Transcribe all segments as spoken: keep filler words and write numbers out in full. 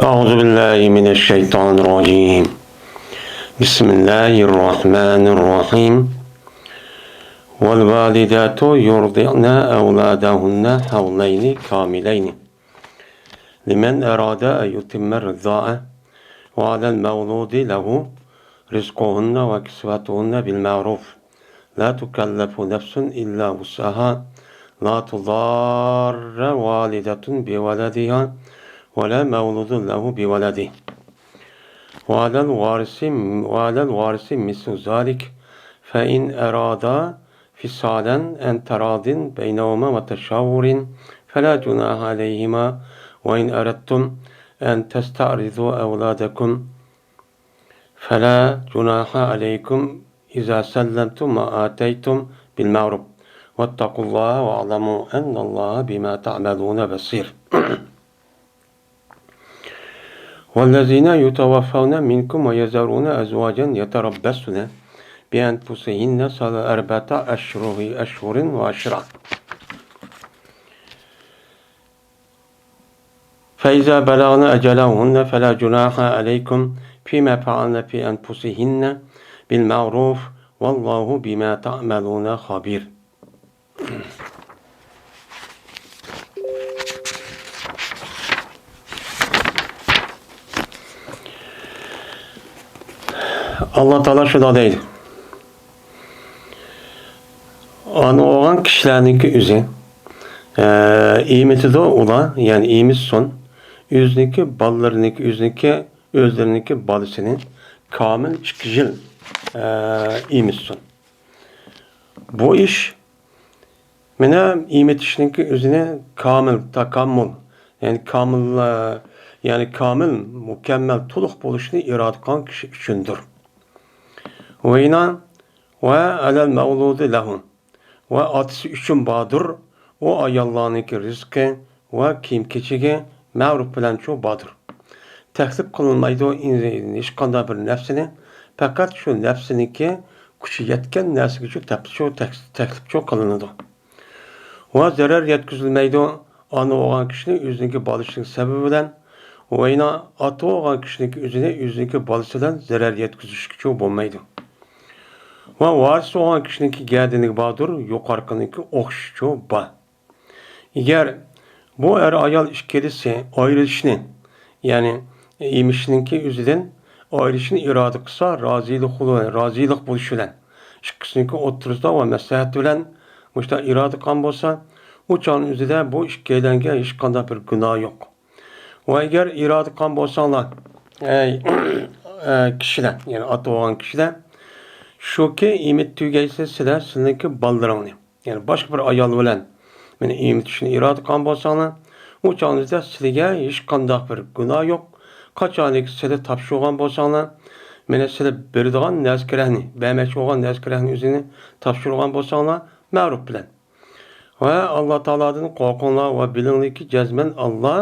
أعوذ بالله من الشيطان الرجيم. بسم الله الرحمن الرحيم. والوالدات يرضعن أولادهن حولين كاملين لمن أراد أن يتم الرضاعة، وعلى المولود له رزقهن وكسوتهن بالمعروف، لا تكلف نفس إلا وسعها، لا تضار والدة بولدها ولا مولود له بولده، وعلى الوارث، وعلى الوارث مثل ذلك، فإن أرادا فصالا عن تراض بينهما وتشاور فلا جناح عليهما، وإن أردتم أن تستعرضوا أولادكم فلا جناح عليكم إذا سلمتم ما آتيتم بالمعروف، واتقوا الله واعلموا أن الله بما تعملون بصير. والذين يتوفون منكم ويذرون أزواجا يتربصن بأنفسهن أربعة أشهر، أشهر وعشرا. فإذا بلغن أجلهن فلا جناح عليكم فيما فعلن في أنفسهن بالمعروف، والله بما تعملون خبير. ئاللا تائالا شۇنداق دەيدۇ. ئانا بولغان كىشىلەرنىڭكى ئۆزى، ئە، ئېمىتىدۇ ئۇلار، يەنى ئېمىتسۇن. ئۆزىنىڭكى بالىلىرىنىڭكى، ئۆزىنىڭكى، ئۆزلىرىنىڭكى بالىسىنى كامىل ئىككى يىل، ئە، ئېمىتسۇن. بۇ ئىش مانا ئېمىتىشنىڭكى ئۆزىنى كامىل، تاكاممۇل، يەنى كامىل، يەنى كامىل، مۇكەممەل، تولۇق بولۇشنى ئىرادە قىلغان كىشى ئۈچۈندۇر. ۋەينا ۋە ئەلەل مەۋلۇدى لەھۇ، ۋە ئاتىسى ئۈچۈن باردۇر، ئۇ ئاياللارنىڭكى رىزقى ۋە كىيىم-كېچىكى مەرۇپ بىلەنچۇ باردۇر. تەكلىپ قىلىنمايدۇ ھېچقانداق بىر نەپسىنى، پەقەت شۇ نەپسىنىڭكى كۈچى يەتكەن نەرسىگىچۇ تەپچۇ تەك-، تەكلىپچۇ قىلىنىدۇ. ۋە زەرەر يەتكۈزۈلمەيدۇ ئانا بولغان كىشىنى ئۆزىنىڭكى بالىسىنىڭ سەۋەبى بىلەن، ۋەينا ئاتا بولغان كىشىنىڭكى ئۆزىنى ئۆزىنىڭكى بالىسى بىلەن زەرەر يەتكۈزۈشكىچۇ بولمايدۇ. ۋە ۋارىس بولغان كىشىنىڭكى گەدىنىگە باردۇر، يۇقارقىنىڭكى ئوخشىشىچۇ بار. ئەگەر بۇ ئەر-ئايال ئىككىلىسى ئايرىلىشنى، يەنى ئېمىشنىڭكى ئۆزىدىن ئايرىلىشنى ئىرادە قىلسا، رازىلىق، رازىلىق بولۇش بىلەن، ئىككىسىنىڭكى ئوتتۇرىسىدا ۋە مەسلىھەت بىلەن مۇشۇنداق ئىرادە قىلغان بولسا، ئۇ چاغنىڭ ئۆزىدە بۇ ئىككىيلەنگە ھېچقانداق بىر گۇناھ يوق. ۋە ئەگەر ئىرادە قىلغان بولساڭلار، ئەي، ئە، كىشىلەر، يەنى ئاتا بولغان كىشىلەر، شۇكى، ئېمىتىپ تۈگەيسىلەر سىلەر سىلىنىڭكى بالىلىرىڭنى، يەنى باشقا بىر ئايال بىلەن مېنى ئېمىتىشنى ئىرادە قىلغان بولساڭلار، ئۇ چاغنىڭىزدا سىلىگە ھېچقانداق بىر گۇناھ يوق. قاچانكى سىلى تاپشۇرغان بولساڭلار، مېنى سىلى بېرىدىغان نەرسە-كېرەكنى، بەرمەكچى بولغان نەرسە-كېرەكنى ئۆزىنى تاپشۇرغان بولساڭلار، مەرۇپ بىلەن. ۋە ئاللا تائالادىن قورقۇڭلار ۋە بىلىڭلاركى، جەزمەن ئاللا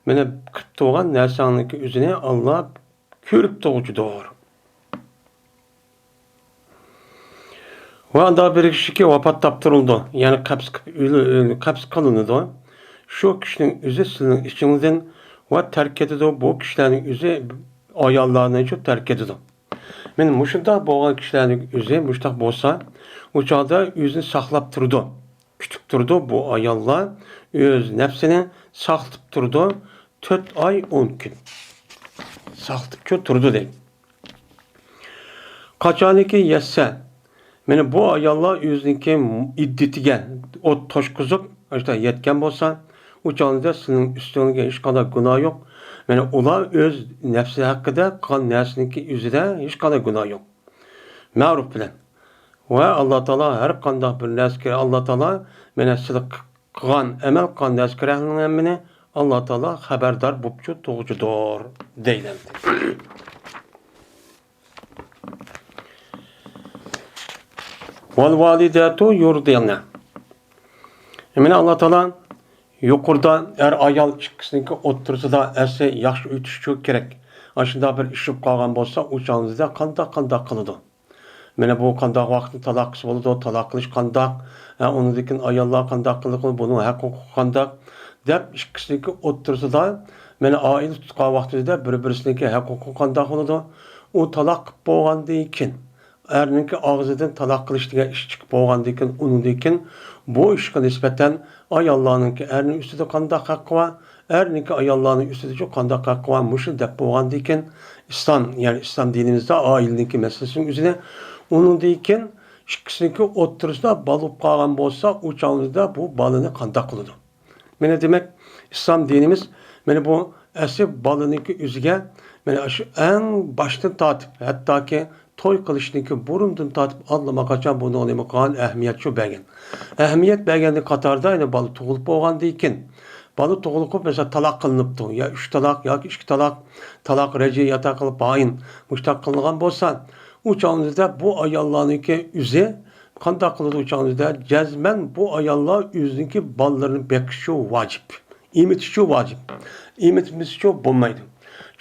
مېنى قىلىپ تۇرغان نەرسەڭنىڭكى ئۆزىنى ئاللا كۆرۈپ تۇرغۇچىدۇر. ۋە ئاندا بىر كىشىكى ۋاپات تاپتۇرۇلىدۇ، يەنى قەبز، قەبز قىلىنىدۇ. شۇ كىشىنىڭ ئۆزى سىلىنىڭ ئىچىڭىزدىن ۋە تەرك كېتىدۇ، بۇ كىشىلەرنىڭ ئۆزى ئاياللارنىچۇ تەرك كېتىدۇ. مانا مۇشۇنداق بولغان كىشىلەرنىڭ ئۆزى مۇشۇنداق بولسا، ئۇ چاغدا ئۆزىنى ساقلاپ تۇرىدۇ، كۈتۈپ تۇرىدۇ. بۇ ئاياللار ئۆز نەپسىنى ساقلىتىپ تۇرىدۇ، تۆت ئاي ئون كۈن ساقلىتىپچۇ تۇرىدۇ دەيدۇ. قاچانكى يەتسە، مانا بۇ ئاياللار ئۆزىنىڭكى ئىددىتىگە ئوت توشقۇزۇپ، ئاشۇنداق يەتكەن بولسا، ئۇ چاغدا سىلىنىڭ ئۈستىڭىزگە ھېچقانداق گۇناھ يوق. مانا ئۇلار ئۆز نەپسى ھەققىدە قىلغان نەرسىنىڭكى ئۆزىدە ھېچقانداق گۇناھ يوق. مەرۇپ بىلەن. ۋە ئاللا تائالا ھەر قانداق بىر نەرسىگە، ئاللا تائالا مانا سىلى قىلغان، ئەمەل قىلغان نەرسە-كېرەكنىڭ ھەممىنى ئاللا تائالا خەۋەردار بوپچۇ تۇرغۇچىدۇر دەيدۇ. والوالدات يرضعن. مانا ئاللا تائالا يۇقىرىدا ئەر-ئايال ئىككىسىنىڭكى ئوتتۇرىسىدا ئەسلى ياخشى ئۆتۈشچۇ كېرەك. ئاشۇنداق بىر ئىش بولۇپ قالغان بولسا، ئۇ چاغنىڭىزدا قانداق، قانداق قىلىدۇ؟ مانا بۇ قانداق ۋاقىتتا تالاق قىلسا بولىدۇ، تالاق قىلىش قانداق، ھە، ئۇنىڭدىن كېيىن ئاياللار قانداق قىلىدۇ، بۇنىڭ ھەق ھوقۇقى قانداق دەپ، ئىككىسىنىڭكى ئوتتۇرىسىدا مانا ئائىلە تۇتقان ۋاقتىدا بىر-بىرسىنىڭكى ھەقۇقى قانداق بولىدۇ؟ ئۇ تالاق قىلىپ بولغاندىن كېيىن، ئەرنىڭكى ئاغزىدىن تالاق قىلىش دېگەن ئىش چىقىپ بولغاندىن كېيىن، ئۇنىڭدىن كېيىن بۇ ئىشقا نىسبەتەن ئاياللارنىڭكى ئەرنىڭ ئۈستىدە قانداق ھەققى بار، ئەرنىڭكى ئاياللارنىڭ ئۈستىدىچۇ قانداق ھەققى بار، مۇشۇنى دەپ بولغاندىن كېيىن، ئىسلام، يەنى ئىسلام دىنىمىزدا ئائىلىنىڭكى مەسىلىسىنىڭ ئۆزىنى، ئۇنىڭدىن كېيىن ئىككىسىنىڭكى ئوتتۇرىسىدا بالا بولۇپ قالغان بولسا، ئۇ چاغدا بۇ بالىنى قانداق قىلىدۇ؟ مانا دېمەك، ئىسلام دىنىمىز مانا بۇ ئەسلى بالىنىڭكى ئۆزىگە مانا شۇ ئەڭ باشتىن تارتىپ، ھەتتاكى توي قىلىشنىڭكى بۇرۇندىن تارتىپ ئاللىماقاچان بۇنىڭغا نېمە قىلغان، ئەھمىيەت شۇ بەرگەن. ئەھمىيەت بەرگەننىڭ قاتارىدا يەنە بالا تۇغۇلۇپ بولغاندىن كېيىن، بالا تۇغۇلۇپ، مەسىلەن، تالاق قىلىنىپتۇ، يا ئۈچ تالاق ياكى ئىككى تالاق، تالاق رەجئىي ياتاق قىلىپ بايىن، مۇشۇنداق قىلىنغان بولسا، ئۇ چاغدا بۇ ئاياللارنىڭكى ئۆزى قانداق قىلىدۇ؟ ئۇ چاغدا جەزمەن بۇ ئاياللار ئۆزىنىڭكى بالىلىرىنى بېقىشى ۋاجىپ، ئېمىتىشى ۋاجىپ، ئېمىتمىسىچۇ بولمايدۇ.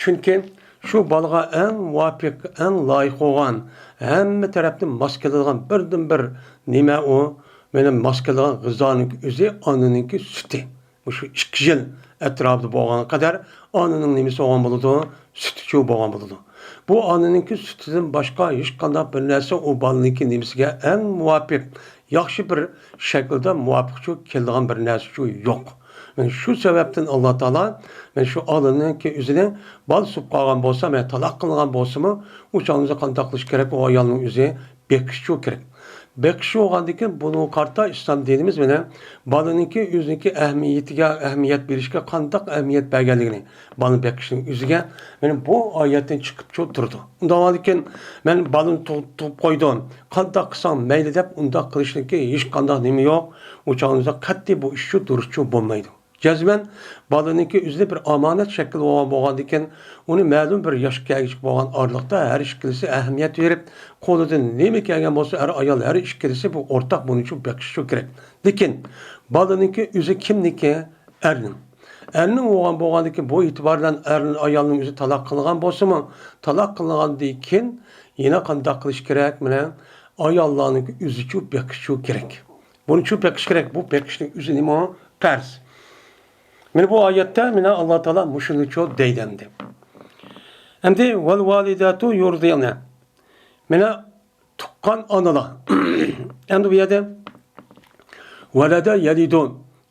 چۈنكى شۇ بالىغا ئەڭ مۇۋاپىق، ئەڭ لايىق بولغان، ھەممە تەرەپتىن ماس كېلىدىغان بىردىنبىر نېمە ئۇ؟ مانا ماس كېلىدىغان غىزانىڭ ئۆزى ئانىنىڭكى سۈتى. مۇشۇ ئىككى يىل ئەتراپىدا بولغان قەدەر ئانىنىڭ نېمىسى بولغان بولىدۇ؟ سۈتىچۇ بولغان بولىدۇ. بۇ ئانىنىڭكى سۈتىدىن باشقا ھېچقانداق بىر نەرسە ئۇ بالىنىڭكى نېمىسىگە ئەڭ مۇۋاپىق، ياخشى بىر شەكىلدە مۇۋاپىقچۇ كېلىدىغان بىر نەرسىچۇ يوق. مانا شۇ سەۋەبتىن ئاللا تائالا مانا شۇ ئانىنىڭكى ئۆزىنى بالا سۈپ قالغان بولسا، مانا تالاق قىلغان بولسىمۇ، ئۇ چاغدا قانداق قىلىش كېرەك؟ ئۇ ئايالنىڭ ئۆزى بېقىشچۇ كېرەك. بېقىشى بولغاندىن كېيىن بۇنىڭغا قارىتا ئىسلام دىنىمىز مانا بالىنىڭكى ئۆزىنىڭكى ئەھمىيىتىگە، ئەھمىيەت بېرىشكە قانداق ئەھمىيەت بەرگەنلىكىنى، بالىنى بېقىشنىڭ ئۆزىگە مانا بۇ ئايەتتىن چىقىپچۇ تۇرىدۇ. ئۇنداق بولغاندىن كېيىن مەن بالىنى تۇغ-، تۇغۇپ قويدۇم، قانداق قىلساڭ مەيلى دەپ ئۇنداق قىلىشنىڭكى ھېچقانداق نېمە يوق. ئۇ چاغدا قەتئىي بۇ ئىشچۇ دۇرۇسچۇ بولمايدۇ. جەزمەن بالىنىڭكى ئۆزىنى بىر ئامانەت شەكلى بولغان بولغاندىكىن، ئۇنى مەلۇم بىر ياشقا كەلگۈچە بولغان ئارىلىقتا ھەر ئىككىلىسى ئەھمىيەت بېرىپ، قولىدىن نېمە كەلگەن بولسا، ئەر ئايال ھەر ئىككىلىسى بۇ ئورتاق بۇنى شۇ بېقىشى شۇ كېرەك. لېكىن بالىنىڭكى ئۆزى كىمنىڭكى؟ ئەرنىڭ. ئەرنىڭ بولغان بولغاندىكىن، بۇ ئېتىبار بىلەن ئەر ئايالنىڭ ئۆزى تالاق قىلغان بولسىمۇ، تالاق قىلغاندىن كېيىن يەنە قانداق قىلىش كېرەك؟ مانا ئاياللارنىڭكى ئۆزىچۇ بېقىشچۇ كېرەك. بۇنىچۇ بېقىش كېرەك. بۇ بېقىشنىڭ ئۆزى نېمە؟ پەرز. مانا بۇ ئايەتتە مانا ئاللا تائالا مۇشۇنىچۇ دەيدۇ ئەمدى. ئەمدى ۋەل ۋالىداتۇ يۇرزىئنە. مانا تۇغقان ئانىلار. ئەمدى بۇ يەردە ۋەلەدە يەلىدۇ،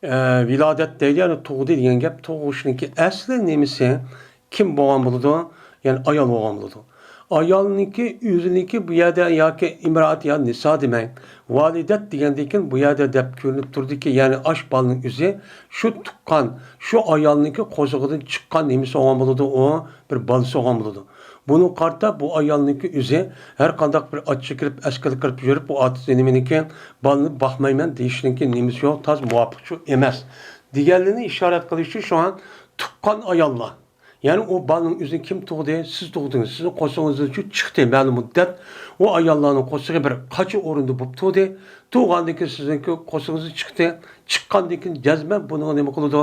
ئە، ۋىلادەت دەيدۇ، يەنى تۇغدى دېگەن گەپ. تۇغۇشنىڭكى ئەسلى نېمىسى؟ كىم بولغان بولىدۇ؟ يەنى ئايال بولغان بولىدۇ. ئايالنىڭكى ئۆزىنىڭكى بۇ يەردە ياكى ئىمرات يا نىسا دېمەي، ۋالىدەت دېگەندىن كېيىن بۇ يەردە دەپ كۆرۈنۈپ تۇرىدۇكى، يەنى ئاش بالىنىڭ ئۆزى شۇ تۇغقان، شۇ ئايالنىڭكى قورسىقىدىن چىققان نېمىسى بولغان بولىدۇ؟ ئۇ بىر بالىسى بولغان بولىدۇ. بۇنىڭغا قارىتا بۇ ئايالنىڭكى ئۆزى ھەر قانداق بىر ئاچا كىرىپ، ئەسكىلە كىرىپ يۈرۈپ، بۇ ئاتىسى نېمىنىكى بالىنى باقمايمەن دېيىشنىڭكى نېمىسى يوق، تاز مۇۋاپىقچۇ ئەمەس دېگەنلىرىنى ئىشارەت قىلىش ئۈچۈن شۇڭا تۇغقان ئاياللار. يەنى ئۇ بالىنىڭ ئۆزىنى كىم تۇغدى؟ سىز تۇغدىڭىز. سىزنىڭ قورسىقىڭىزدىن شۇ چىقتى مەلۇم مۇددەت. ئۇ ئاياللارنىڭ قورسىقى بىر قاچا ئورۇندا بولۇپ تۇردى. تۇغاندىن كېيىن سىزنىڭكى قورسىقىڭىزدىن چىقتى. چىققاندىن كېيىن جەزمەن بۇنىڭغا نېمە قىلىدۇ؟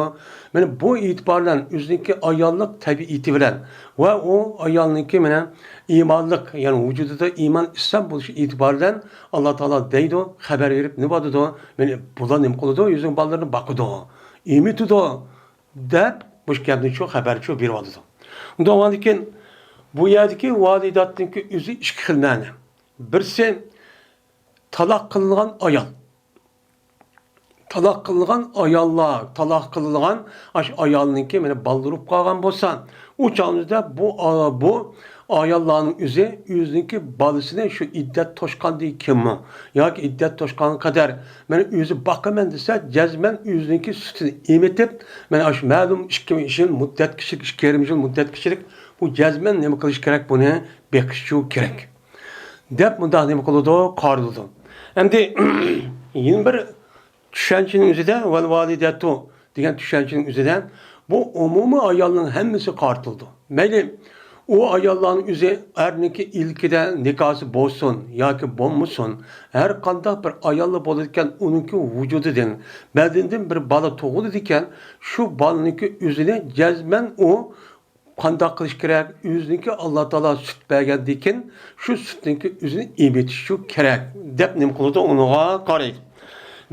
مانا بۇ ئېتىبار بىلەن ئۆزىنىڭكى ئاياللىق تەبىئىتى بىلەن ۋە ئۇ ئايالنىڭكى مانا ئىمانلىق، يەنى ۋۇجۇدىدا ئىمان، ئىسلام بولۇشى ئېتىبار بىلەن ئاللا تائالا دەيدۇ، خەۋەر بېرىپ نېمە دەيدۇ؟ مانا بۇلار نېمە قىلىدۇ؟ ئۆزىنىڭ بالىلىرىنى باقىدۇ، ئېمىتىدۇ. دەپ مۇشۇ گەپنى شۇ خەۋەرچۇ بېرىۋاتىدۇ. ئۇنداق بولغاندىكىن بۇ يەردىكى ۋالىداتنىڭكى ئۆزى ئىككى خىل مەنە. بىرسى تالاق قىلىنغان ئايال. تالاق قىلىنغان ئاياللار، تالاق قىلىنغان ئاشۇ ئايالنىڭكى مانا بالىلىرى بولۇپ قالغان بولسا، ئۇ چاغدا بۇ، بۇ ئاياللارنىڭ ئۆزى ئۆزىنىڭكى بالىسىنى شۇ ئىددەت توشقاندىن كېيىنمۇ ياكى ئىددەت توشقانغا قەدەر مانا ئۆزى باقىمەن دېسە، جەزمەن ئۆزىنىڭكى سۈتىنى ئېمىتىپ، مانا ئاشۇ مەلۇم ئىككى يىل مۇددەت كىشىلىك، ئىككى يېرىم يىل مۇددەت كىشىلىك بۇ جەزمەن نېمە قىلىش كېرەك؟ بۇنى بېقىشچۇ كېرەك دەپ مۇنداق نېمە قىلىدۇ؟ قارىلىدۇ. ئەمدى يەنە بىر چۈشەنچىنىڭ ئۆزىدە، ۋەل ۋالىدەتۇ دېگەن چۈشەنچىنىڭ ئۆزىدە بۇ ئومۇمىي ئايالنىڭ ھەممىسىگە قارىتىلىدۇ. مەيلى ئۇ ئاياللارنىڭ ئۆزى ئەرنىڭكى ئىلكىدە نىكاھسى بولسۇن ياكى بولمىسۇن، ھەر قانداق بىر ئاياللا بولىدىكەن، ئۇنىڭكى ۋۇجۇدىدىن، بەدىنىدىن بىر بالا تۇغۇلىدىكەن، شۇ بالىنىڭكى ئۆزىنى جەزمەن ئۇ قانداق قىلىش كېرەك؟ ئۆزىنىڭكى ئاللا تائالا سۈت بەرگەندىكىن، شۇ سۈتنىڭكى ئۆزىنى ئېمىتىشچۇ كېرەك دەپ نېمە قىلىدۇ؟ ئۇنىڭغا قارايدۇ.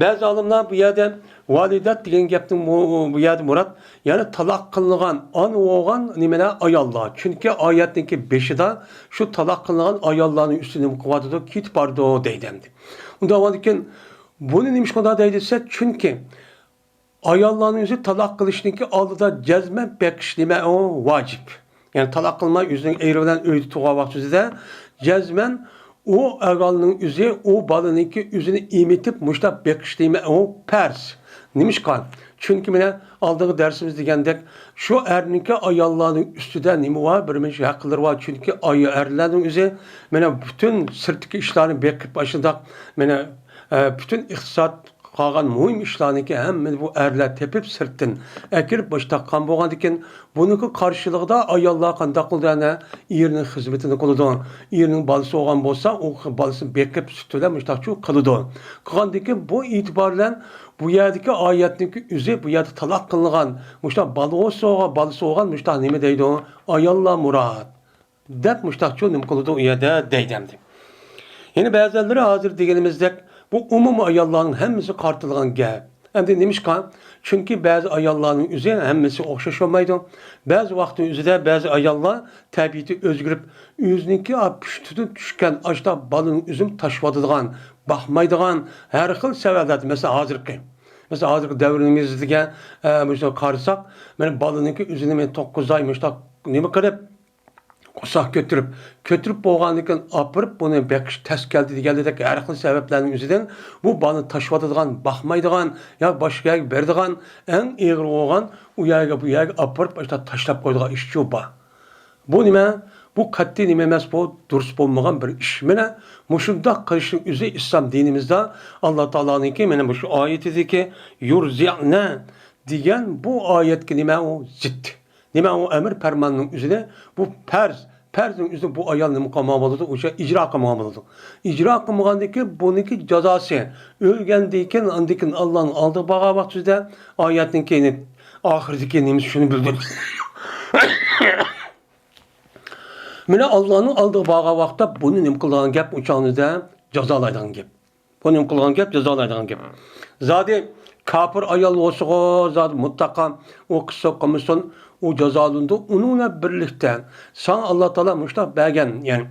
بەزى ئالىملار بۇ يەردە ۋالىدات دېگەن گەپنىڭ بۇ، بۇ يەردە مۇراد، يەنى تالاق قىلىنغان ئانا بولغان نېمىلەر، ئاياللار. چۈنكى ئايەتنىڭكى بېشىدا شۇ تالاق قىلىنغان ئاياللارنىڭ ئۈستىدە نېمە قىلىۋاتىدۇ؟ كېتىپ بارىدۇ دەيدۇ ئەمدى. ئۇنداق بولغاندىكىن بۇنى نېمىشقا ئۇنداق دەيدۇ دېسە، چۈنكى ئاياللارنىڭ ئۆزى تالاق قىلىشنىڭكى ئالدىدا جەزمەن بېقىش نېمە ئۇ؟ ۋاجىپ. يەنى تالاق قىلماي ئۆزىنىڭ ئېرى بىلەن ئۆيدە تۇرغان ۋاقتىدا جەزمەن ئۇ ئايالنىڭ ئۆزى ئۇ بالىنىڭكى ئۆزىنى ئېمىتىپ مۇشۇنداق بېقىش نېمە ئۇ؟ پەرز. نېمىشقا؟ چۈنكى مانا ئالدىنقى دەرسىمىز دېگەندەك شۇ ئەرنىڭكى ئاياللارنىڭ ئۈستىدە نېمە بار؟ بىر مۇنچە ھەقلىرى بار. چۈنكى ئاي-، ئەرلەرنىڭ ئۆزى مانا پۈتۈن سىرتتىكى ئىشلارنى بېقىپ ئاشۇنداق مانا، ئە، پۈتۈن ئىقتىساد قالغان مۇھىم ئىشلارنىڭكى ھەممىنى بۇ ئەرلەر تېپىپ سىرتتىن ئەكىرىپ مۇشۇ تاققان بولغاندىكىن، بۇنىڭكى قارشىلىقىدا ئاياللار قانداق قىلىدۇ؟ ئەنە ئېرىنىڭ خىزمىتىنى قىلىدۇ. ئېرىنىڭ بالىسى بولغان بولسا، ئۇ بالىسىنى بېقىپ سۈت بىلەن مۇشۇنداقچۇ قىلىدۇ. قىلغاندىكىن بۇ ئېتىبار بىلەن بۇ يەردىكى ئايەتنىڭكى ئۆزى بۇ يەردە تالاق قىلىنغان مۇشۇنداق بالىسى بولغان، بالىسى بولغان مۇشۇنداق نېمە دەيدۇ؟ ئاياللار مۇراد. دەپ مۇشتاقچۇ نېمە قىلىدۇ ئۇ يەردە دەيدۇ ئەمدى. يەنە بەزىلىرى ھازىر دېگىنىمىزدەك بۇ ئومۇمىي ئاياللارنىڭ ھەممىسىگە قارىتىلغان گەپ. ئەمدى نېمىشقا؟ چۈنكى بەزى ئاياللارنىڭ ئۆزى ھەممىسى ئوخشاش بولمايدۇ. بەزى ۋاقىتنىڭ ئۆزىدە بەزى ئاياللار تەبىئىتى ئۆزگىرىپ، ئۆزىنىڭكى پۇشتىدىن چۈشكەن ئاشتا بالىنىڭ ئۆزىنى تاشلىۋاتىدىغان، باقمايدىغان، ھەر خىل سەۋەبلەردىن، مەسىلەن، ھازىرقى، مەسىلەن، ھازىرقى دەۋرىمىزدىكى، ئە، مۇشۇ قارىساق، مانا بالىنىڭكى ئۆزىنى مانا توققۇز ئاي مۇشۇنداق نېمە قىلىپ، قورساق كۆتۈرۈپ، كۆتۈرۈپ بولغاندىن كېيىن ئاپىرىپ، بۇنى بېقىش تەس كەلدى دېگەندەك ھەر خىل سەۋەبلەرنىڭ ئۆزىدىن بۇ بالىنى تاشلىۋاتىدىغان، باقمايدىغان ياكى باشقا يەرگە بېرىدىغان، ئەڭ ئېغىر بولغان ئۇ يەرگە، بۇ يەرگە ئاپىرىپ، ئاشۇنداق تاشلاپ قويىدىغان ئىشچۇ بار. بۇ نېمە؟ بۇ قەتئىي نېمە ئەمەس، بۇ دۇرۇس بولمىغان بىر ئىش. مانا مۇشۇنداق قىلىشنىڭ ئۆزى ئىسلام دىنىمىزدا ئاللا تائالانىڭكى مانا مۇشۇ ئايىتىدىكى يۇرزىئنە دېگەن بۇ ئايەتكە نېمە ئۇ؟ زىت. نېمە ئۇ ئەمر پەرماننىڭ ئۆزىنى، بۇ پەرز، پەرزنىڭ ئۆزىنى بۇ ئايال نېمە قىلمىغان بولىدۇ؟ ئوشۇ ئىجرا قىلمىغان بولىدۇ. ئىجرا قىلمىغاندىن كېيىن بۇنىڭكى جازاسى، ئۆلگەندىن كېيىن، ئاندىن كېيىن ئاللانىڭ ئالدىغا بارغان ۋاقتىدا ئايەتنىڭ كېيىن ئاخىرىدىكى نېمىسى شۇنى بىلدۈردى. مانا ئاللانىڭ ئالدىغا بارغان ۋاقىتتا بۇنى نېمە قىلىدىغان گەپ؟ ئۇ چاغدا جازالايدىغان گەپ. بۇنى نېمە قىلغان گەپ؟ جازالايدىغان گەپ. زادى كاپىر ئايال بولسىغۇ، زادى مۇتلەقا ئۇ قىلسا قىلمىسۇن، ئۇ جازالىنىدۇ. ئۇنىڭ بىلەن بىرلىكتە ساڭا ئاللا تائالا مۇشۇنداق بەرگەن، يەنى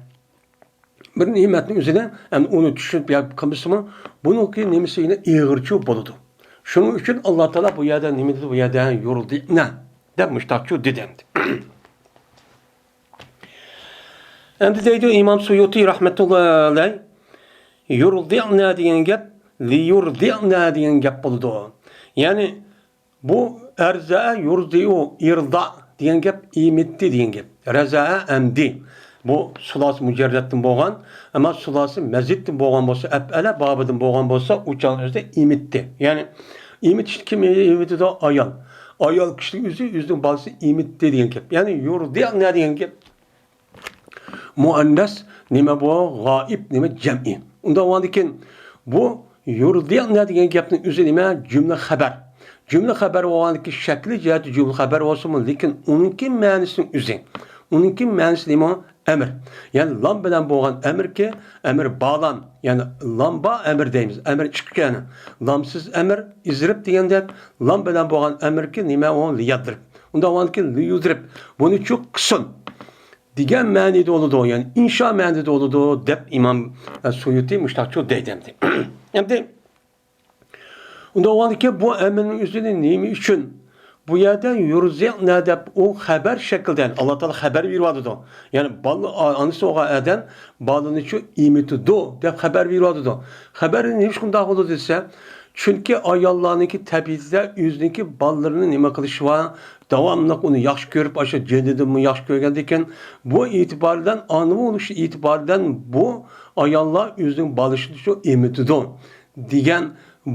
بىر نېمەتنىڭ ئۆزىنى، يەنى ئۇنى چۈشىنىپ يا قىلمىسىمۇ، بۇنىڭكى نېمىسى يەنە ئېغىرچۇ بولىدۇ. شۇنىڭ ئۈچۈن ئاللا تائالا بۇ يەردە نېمە دېدى؟ بۇ يەردە يۇرزىئنە دەپ مۇشۇنداقچۇ دېدى ئەمدى. ئەمدى دەيدۇ ئىمام سۇيۇتى رەھمەتۇللا ئەلەي، يۇرزىئنە دېگەن گەپ لىيۇرزىئنە دېگەن گەپ بولىدۇ. يەنى بۇ ئەرزەئە يۇرزىئۇ ئىرزا دېگەن گەپ ئېمىتتى دېگەن گەپ. رەزەئە ئەمدى. بۇ سۇلاسى مۇجەررەتتىن بولغان، ئەمما سۇلاسى مەزىدتىن بولغان بولسا، ئەپئەلە بابىدىن بولغان بولسا، ئۇ چاغنىڭ ئۆزىدە ئېمىتتى. يەنى ئېمىتىشنى كىم ئېمىتىدۇ؟ ئايال. ئايال كىشىنىڭ ئۆزى ئۆزىنىڭ بالىسى ئېمىتتى دېگەن گەپ. يەنى يۇرزىئنە دېگەن گەپ مۇئەننەس نېمە بۇ؟ غائىب نېمە؟ جەمئىي. ئۇنداق بولغاندىكىن بۇ يۇرزىئنە دېگەن گەپنىڭ ئۆزى نېمە؟ جۈملە خەبەر. جۈملە خەبەر بولغاندىكىن شەكلى جەھەتتە جۈملە خەبەر بولسىمۇ، لېكىن ئۇنىڭكى مەنىسىنىڭ ئۆزى، ئۇنىڭكى مەنىسى نېمە؟ ئەمر. يەنى لام بىلەن بولغان ئەمركى، ئەمر بالام، يەنى لام با ئەمر دەيمىز. ئەمر ئىككى يەنى. لامسىز ئەمر، ئىزرىب دېگەندەك، لام بىلەن بولغان ئەمركى نېمە ئۇ؟ لىيەزرىب. ئۇنداق بولغاندىكىن لىيۇزرىب. بۇنى چۇ قىلسۇن دېگەن مەنىدە بولىدۇ، يەنى ئىنشا مەنىدە بولىدۇ دەپ ئىمام سۇيۇتى مۇشتاقچۇ دەيدۇ ئەمدى. ئەمدى ئۇنداق بولغاندىكىن بۇ ئەمىرنىڭ ئۆزىنى نېمە ئۈچۈن بۇ يەردە يۇرزىئنە دەپ ئۇ خەبەر شەكلىدە، ئاللا تائالا خەبەر بېرىۋاتىدۇ. يەنى بالا، ئانىسى بولغان ئادەم بالىنى شۇ ئېمىتىدۇ دەپ خەبەر بېرىۋاتىدۇ. خەبەر نېمە ئۈچۈن شۇنداق بولىدۇ دېسە، چۈنكى ئاياللارنىڭكى تەبىئىتىدە ئۆزىنىڭكى بالىلىرىنى نېمە قىلىشى بار، داۋاملىق ئۇنى ياخشى كۆرۈپ، ئاشۇ جېنىدىنمۇ ياخشى كۆرگەندىكىن، بۇ ئېتىبار بىلەن، ئانا بولۇش ئېتىبارى بىلەن بۇ ئاياللار ئۆزىنىڭ بالىسىنى شۇ ئېمىتىدۇ دېگەن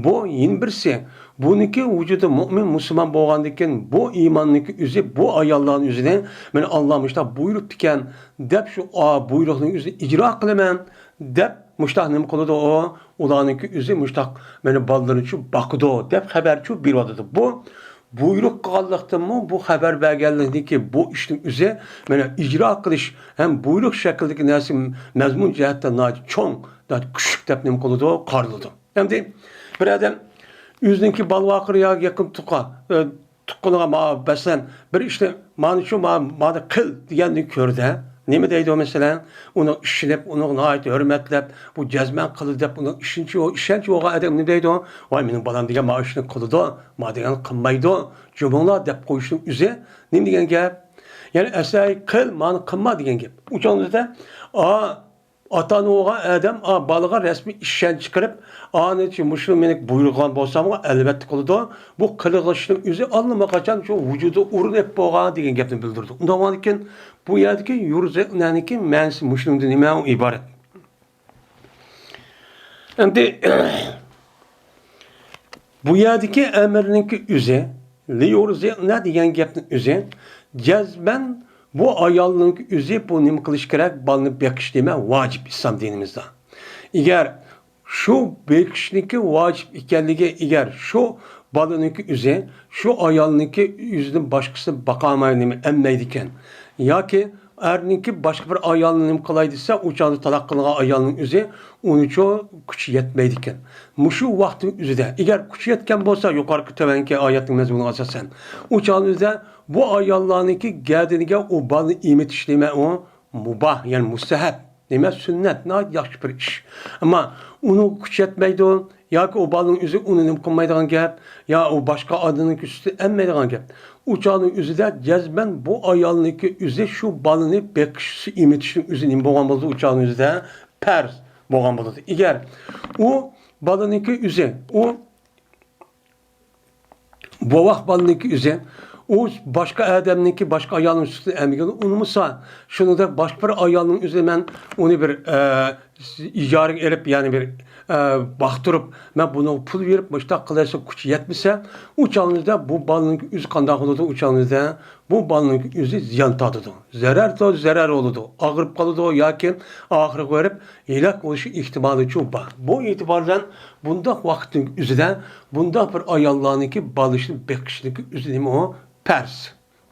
بۇ يەنە بىرسى. بۇنىڭكى ۋۇجۇدى مۇئمىن، مۇسۇلمان بولغاندىكىن، بۇ ئىماننىڭكى ئۆزى، بۇ ئاياللارنىڭ ئۆزىنى، مانا، ئاللا مۇشۇنداق بۇيرۇپتىكەن دەپ، شۇ، ئا، بۇيرۇقنىڭ ئۆزىنى ئىجرا قىلىمەن دەپ، مۇشتاق نېمە قىلىدۇ ئۇ؟ ئۇلارنىڭكى ئۆزى مۇشتاق مېنى بالىلىرىنى شۇ باقىدۇ دەپ خەۋەرچۇ بېرىۋاتىدۇ. بۇ بۇيرۇق قىلغانلىقتىنمۇ، بۇ خەۋەر بەرگەنلىكتىكى بۇ ئىشنىڭ ئۆزى مانا ئىجرا قىلىش ھەم بۇيرۇق شەكلىدىكى نەرسە مەزمۇن جەھەتتە ناھايىتى چوڭ، ناھايىتى كۈچلۈك دەپ نېمە قىلىدۇ؟ قارىلىدۇ. ئەمدى بىر ئادەم ئۆزىنىڭكى بالىۋاقىرى ياكى يېقىن تۇغقان، ئە، تۇغقىنىغا، ما-، مەسىلەن، بىر ئىشنى، مانا شۇ، ما-، مانا قىل دېگەننى كۆردى. نېمە دەيدۇ، مەسىلەن؟ ئۇنىڭ ئىشىنىپ، ئۇنىڭغا ناھايىتى ھۆرمەتلەپ، بۇ جەزمەن قىلىدۇ دەپ، ئۇنىڭ ئىشەنچى، ئىشەنچى بولغان ئادەم نېمە دەيدۇ؟ ۋاي، مېنىڭ بالام دېگەن مانا شۇنى قىلىدۇ، ما دېگەننى قىلمايدۇ، جۇمۇڭلار دەپ قويۇشنىڭ ئۆزى نېمە دېگەن گەپ؟ يەنى، ئەسلى قىل، مانا قىلما دېگەن گەپ. ئۇ چاغدا، ئا، ئاتا-ئانا بولغان ئادەم، ئا، بالىغا رەسمىي ئىشەنچ چىقىرىپ، ئانىچە مۇشۇنى مېنى بۇيرۇغان بولسامغۇ، ئەلۋەتتە قىلىدۇ. بۇ قىلغان ئىشنىڭ ئۆزى ئاللىماقاچان شۇ ۋۇجۇدىغا ئورنىيىپ بولغان دېگەن گەپنى بىلدۈرىدۇ. ئۇنداق بولغاندىكىن، بۇ يەردىكى يۇرزىقنەنىڭكى مەنىسى مۇشۇنىڭدىن نېمە ئىبارەت؟ ئەمدى بۇ يەردىكى ئەمىرنىڭكى ئۆزى، لىيۇرزىقنە دېگەن گەپنىڭ ئۆزى، جەزمەن بۇ ئايالنىڭكى ئۆزى بۇ نېمە قىلىش كېرەك؟ بالىنى بېقىش نېمە؟ ۋاجىپ ئىسلام دىنىمىزدا. ئەگەر شۇ بېقىشنىڭكى ۋاجىپ ئىكەنلىكى، ئەگەر شۇ بالىنىڭكى ئۆزى شۇ ئايالنىڭكى ئۆزىدىن باشقىسىنى باقالماي نېمە ئەممەيدىكەن ياكى ئەرنىڭكى باشقا بىر ئايالنى نېمە قىلاي دېسە، ئۇ چاغدا تالاق قىلغان ئايالنىڭ ئۆزى ئۇنىڭچۇ كۈچى يەتمەيدىكەن. مۇشۇ ۋاقىتنىڭ ئۆزىدە، ئەگەر كۈچى يەتكەن بولسا، يۇقىرىقى تۆۋەنكى ئايەتنىڭ مەزمۇنىغا ئاساسەن، ئۇ چاغنىڭ ئۆزىدە بۇ ئاياللارنىڭكى گەدىنىگە ئۇ بالىنى ئېمىتىش نېمە ئۇ؟ مۇباھ، يەنى مۇستەھەب. نېمە؟ سۈننەت، ناھايىتى ياخشى بىر ئىش. ئەمما ئۇنىڭغا كۈچ يەتمەيدۇ ياكى ئۇ بالىنىڭ ئۆزى ئۇنى نېمە قىلمايدىغان گەپ، يا ئۇ باشقا ئادەمنىڭكى سۈتىنى ئەممەيدىغان گەپ. ئۇ چاغنىڭ ئۆزىدە جەزمەن بۇ ئايالنىڭكى ئۆزى شۇ بالىنى بېقىش، ئېمىتىشنىڭ ئۆزى نېمە بولغان بولىدۇ؟ ئۇ چاغنىڭ ئۆزىدە پەرز بولغان بولىدۇ. ئەگەر ئۇ بالىنىڭكى ئۆزى، ئۇ بوۋاق بالىنىڭكى ئۆزى، ئۇ باشقا ئادەمنىڭكى، باشقا ئايالنىڭ سۈتىنى ئەمگىنى ئۇنىمىسا، شۇنىڭدەك باشقا بىر ئايالنىڭ ئۆزىنى مەن ئۇنى بىر، ئە، ئىجارىگە ئېلىپ، يەنى بىر، ئە، باقتۇرۇپ، مەن بۇنىڭغا پۇل بېرىپ، مۇشۇنداق قىلىۋەتسە، كۈچى يەتمىسە، ئۇ چاغنىڭدا بۇ بالىنىڭكى ئۆزى قانداق بولىدۇ؟ ئۇ چاغنىڭدا بۇ بالىنىڭكى ئۆزى زىيان تارتىدۇ. زەرەر، زەرەر بولىدۇ. ئاغرىپ قالىدۇ ياكى ئاخىرىغا بېرىپ ھېلاك بولۇش ئېھتىمالىچۇ بار. بۇ ئېتىبار بىلەن بۇنداق ۋاقىتنىڭ ئۆزىدە بۇنداق بىر ئاياللارنىڭكى بالىسىنى بېقىشنىڭكى ئۆزى نېمە ئۇ؟ پەرز.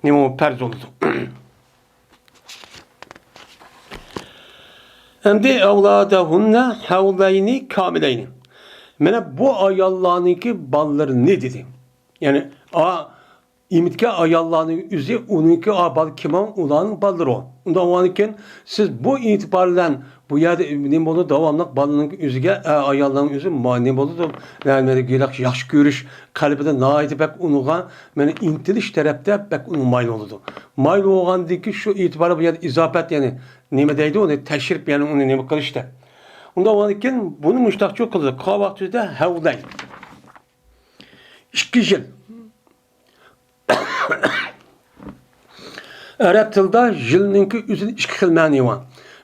نېمە ئۇ؟ پەرز بولىدۇ. ئەمدى ئەۋلادەھۇننە ھەۋلەينى كامىلەينى. مانا بۇ ئاياللارنىڭكى بالىلىرىنى دېدى. يەنى، ئا، ئېمىتكەن ئاياللارنىڭ ئۆزى ئۇنىڭكى، ئا، بالا كىمىڭ؟ ئۇلارنىڭ بالىلىرى. ئۇنداق بولغاندىكىن، سىز بۇ ئېتىبار بىلەن بۇ يەردە نېمە بولىدۇ؟ داۋاملىق بالىنىڭ ئۆزىگە، ئە، ئايالنىڭ ئۆزى ما-، نېمە بولىدۇ؟ نېمە، ياخشى كۆرۈش قەلبىدە ناھايىتى بەك ئۇنىڭغا، مانا، ئىنتىلىش تەرەپتە بەك ئۇنىڭ مايىل بولىدۇ. مايىل بولغاندىكى شۇ ئېتىبار بۇ يەردە ئىزاپەت، يەنى نېمە دەيدۇ؟ ئۇنى تەشرىپ، يەنى ئۇنى نېمە قىلىش دەپ. ئۇنداق بولغاندىكىن، بۇنى مۇشتاقچۇ قىلىدۇ. قالغان ۋاقتىدا ھەۋلەي. ئىككى يىل. ئەرەب تىلىدا يىلنىڭكى ئۆزىدە ئىككى خىل مەنى بار.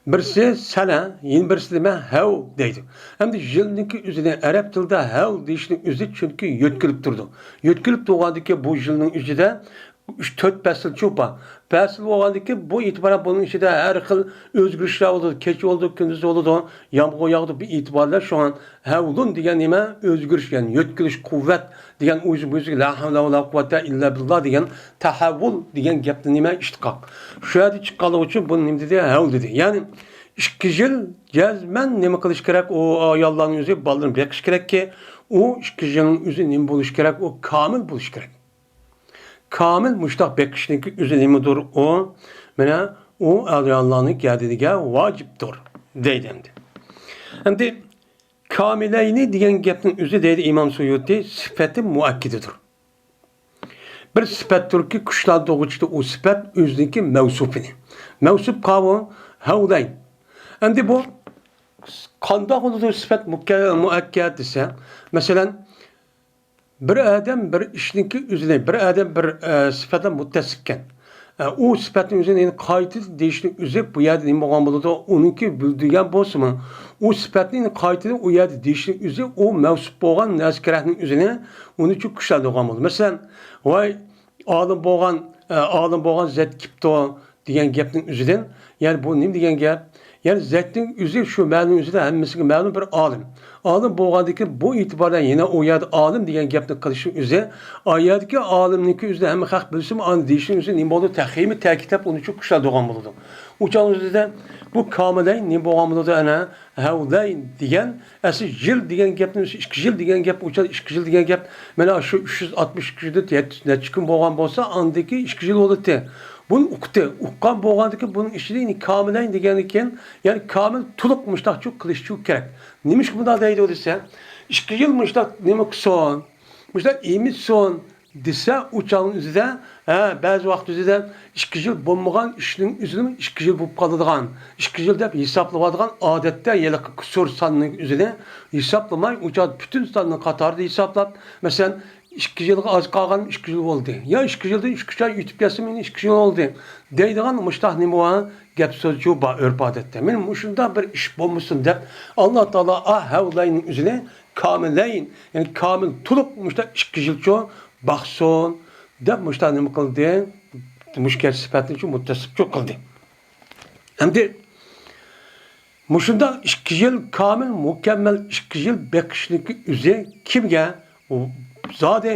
بىرسى سەنە، يەنە بىرسى نېمە؟ ھەۋ دەيدۇ. ئەمدى يىلنىڭكى ئۆزىنى ئەرەب تىلىدا ھەۋ دېيىشنىڭ ئۆزى چۈنكى يۆتكىلىپ تۇرىدۇ. يۆتكىلىپ تۇرغاندىكى بۇ يىلنىڭ ئىچىدە ئۈچ، تۆت پەسىلچۇ بار. پەسىل بولغاندىكى بۇ ئېتىبارەن بۇنىڭ ئىچىدە ھەر خىل ئۆزگىرىشلەر بولىدۇ. كېچە بولىدۇ، كۈندۈز بولىدۇ، يامغۇر ياغىدۇ. بۇ ئېتىبار بىلەن شۇڭا ھەۋلۇن دېگەن نېمە؟ ئۆزگىرىش، يەنى يۆتكىلىش، قۇۋۋەت دېگەن ئۆزى، ئۆزى لا ھەۋلە ۋە لا قۇۋۋەتە ئىللا بىللا دېگەن تەھەۋۋۇل دېگەن گەپنى نېمە ئىشتىقاق. شۇ يەردە چىققانلىقى ئۈچۈن بۇنى نېمە دېدى؟ ھەۋل دېدى. يەنى ئىككى يىل جەزمەن نېمە قىلىش كېرەك؟ ئۇ ئاياللارنىڭ ئۆزى بالىلىرىنى بېقىش كېرەككى، ئۇ ئىككى يىلنىڭ ئۆزى نېمە بولۇش كېرەك؟ ئۇ كامىل بولۇش كېرەك. كامىل مۇشتاق بېقىشنىڭكى ئۆزى نېمىدۇر ئۇ؟ مانا ئۇ ئاياللارنىڭ گەدىنىگە ۋاجىپتۇر دەيدۇ ئەمدى. ئەمدى كامىلەينى دېگەن گەپنىڭ ئۆزى دەيدۇ ئىمام سۇيۇتى، سۈپەتى مۇئەككىدىدۇر. بىر سۈپەتتۇركى، كۈچلاندۇرغۇچىدۇر ئۇ سۈپەت ئۆزىنىڭكى مەۋسۇپىنى. مەۋسۇپ قاۋۇ ھەۋلەين. ئەمدى بۇ قانداق بولىدۇ سۈپەت مۇكە-، مۇئەككەد دېسە، مەسىلەن، بىر ئادەم بىر ئىشنىڭكى ئۆزىنى، بىر ئادەم بىر، ئە، سۈپەتلەر مۇتتەسىپكەن. ئە، ئۇ سۈپەتنىڭ ئۆزىنى يەنە قايتىدىن دېيىشنىڭ ئۆزى بۇ يەردە نېمە بولغان بولىدۇ؟ ئۇنىڭكى بىلدۈرگەن بولسىمۇ، ئۇ سۈپەتنى يەنە قايتىدىن ئۇ يەردە دېيىشنىڭ ئۆزى ئۇ مەۋسۇپ بولغان نەرسە كېرەكنىڭ ئۆزىنى ئۇنىڭ ئۈچۈن كۈچلەندۈرگەن بولىدۇ. مەسىلەن، ۋاي، ئالىم بولغان، ئە، ئالىم بولغان زەيت كېپتۇ، دېگەن گەپنىڭ ئۆزىدىن، يەنى بۇ نېمە دېگەن گەپ؟ يەنى زەيتنىڭ ئۆزى شۇ مەلۇم ئۆزىدە ھەممىسىگە مەلۇم بىر ئالىم. ئالىم بولغاندىكىن بۇ ئېتىباردا يەنە ئۇ يەردە ئالىم دېگەن گەپنى قىلىشنىڭ ئۆزى، ئا يەردىكى ئالىمنىڭكى ئۆزىدە ھەممە خەق بىلسىمۇ ئاندىن دېيىشنىڭ ئۆزى نېمە بولىدۇ؟ تېخىمۇ تەكىتلەپ ئۇنى شۇ كۈچلەندۈرگەن بولىدۇ. ئۇ چاغنىڭ ئۆزىدە بۇ كامىلەين نېمە بولغان بولىدۇ؟ ئەنە ھەۋلەين دېگەن ئەسلى يىل دېگەن گەپنى، ئىككى يىل دېگەن گەپ، ئۇ چاغ ئىككى يىل دېگەن گەپ، مانا شۇ ئۈچ يۈز ئاتمىش ئىككى كۈندە يەتتە نەچچە كۈن بولغان بولسا، ئاندىكى ئىككى يىل بولاتتى. بۇنى ئۇقتى. ئۇققان بولغاندىكىن بۇنىڭ ئىچىدە يەنى كامىلەين دېگەندىكىن، يەنى كامىل تولۇق مۇشتاقچۇ قىلىشچۇ كېرەك. نېمىشقا بۇنداق دەيدۇ دېسە، ئىككى يىل مۇشتاق نېمە قىلسۇن؟ مۇشۇنداق ئېمىتسۇن دېسە، ئۇ چاغنىڭ ئۆزىدە، ھە، بەزى ۋاقىت ئۆزىدە ئىككى يىل بولمىغان ئىشنىڭ ئۆزىنىمۇ ئىككى يىل بولۇپ قالىدىغان، ئىككى يىل دەپ ھېسابلىۋالىدىغان، ئادەتتە ھېلىقى كۇسۇر ساننىڭ ئۆزىنى ھېسابلىماي، ئۇ چاغدا پۈتۈن ساننى قاتارىدا ھېسابلاپ، مەسىلەن، ئىككى يىلغا ئاز قالغان ئىككى يىل بولدى، يا ئىككى يىلدىن ئۈچ ئاي ئۆتۈپ كەتسىمۇ يەنە ئىككى يىل بولدى دەيدىغان مۇشتاق نېمە بار؟ گەپ سۆزچۇ بار ئۆرپ ئادەتتە. مانا مۇشۇنداق بىر ئىش بولمىسۇن دەپ، ئاللا تائالا ئا ھەۋلەينىڭ ئۆزىنى كامىلەين، يەنى كامىل تولۇق مۇشۇنداق ئىككى يىلچۇ باقسۇن دەپ مۇشۇنداق نېمە قىلدى؟ مۇشۇ گەپ سۈپەتنىچۇ مۇتتەسىپچۇ قىلدى. ئەمدى مۇشۇنداق ئىككى يىل كامىل، مۇكەممەل ئىككى يىل بېقىشنىڭكى ئۆزى كىمگە؟ ئۇ زادى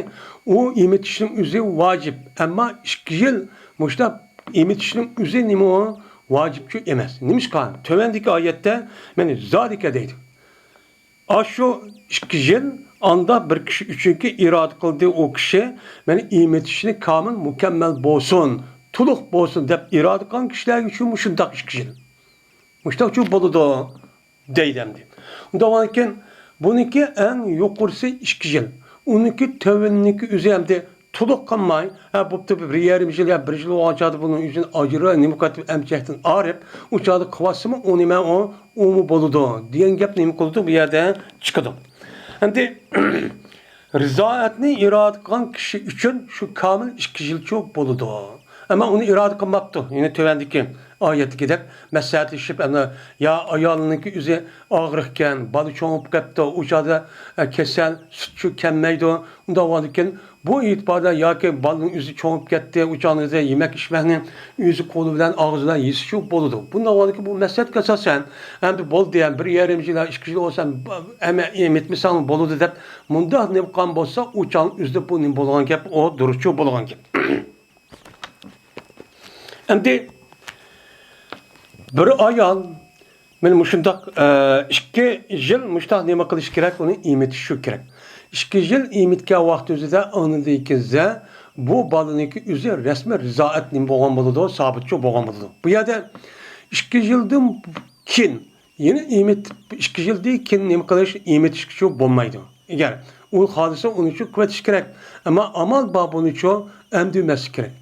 ئۇ ئېمىتىشنىڭ ئۆزى ۋاجىپ. ئەمما ئىككى يىل مۇشۇنداق ئېمىتىشنىڭ ئۆزى نېمە ئۇ؟ ۋاجىپچۇ ئەمەس. نېمىشقا؟ تۆۋەندىكى ئايەتتە مانا زادىكە دەيدۇ. ئاشۇ ئىككى يىل ئاندا بىر كىشى ئۈچۈنكى ئىرادە قىلدى ئۇ كىشى، مانا ئېمىتىشنى كامىل، مۇكەممەل بولسۇن، تولۇق بولسۇن دەپ ئىرادە قىلغان كىشىلەرگە شۇ مۇشۇنداق ئىككى يىل. مۇشۇنداقچۇ بولىدۇ دەيدۇ ئەمدى. ئۇنداق بولغاندىكىن بۇنىڭكى ئەڭ يۇقىرىسى ئىككى يىل. ئۇنىڭكى تۆۋىنىنىڭكى ئۆزى ئەمدى تولۇق قىلماي، ھە، بوپتۇ، بىر يېرىم يىل يا بىر يىل بولغان چاغدا بۇنىڭ ئۈچۈن ئاجرى نېمە قاتىپ ئەمچەكتىن ئايرىپ، ئۇ چاغدا قىلىۋاتسىمۇ ئۇ نېمە ئۇ، ئۇمۇ بولىدۇ دېگەن گەپ نېمە قىلىدۇ؟ بۇ يەردە چىقىدۇ. ئەمدى رىزائەتنى ئىرادە قىلغان كىشى ئۈچۈن شۇ كامىل ئىككى يىلچۇ بولىدۇ. ئەمما ئۇنى ئىرادە قىلماپتۇ. يەنە تۆۋەندىكى ئايەتتىكىدەك مەسلىھەتلىشىپ، ئەنە، يا ئايالنىڭكى ئۆزى ئاغرىقكەن، بالا چوڭىيىپ كەپتۇ، ئۇ چاغدا، ئە، كېسەل، سۈتچۇ كەلمەيدۇ. ئۇنداق بولغاندىكىن بۇ ئېتىباردا ياكى بالىنىڭ ئۆزى چوڭىيىپ كەتتى، ئۇ چاغنىڭ ئۆزىدە يېمەك ئىچمەكنى ئۆزى قولى بىلەن ئاغزى بىلەن يېسىچۇ بولىدۇ. بۇنداق بولغاندىكىن بۇ مەسلىھەتكە ئاساسەن، ئەمدى بولدى، يەنە بىر يېرىم يىل، ئىككى يىل بولسا، ئەمە ئېمىتمىسەڭ بولىدۇ دەپ، مۇنداق نېمە قىلغان بولسا، ئۇ چاغنىڭ ئۆزىدە بۇ نېمە بولغان گەپ، ئۇ دۇرۇسچۇ بولغان گەپ. ئەمدى بىر ئايال مانا مۇشۇنداق، ئە، ئىككى يىل مۇشۇنداق نېمە قىلىش كېرەك، ئۇنى ئېمىتىش شۇ كېرەك. ئىككى يىل ئېمىتكەن ۋاقتى ئۆزىدە ئاندىن كېيىن بۇ بالىنىڭكى ئۆزى رەسمىي رىزائەت نېمە بولغان بولىدۇ، سابىتچۇ بولغان بولىدۇ. بۇ يەردە ئىككى يىلدىن كېيىن يەنە ئېمىتىپ، ئىككى يىلدىن كېيىن نېمە قىلىش، ئېمىتىشكىچۇ بولمايدۇ. ئەگەر ئۇ خالىسا، ئۇنىچۇ قىلىۋېتىش كېرەك. ئەمما ئامال بار بۇنىچۇ ئەمدىمەسلىك كېرەك.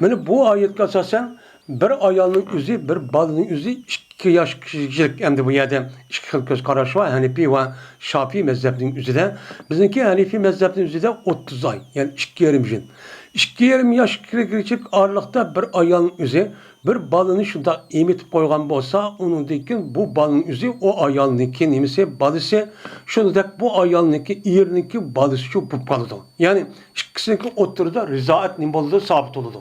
مانا بۇ ئايەتكە ئاساسەن، بىر ئايالنىڭ ئۆزى، بىر بالىنىڭ ئۆزى ئىككى ياش كىشىلىك، ئەمدى بۇ يەردە ئىككى خىل كۆز قاراش بار، ھەنىپىي ۋە شاپىي مەزھەپنىڭ ئۆزىدە. بىزنىڭكى ھەنىپىي مەزھەپنىڭ ئۆزىدە ئوتتۇز ئاي، يەنى ئىككى يېرىم يىل. ئىككى يېرىم ياش كىرگۈچىلىك ئارىلىقتا بىر ئايالنىڭ ئۆزى بىر بالىنى شۇنداق ئېمىتىپ قويغان بولسا، ئۇنىڭدىن كېيىن بۇ بالىنىڭ ئۆزى ئۇ ئايالنىڭكى نېمىسى، بالىسى، شۇنىڭدەك بۇ ئايالنىڭكى، ئېرىنىڭكى بالىسىچۇ بولۇپ قالىدۇ. يەنى ئىككىسىنىڭكى ئوتتۇرىدا رىزائەت نېمە بولىدۇ؟ سابىت بولىدۇ.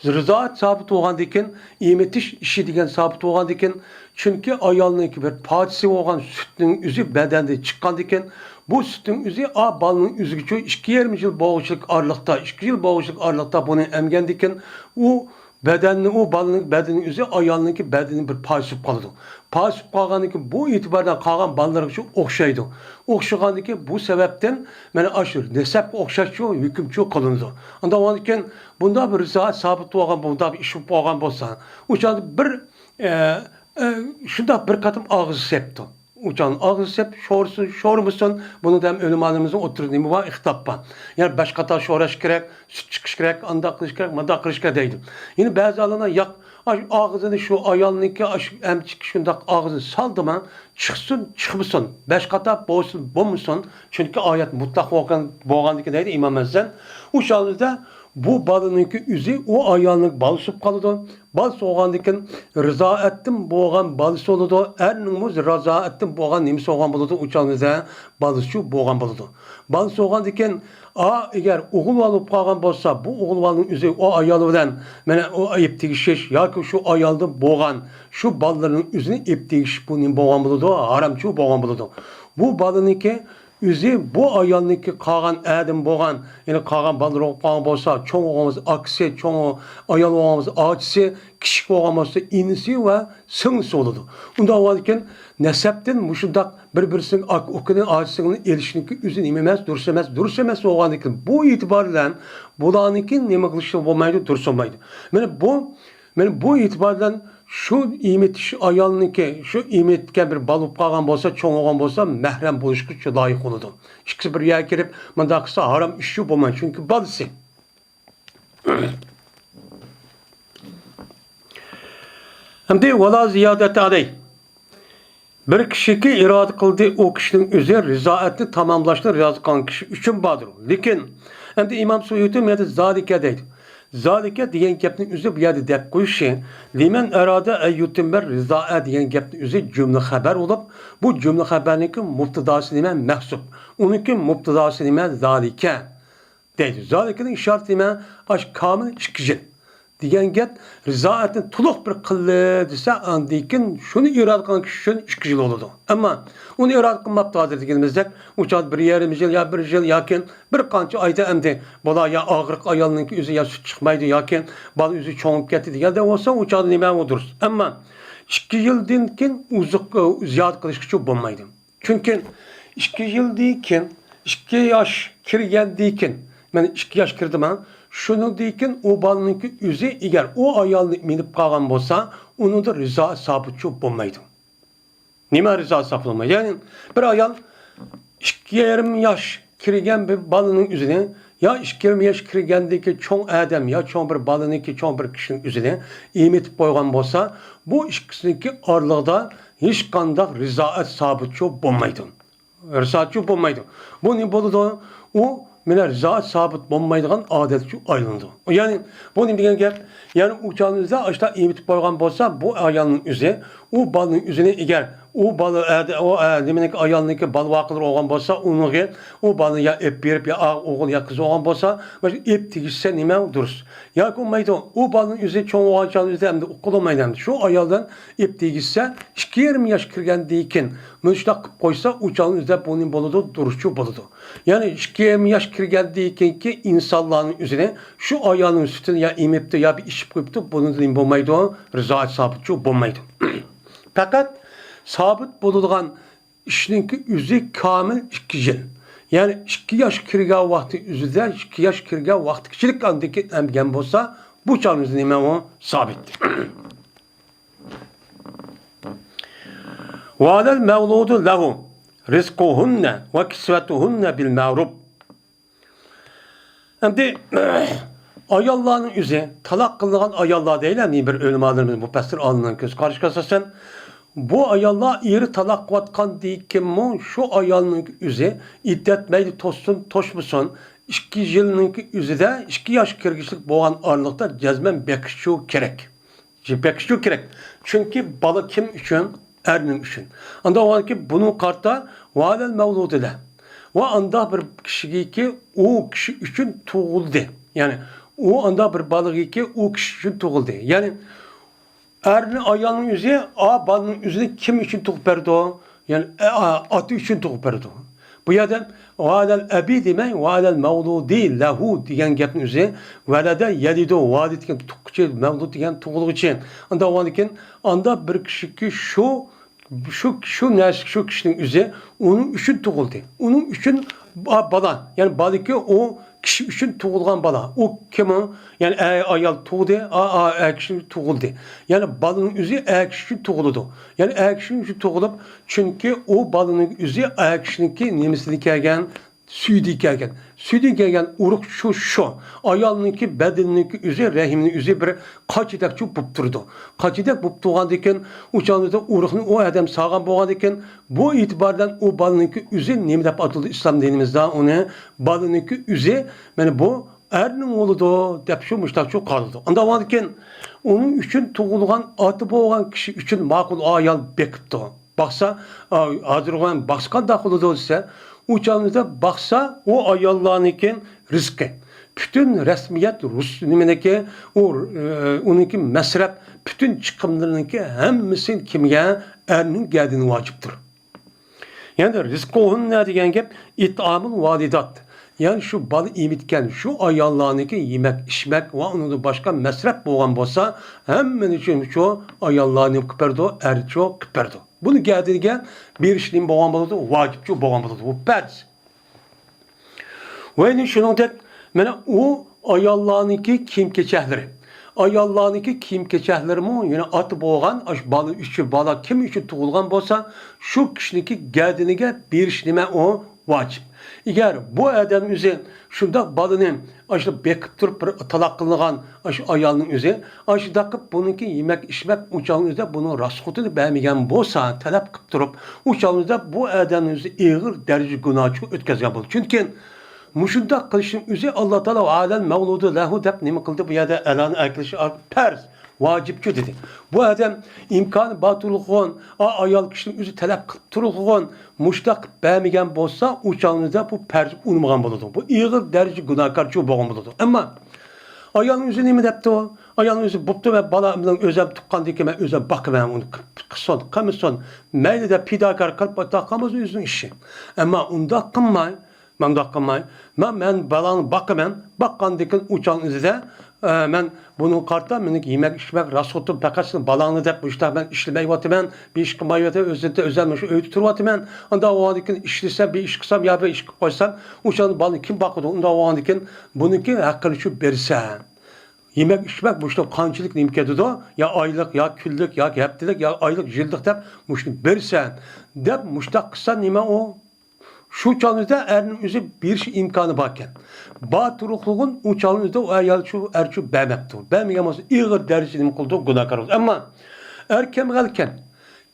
رىزائەت سابىت بولغاندىن كېيىن، ئېمىتىش ئىشى دېگەن سابىت بولغاندىن كېيىن، چۈنكى ئايالنىڭكى بىر پادىسى بولغان سۈتنىڭ ئۆزى بەدەندىن چىققاندىن كېيىن، بۇ سۈتنىڭ ئۆزى ئا بالىنىڭ ئۆزىگىچۇ ئىككى يېرىم يىل بولغۇچىلىك ئارىلىقتا، ئىككى يىل بولغۇچىلىك ئارىلىقتا بۇنى ئەمگەندىن كېيىن، ئۇ بەدەننى، ئۇ بالىنىڭ بەدىنى ئۆزى ئايالنىڭكى بەدىنى بىر پارچىسى بولۇپ قالىدۇ. پارچىسى بولۇپ قالغاندىن كېيىن بۇ ئېتىباردا قالغان بالىلارغىچۇ ئوخشايدۇ. ئوخشىغاندىن كېيىن بۇ سەۋەبتىن مانا ئاشۇ نەسەبكە ئوخشاشچۇ ھۆكۈمچۇ قىلىنىدۇ. ئانداق بولغاندىكىن بۇنداق بىر رىزائەت سابىت بولغان، بۇنداق بىر ئىش بولۇپ قالغان بولسا، ئۇ چاغدا بىر، ئە، ئە، شۇنداق بىر قېتىم ئاغزى سەپتۇ. ئۇ چاغنىڭ ئاغزى سەپ شورىسۇن، شورىمىسۇن، بۇنىڭدا ھەم ئۆلىمالىرىمىزنىڭ ئوتتۇرىدا نېمە بار؟ ئىختىلاپ بار. يەنى بەش قاتار شوراش كېرەك، سۈت چىقىش كېرەك، ئانداق قىلىش كېرەك، مۇنداق قىلىش كېرەك دەيدۇ. يەنە بەزى ئالىملار ياق، ئاش-، ئاغزىنى شۇ ئايالنىڭكى ئاش-، ئەمچىكى شۇنداق ئاغزىنى سالدىما، چىقسۇن، چىقمىسۇن، بەش قاتار بولسۇن، بولمىسۇن، چۈنكى ئايەت مۇتلەق بولغان، بولغاندىكىن دەيدۇ ئىمام ھەسەن. ئۇ چاغىمىزدا بۇ بالىنىڭكى ئۆزى ئۇ ئايالنىڭ بالىسى بولۇپ قالىدۇ. بالىسى بولغاندىن كېيىن رىزائەتتىن بولغان بالىسى بولىدۇ. ئەرنىڭمۇ رىزائەتتىن بولغان نېمىسى بولغان بولىدۇ، ئۇ چاغدا بالىسىچۇ بولغان بولىدۇ. بالىسى بولغاندىن كېيىن، ئا، ئەگەر ئوغۇل بالا بولۇپ قالغان بولسا، بۇ ئوغۇل بالىنىڭ ئۆزى ئۇ ئايال بىلەن مانا ئۇ ئەيىب تېگىشىش ياكى شۇ ئايالدا بولغان شۇ بالىلىرىنىڭ ئۆزىنى ئەيىب تېگىشىش بۇ نېمە بولغان بولىدۇ؟ ھارامچۇ بولغان بولىدۇ. بۇ بالىنىڭكى ئۆزى بۇ ئايالنىڭكى قالغان ئادەم بولغان، يەنى قالغان بالىلىرى بولۇپ قالغان بولسا، چوڭ بولغان بولسا ئاكىسى، چوڭ ئايال بولغان بولسا ئاچىسى، كىچىك بولغان بولسا ئىنىسى ۋە سىڭلىسى بولىدۇ. ئۇنداق بولغاندىكىن نەسەبتىن مۇشۇنداق بىر-بىرسىنىڭ ئاكا ئۇكىنى، ئاچىسىنى ئېلىشنىڭكى ئۆزى نېمە ئەمەس، دۇرۇس ئەمەس، دۇرۇس ئەمەس بولغاندىكىن بۇ ئېتىبار بىلەن بۇلارنىڭكى نېمە قىلىشى بولمايدۇ، دۇرۇس بولمايدۇ. مانا بۇ مانا بۇ ئېتىبار بىلەن شۇ ئېمىتىش ئايالنىڭكى، شۇ ئېمىتكەن بىر بالا بولۇپ قالغان بولسا، چوڭ بولغان بولسا، مەھرەم بولۇشقا لايىق بولىدۇ. ئىككىسى بىر يەرگە كىرىپ مۇنداق قىلسا ھارام ئىشچۇ بولمايدۇ، چۈنكى بالىسى. ئەمدى ۋالا زىيادەتە ئەلەي. بىر كىشىكى ئىرادە قىلدى، ئۇ كىشىنىڭ ئۆزى رىزائەتنى تاماملاشنى ئىرادە قىلغان كىشى ئۈچۈن باردۇر. لېكىن، ئەمدى ئىمام سۇيۇتى بۇ يەردە زالىكە دەيدۇ. زالىكە دېگەن گەپنىڭ ئۆزى بۇ يەردە دەپ قويۇشى، لىمەن ئەرادە ئەن يۇتىممە رىزائە دېگەن گەپنىڭ ئۆزى جۈملە خەبەر بولۇپ، بۇ جۈملە خەبەرنىڭكى مۇپتىداسى نېمە؟ مەھسۇپ. ئۇنىڭكى مۇپتىداسى نېمە؟ زالىكە. دەيدۇ. زالىكىنىڭ ئىشارىتى نېمە؟ ئاشۇ كامىل ئىككى يىل دېگەن گەپ، رىزائەتنى تولۇق بىر قىلدى دېسە، ئاندىن كېيىن شۇنى ئىرادە قىلغان كىشى ئۈچۈن ئىككى يىل بولىدۇ. ئەمما ئۇنى ئىرادە قىلماپتۇ ھازىر دېگىنىمىزدەك، ئۇ چاغدا بىر يېرىم يىل يا بىر يىل ياكى بىر قانچە ئايدا ئەمدى بالا يا ئاغرىق ئايالنىڭكى ئۆزى يا سۈت چىقمايدۇ ياكى بالا ئۆزى چوڭىيىپ كەتتى دېگەندە بولسا، ئۇ چاغدا نېمە ئۇ دۇرۇس. ئەمما ئىككى يىلدىن كېيىن ئوزۇق، زىيادە قىلىشقىچۇ بولمايدۇ. چۈنكى ئىككى يىلدىن كېيىن، ئىككى ياش كىرگەندىن كېيىن، مانا ئىككى ياش كىردىما، شۇنىڭدىن كېيىن ئۇ بالىنىڭكى ئۆزى ئەگەر ئۇ ئايالنى مىنىپ قالغان بولسا، ئۇنىڭدا رىزائەت سابىتچۇ بولمايدۇ. نېمە رىزائەت سابىت بولمايدۇ؟ يەنى بىر ئايال ئىككى يېرىم ياش كىرگەن بىر بالىنىڭ ئۆزىنى يا ئىككى يېرىم ياش كىرگەندىكى چوڭ ئادەم يا چوڭ بىر بالىنىڭكى چوڭ بىر كىشىنىڭ ئۆزىنى ئېمىتىپ قويغان بولسا، بۇ ئىككىسىنىڭكى ئارىلىقىدا ھېچقانداق رىزائەت سابىتچۇ بولمايدۇ. رىزائەتچۇ بولمايدۇ. بۇ نېمە بولىدۇ؟ ئۇ مانا رىزائەت سابىت بولمايدىغان ئادەتچۇ ئايلىنىدۇ. يەنى بۇ نېمە دېگەن گەپ؟ يەنى ئۇ چاغنىڭ ئۆزىدە ئاشۇنداق ئېمىتىپ قويغان بولسا، بۇ ئايالنىڭ ئۆزى، ئۇ بالىنىڭ ئۆزىنى ئەگەر ئۇ بالا، ئە، ئۇ، ئە، نېمىنىڭكى ئايالنىڭكى بالا ۋاقىلىرى بولغان بولسا، ئۇنىڭغا ئۇ بالىنى يا ئېلىپ بېرىپ، يا ئا-، ئوغۇل يا قىز بولغان بولسا، مانا شۇ ئېلىپ تېگىشسە نېمە دۇرۇس. ياكى بولمايدۇ، ئۇ بالىنىڭ ئۆزى چوڭ بولغان چاغدا ئۆزى ئەمدى ئۇقۇلمايدۇ ئەمدى. شۇ ئايالدىن ئېلىپ تېگىشسە، ئىككى يېرىم ياش كىرگەندىن كېيىن مۇشۇنداق قىلىپ قويسا، ئۇ چاغنىڭ ئۆزىدە بۇ نېمە بولىدۇ؟ دۇرۇسچۇ بولىدۇ. يەنى ئىككى يېرىم ياش كىرگەندىن كېيىنكى ئىنسانلارنىڭ ئۆزىنى شۇ ئايالنىڭ سۈتىنى يا ئېمىپتۇ يا بىر ئىچىپ قويۇپتۇ، بۇنىڭدا نېمە بولمايدۇ؟ رىزائەت سابىتچۇ بولمايدۇ. پەقەت سابىت بولىدىغان ئىشنىڭكى ئۆزى كامىل ئىككى يىل. يەنى ئىككى ياش كىرگەن ۋاقتى ئۆزىدە، ئىككى ياش كىرگەن ۋاقتى كىچىك ئاندىكى ئەمگەن بولسا، بۇ چاغنىڭ ئۆزى نېمە ئۇ؟ سابىت. ۋەلەل مەۋلۇدۇ لەھۇ رىزقۇھۇننە ۋە كىسۋەتۇھۇننە بىل مەرۇپ. ئەمدى ئاياللارنىڭ ئۆزى، تالاق قىلىنغان ئاياللار دەيلى، ئەمدى بىر ئۆلىمالىرىمىز، مۇپەسسىر ئالىملارنىڭ كۆز قارىشىغا ئاساسەن، بۇ ئاياللار ئېرى تالاق قىلىۋاتقاندىكىنمۇ شۇ ئايالنىڭ ئۆزى ئىددەت مەيلى توشسۇن، توشمىسۇن، ئىككى يىلنىڭ ئۆزىدە ئىككى ياش كىرگۈچلۈك بولغان ئارىلىقتا جەزمەن بېقىشى كېرەك. بېقىشى كېرەك. چۈنكى بالا كىم ئۈچۈن؟ ئەرنىڭ ئۈچۈن. ئانداق بولغاندىكىن بۇنىڭغا قارىتا ۋەلەل مەۋلۇدۇ لەھ. ۋە ئانداق بىر كىشىگىكى ئۇ كىشى ئۈچۈن تۇغۇلدى. يەنى ئۇ ئانداق بىر بالىغىكى ئۇ كىشى ئۈچۈن تۇغۇلدى. يەنى ئەرنى ئايالنىڭ ئۆزى، ئا، بالىنىڭ ئۆزىنى كىم ئۈچۈن تۇغۇپ بەردى؟ يەنى، ئە، ئا، ئاتا ئۈچۈن تۇغۇپ بەردى. بۇ يەردە ۋەلەل ئەبى دېمەي، ۋەلەل مەۋلۇدى لەھۇ دېگەن گەپنىڭ ئۆزى ۋەلەدە يەلىدۇ، ۋالىد دېگەن تۇغقۇچى، مەۋلۇد دېگەن تۇغۇلغۇچى. ئانداق بولغاندىكىن، ئانداق بىر كىشىكى شۇ، شۇ، شۇ نەرسە، شۇ كىشىنىڭ ئۆزى ئۇنىڭ ئۈچۈن تۇغۇلدى. ئۇنىڭ ئۈچۈن با-، بالا، يەنى بالىكى ئۇ كىشى ئۈچۈن تۇغۇلغان بالا. ئۇ كىم ئۇ؟ يەنى ئە-، ئايال تۇغدى، ئا-، ئا-، ئەر كىشى تۇغۇلدى. يەنى بالىنىڭ ئۆزى ئەر كىشى ئۈچۈن تۇغۇلىدۇ. يەنى ئەر كىشى ئۈچۈن تۇغۇلۇپ، چۈنكى ئۇ بالىنىڭ ئۆزى ئەر كىشىنىڭكى نېمىسىدىن كەلگەن؟ سۈيىدىن كەلگەن. سۈيىدىن كەلگەن ئۇرۇق شۇ، شۇ. ئايالنىڭكى بەدىنىنىڭكى ئۆزى، رەھىمنىڭ ئۆزى بىر قاچىدەكچۇ بوپ تۇرىدۇ. قاچىدەك بوپ تۇرغاندىكىن، ئۇ چاغدا ئۇرۇقنى ئۇ ئادەم سالغان بولغاندىكىن، بۇ ئېتىبار بىلەن ئۇ بالىنىڭكى ئۆزى نېمە دەپ ئاتىلىدۇ ئىسلام دىنىمىزدا؟ ئۇنى بالىنىڭكى ئۆزى، مانا بۇ ئەرنىڭ ئوغلىدۇ دەپ شۇ مۇشتاقچۇ قالىدۇ. ئانداق بولغاندىكىن ئۇنىڭ ئۈچۈن تۇغۇلغان ئاتا بولغان كىشى ئۈچۈن ماقۇل ئايال بېقىپتۇ. باقسا، ئا، ھازىرغۇ باقسا قانداق بولىدۇ دېسە، ئۇ چاغدا باقسا، ئۇ ئاياللارنىڭكى رىزقى، پۈتۈن رەسمىيەت رۇس نېمىنىڭكى، ئۇ، ئۇنىڭكى مەسرەپ، پۈتۈن چىقىملىرىنىڭكى ھەممىسى كىمگە؟ ئەرنىڭ گەدىنى ۋاجىپتۇر. يەنى رىزقۇھۇننە دېگەن گەپ ئىتئامۇل ۋالىدات. يەنى شۇ بالا ئېمىتكەن شۇ ئاياللارنىڭكى يېمەك، ئىچمەك ۋە ئۇنىڭدىن باشقا مەسرەپ بولغان بولسا، ھەممىنى شۇ، شۇ ئاياللار نېمە قىلىپ بەردۇ؟ ئەرچۇ قىلىپ بەردۇ. بۇنى گەدىنىگە بېرىش نېمە بولغان بولىدۇ؟ ۋاجىپچۇ بولغان بولىدۇ. بۇ پەرز. ۋە يەنە شۇنىڭدەك، مانا ئۇ ئاياللارنىڭكى كىيىم-كېچەكلىرى. ئاياللارنىڭكى كىيىم-كېچەكلىرىمۇ، يەنە ئاتا بولغان، ئاشۇ بالا ئۈچۈن، بالا كىم ئۈچۈن تۇغۇلغان بولسا، شۇ كىشىنىڭكى گەدىنىگە بېرىش نېمە ئۇ؟ ۋاجىپ. ئەگەر بۇ ئادەم ئۆزى شۇنداق بالىنى، ئاشۇ بېقىپ تۇرۇپ بىر تالاق قىلىنغان ئاشۇ ئايالنىڭ ئۆزى، ئاشۇنداق قىلىپ بۇنىڭكى يېمەك-ئىچمەك ئۇ چاغنىڭ ئۆزىدە بۇنىڭ راسخوتىنى بەرمىگەن بولسا، تەلەپ قىلىپ تۇرۇپ، ئۇ چاغنىڭ ئۆزىدە بۇ ئادەمنىڭ ئۆزى ئېغىر دەرىجىدە گۇناھچىغا ئۆتكەزگەن بولىدۇ. چۈنكى مۇشۇنداق قىلىشنىڭ ئۆزى ئاللا تائالا ۋە ئەلەل مەۋلۇدۇ لەھۇ دەپ نېمە قىلدى؟ بۇ يەردە ئەلانى ئەكېلىش پەرز، ۋاجىپچۇ دېدى. بۇ ئادەم ئىمكانى بار تۇرغۇن، ئا-، ئايال كىشىنىڭ ئۆزى تەلەپ قىلىپ تۇرغۇن، مۇشتاق قىلىپ بەرمىگەن بولسا، ئۇ چاغنىڭدا بۇ پەرز ئۇنىمىغان بولىدۇ. بۇ ئېغىر دەرىجە گۇناھكارچۇ بولغان بولىدۇ. ئەمما ئايالنىڭ ئۆزى نېمە دەپتۇ؟ ئايالنىڭ ئۆزى بوپتۇ، مەن بالا بىلەن ئۆزۈم تۇغقاندىن كېيىن مەن ئۆزۈم باقىمەن، ئۇنى قىلسۇن، قىلمىسۇن، مەيلى دەپ پىداكار قىلىپ ئاتاق قىلمىسۇن، ئۆزىنىڭ ئىشى. ئەمما ئۇنداق قىلماي، مەن ئۇنداق قىلماي، مەن، مەن بالامنى باقىمەن، باققاندىن كېيىن ئۇ چاغنىڭ ئۆزىدە، ئە، مەن بۇنىڭغا قارىتا مېنىڭ يېمەك ئىچمەك راسخوتۇم پەقەت سېنىڭ بالاڭنى دەپ مۇشۇنداق مەن ئىشلىمەيۋاتىمەن، بىر ئىش قىلمايۋاتىمەن، ئۆزۈمدە، ئۆزۈم مۇشۇ ئۆيدە تۇرۇۋاتىمەن. ئۇنداق بولغاندىن كېيىن ئىشلىسەم، بىر ئىش قىلسام يا بىر ئىش قىلىپ قويسام، ئۇ چاغدا بالىنى كىم باقىدۇ؟ ئۇنداق بولغاندىن كېيىن بۇنىڭكى ھەققىنى شۇ بېرىسەن. يېمەك ئىچمەك مۇشۇ قانچىلىك نېمە كېتىدۇ؟ يا ئايلىق، يا كۈنلۈك، ياكى ھەپتىلىك، يا ئايلىق، يىللىق دەپ مۇشۇنى بېرىسەن دەپ مۇشۇنداق قىلسا نېمە ئۇ؟ شۇ چاغنىڭدا ئەرنىڭ ئۆزى بېرىش ئىمكانى باركەن. بار تۇرۇقلۇغۇن ئۇ چاغنىڭدا ئۇ ئايال شۇ ئەرچۇ بەرمەپتۇ. بەرمىگەن بولسا ئېغىر دەرىجىدە نېمە قىلىدۇ؟ گۇناھكار بولىدۇ. ئەمما ئەر كەمبەغەلكەن.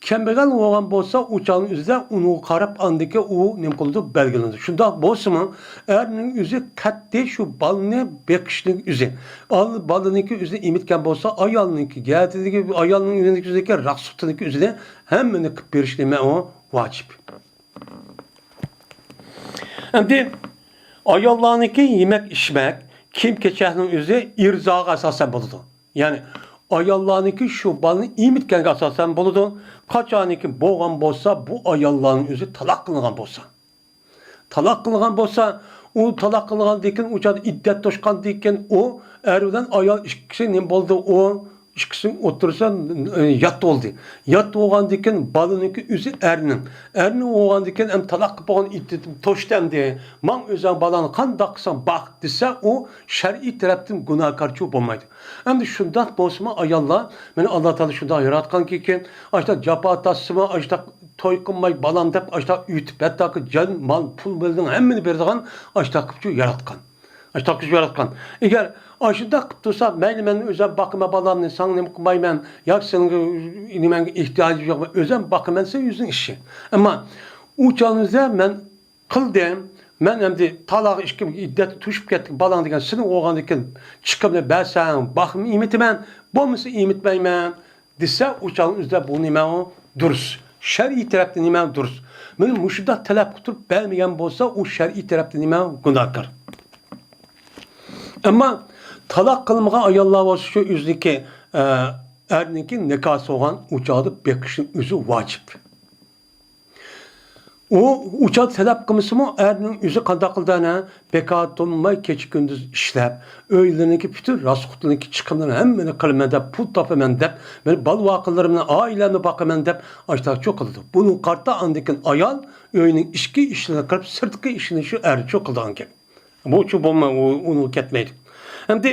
كەمبەغەل بولغان بولسا ئۇ چاغنىڭ ئۆزىدە ئۇنىڭغا قاراپ ئاندىكى ئۇ نېمە قىلىدۇ؟ بەلگىلىنىدۇ. شۇنداق بولسىمۇ ئەرنىڭ ئۆزى قەتئىي شۇ بالىنى بېقىشنىڭ ئۆزى. ئال-، بالىنىڭكى ئۆزىنى ئېمىتكەن بولسا ئايالنىڭكى گەدىنىدىكى، ئايالنىڭ ئۆزىنىڭكى ئۆزىدىكى راق سۈتىنىڭكى ئۆزىنى ھەممىنى قىلىپ بېرىش نېمە ئۇ؟ ۋاجىپ. ئەمدى ئاياللارنىڭكى يېمەك-ئىچمەك، كىيىم-كېچەكنىڭ ئۆزى ئىرزاغا ئاساسەن بولىدۇ. يەنى ئاياللارنىڭكى شۇ بالىنى ئېمىتكەنگە ئاساسەن بولىدۇ. قاچانكى بولغان بولسا، بۇ ئاياللارنىڭ ئۆزى تالاق قىلىنغان بولسا. تالاق قىلىنغان بولسا، ئۇ تالاق قىلىنغاندىن كېيىن ئۇ چاغدا ئىددەت توشقاندىن كېيىن ئۇ ئەر بىلەن ئايال ئىككىسى نېمە بولدى؟ ئۇ ئىككىسىنىڭ ئوتتۇرىسىدا، ئە، يات بولدى. يات بولغاندىن كېيىن بالىنىڭكى ئۆزى ئەرنىڭ. ئەرنىڭ بولغاندىن كېيىن ئەمدى تالاق قىلىپ بولغان ئىددىتىم توشتى ئەمدى. ماڭ ئۆزۈڭ بالاڭنى قانداق قىلساڭ باق دېسە، ئۇ شەرئىي تەرەپتىن گۇناھكارچۇ بولمايدۇ. ئەمدى شۇنداق بولسىمۇ ئاياللار، مانا ئاللا تائالا شۇنداق ياراتقانكى، ئاشۇنداق جاپا تارتسىمۇ، ئاشۇنداق توي قىلماي بالام دەپ، ئاشۇنداق ئۆتۈپ، ھەتتاكى جان، مال، پۇل بىلەن ھەممىنى بېرىدىغان ئاشۇنداق قىلىپچۇ ياراتقان. ئاشۇنداق قىلىپ ياراتقان. ئەگەر ئاشۇنداق قىلىپ تۇرسا، مەيلى مەن ئۆزۈم باقىمەن بالامنى، ساڭا نېمە قىلمايمەن، ياكى سېنىڭ نېمەڭگە ئېھتىياجىم يوق، مەن ئۆزۈم باقىمەن دېسە ئۆزىنىڭ ئىشى. ئەمما ئۇ چاغنىڭدا مەن قىلدىم، مەن ئەمدى تالاق ئىككى ئىددەت توشۇپ كەتتى بالاڭ دېگەن سېنىڭ بولغاندىن كېيىن چىقىمنى بەرسەڭ باقىمنى ئېمىتىمەن، بولمىسا ئېمىتمەيمەن دېسە، ئۇ چاغنىڭ ئۆزىدە بۇ نېمە ئۇ؟ دۇرۇس. شەرئىي تەرەپتىن نېمە دۇرۇس؟ مانا مۇشۇنداق تەلەپ قىلىپ تۇرۇپ بەرمىگەن بولسا، ئۇ شەرئىي تەرەپتىن نېمە؟ گۇناھكار. ئەمما تالاق قىلمىغان ئاياللار بولسا شۇ ئۆزىنىڭكى، ئە، ئەرنىڭكى نىكاھسى بولغان ئۇ چاغدا بېقىشنىڭ ئۆزى ۋاجىپ. ئۇ ئۇ چاغدا تەلەپ قىلمىسىمۇ، ئەرنىڭ ئۆزى قانداق قىلدى ئەنە؟ بىكار تۇرماي كېچە-كۈندۈز ئىشلەپ، ئۆيلىرىنىڭكى پۈتۈن راسخوتلىرىنىڭكى چىقىملىرىنى ھەممىنى قىلىمەن دەپ، پۇل تاپىمەن دەپ، مەن بالا-ۋاقىلىرىم بىلەن ئائىلەمنى باقىمەن دەپ، ئاشتاقچۇ قىلىدۇ. بۇنىڭغا قارىتا ئاندىن كېيىن ئايال ئۆينىڭ ئىچكى ئىشلىرىنى قىلىپ، سىرتقى ئىشىنى شۇ ئەرچۇ قىلىدىغان گەپ. بۇچۇ بولماي، ئۇ، ئۇنىڭغا كەتمەيدۇ. ئەمدى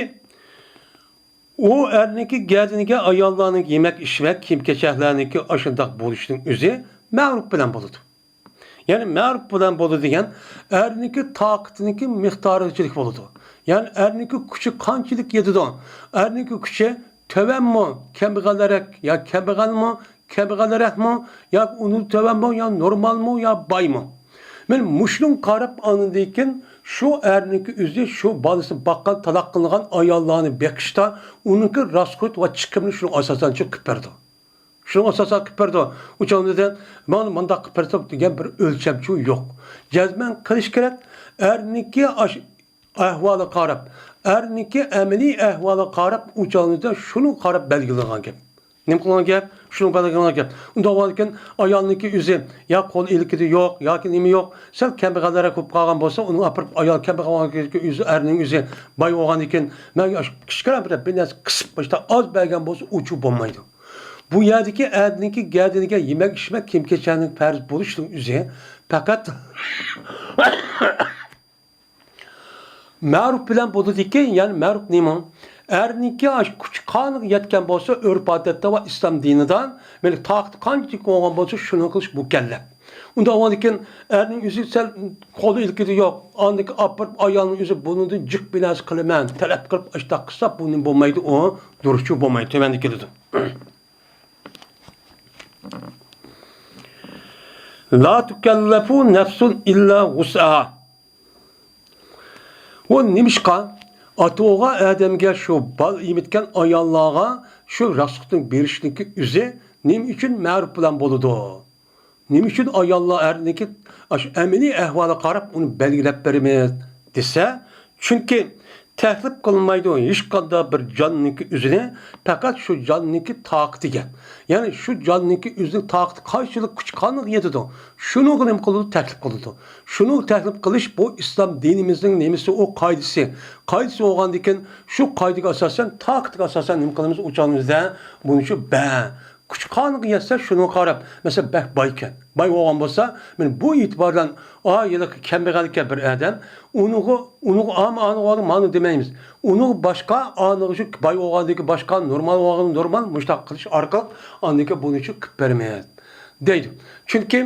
ئۇ ئەرنىڭكى گەدىنىگە ئاياللارنىڭ يېمەك-ئىچمەك، كىيىم-كېچەكلەرنىڭكى ئاشۇنداق بولۇشىنىڭ ئۆزى مەرۇپ بىلەن بولىدۇ. يەنى مەرۇپ بىلەن بولىدۇ دېگەن ئەرنىڭكى تاقىتىنىڭكى مىقدارىچىلىك بولىدۇ. يەنى ئەرنىڭكى كۈچى قانچىلىك يېتىدۇ؟ ئەرنىڭكى كۈچى تۆۋەنمۇ، كەمبەغەلرەك يا كەمبەغەلمۇ، كەمبەغەلرەكمۇ، ياكى ئۇنىڭدىن تۆۋەنمۇ، يا نورمالمۇ، يا بايمۇ؟ مانا مۇشۇنىڭغا قاراپ ئاندىن كېيىن شۇ ئەرنىڭكى ئۆزى شۇ بالىسىنى باققان، تالاق قىلىنغان ئاياللارنى بېقىشتا ئۇنىڭكى راسخوت ۋە چىقىمىنى شۇنىڭ ئاساسەن چىقىپ بېرىدۇ. شۇنىڭ ئاساسەن قىلىپ بېرىدۇ. ئۇ چاغدا مانا مۇنداق قىلىپ بېرىدۇ دېگەن بىر ئۆلچەمچۇ يوق. جەزمەن قىلىش كېرەك. ئەرنىڭكى ئاش-، ئەھۋالىغا قاراپ، ئەرنىڭكى ئەمەلىي ئەھۋالىغا قاراپ، ئۇ چاغدا شۇنىڭغا قاراپ بەلگىلىنغان گەپ. نېمە قىلغان گەپ؟ شۇنىڭ بەلگىلىنغان گەپ. ئۇنداق بولغاندىكىن ئايالنىڭكى ئۆزى يا قول ئىلكىدە يوق ياكى نېمە يوق، سەل كەمبەغەلرەك بولۇپ قالغان بولسا، ئۇنىڭ ئاپىرىپ ئايال كەمبەغەل بولغاندىكىن ئۆزى، ئەرنىڭ ئۆزى باي بولغاندىكىن، مەن ئاشۇ كىچىككىنە بىر، بىر نەرسە قىسىپ، باشتا ئاز بەرگەن بولسا، ئوچۇق بولمايدۇ. بۇ يەردىكى ئەرنىڭكى گەدىنىگە يېمەك ئىچمەك، كىيىم كېچەكنىڭ پەرز بولۇشىنىڭ ئۆزى پەقەت مەرۇپ بىلەن بولىدىكەن. يەنى مەرۇپ نېمە؟ ئەرنىڭكى ئاشۇ كۈچى قانىغا يەتكەن بولسا، ئۆرپ-ئادەتتە ۋە ئىسلام دىنىدا، مەيلى تاقىتى قانچىلىك بولغان بولسا، شۇنى قىلىش مۇكەللەپ. ئۇنداق بولغاندىكىن ئەرنىڭ ئۆزى سەل قولى ئىلكىدە يوق، ئاندىكى ئاپىرىپ ئايالنىڭ ئۆزى بۇنىڭدىن جىق بىر نەرسە قىلىمەن، تەلەپ قىلىپ ئاشتاق قىلسا، بۇ نېمە بولمايدۇ، ئۇ دۇرۇسچۇ بولمايدۇ، تۆۋەندە كېلىدۇ. لا تكلف نفس إلا وسعها. ئۇ نېمىشقا ئاتا بولغان ئادەمگە، شۇ بالا ئېمىتكەن ئاياللارغا شۇ راسخوتنى بېرىشنىڭكى ئۆزى نېمە ئۈچۈن مەرۇپ بىلەن بولىدۇ؟ نېمە ئۈچۈن ئاياللار ئەرنىڭكى ئاشۇ ئەمەلىي ئەھۋالىغا قاراپ ئۇنى بەلگىلەپ بېرىمىز دېسە، چۈنكى تەكلىپ قىلمايدۇ ھېچقانداق بىر جاننىڭكى ئۆزىنى، پەقەت شۇ جاننىڭكى تاقىتىگە. يەنى شۇ جاننىڭكى ئۆزىنىڭ تاقىتى قانچىلىك كۈچ قانىغا يېتىدۇ، شۇنىڭغا نېمە قىلىدۇ؟ تەكلىپ قىلىدۇ. شۇنىڭغا تەكلىپ قىلىش بۇ ئىسلام دىنىمىزنىڭ نېمىسى، ئۇ قائىدىسى. قائىدىسى بولغاندىكىن شۇ قائىدىگە ئاساسەن، تاقىتىگە ئاساسەن نېمە قىلىمىز؟ ئۇ چاغدا بىزدە بۇنى شۇ بە. كۈچ قانىغا يەتسە، شۇنىڭغا قاراپ، مەسىلەن، بەك بايكەن، باي بولغان بولسا، مانا بۇ ئېتىبار بىلەن، ئا، ھېلىقى كەمبەغەلكەن بىر ئادەم، ئۇنىڭغا، ئۇنىڭغا ئاما، ئانىغا مانا دېمەيمىز. ئۇنىڭغا باشقا، ئانىغا شۇ باي بولغاندىكى باشقا، نورمال بولغان نورمال، مۇشۇنداق قىلىش ئارقىلىق ئاندىكى بۇنى شۇ قىلىپ بېرىمىز دەيدۇ. چۈنكى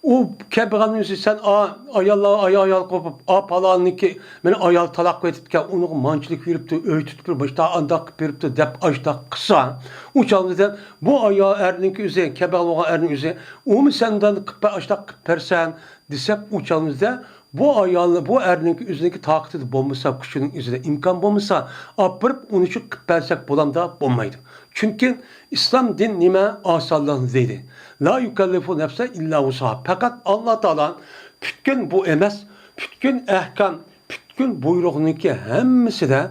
ئۇ كەمبەغەلنىڭ ئۆزى، سەن ئا-، ئاياللار، ئايال، ئايال قوپۇپ، ئا، پالاننىكى مېنى ئايال تالاق قىلىۋېتىپتىكەن، ئۇنىڭغا مانچىلىك بېرىپتۇ، ئۆي تۇتۇپ بېرىپتۇ، مۇشۇنداق ئانداق قىلىپ بېرىپتۇ دەپ ئاشتاق قىلسا، ئۇ چاغدا بۇ ئايال ئەرنىڭكى ئۆزى، كەمبەغەل بولغان ئەرنىڭ ئۆزى، ئۇمۇ سەندىن قىلىپ بەر، ئاشتاق قىلىپ بەرسەن دېسەك، ئۇ چاغدا بۇ ئايالنى، بۇ ئەرنىڭكى ئۆزىنىڭكى تاقىتىدا بولمىسا، كۈچىنىڭ ئۆزىدە ئىمكان بولمىسا، ئاپىرىپ ئۇنى شۇ قىلىپ بەرسەك بولامدا؟ بولمايدۇ. چۈنكى ئىسلام دىن نېمە؟ ئاسانلىقنى دەيدۇ. لا يكلف نفسا إلا وسعها. پەقەت ئاللا تائالا پۈتكۈل بۇ ئەمەس، پۈتكۈل ئەھكام، پۈتكۈل بۇيرۇقنىڭكى ھەممىسىدە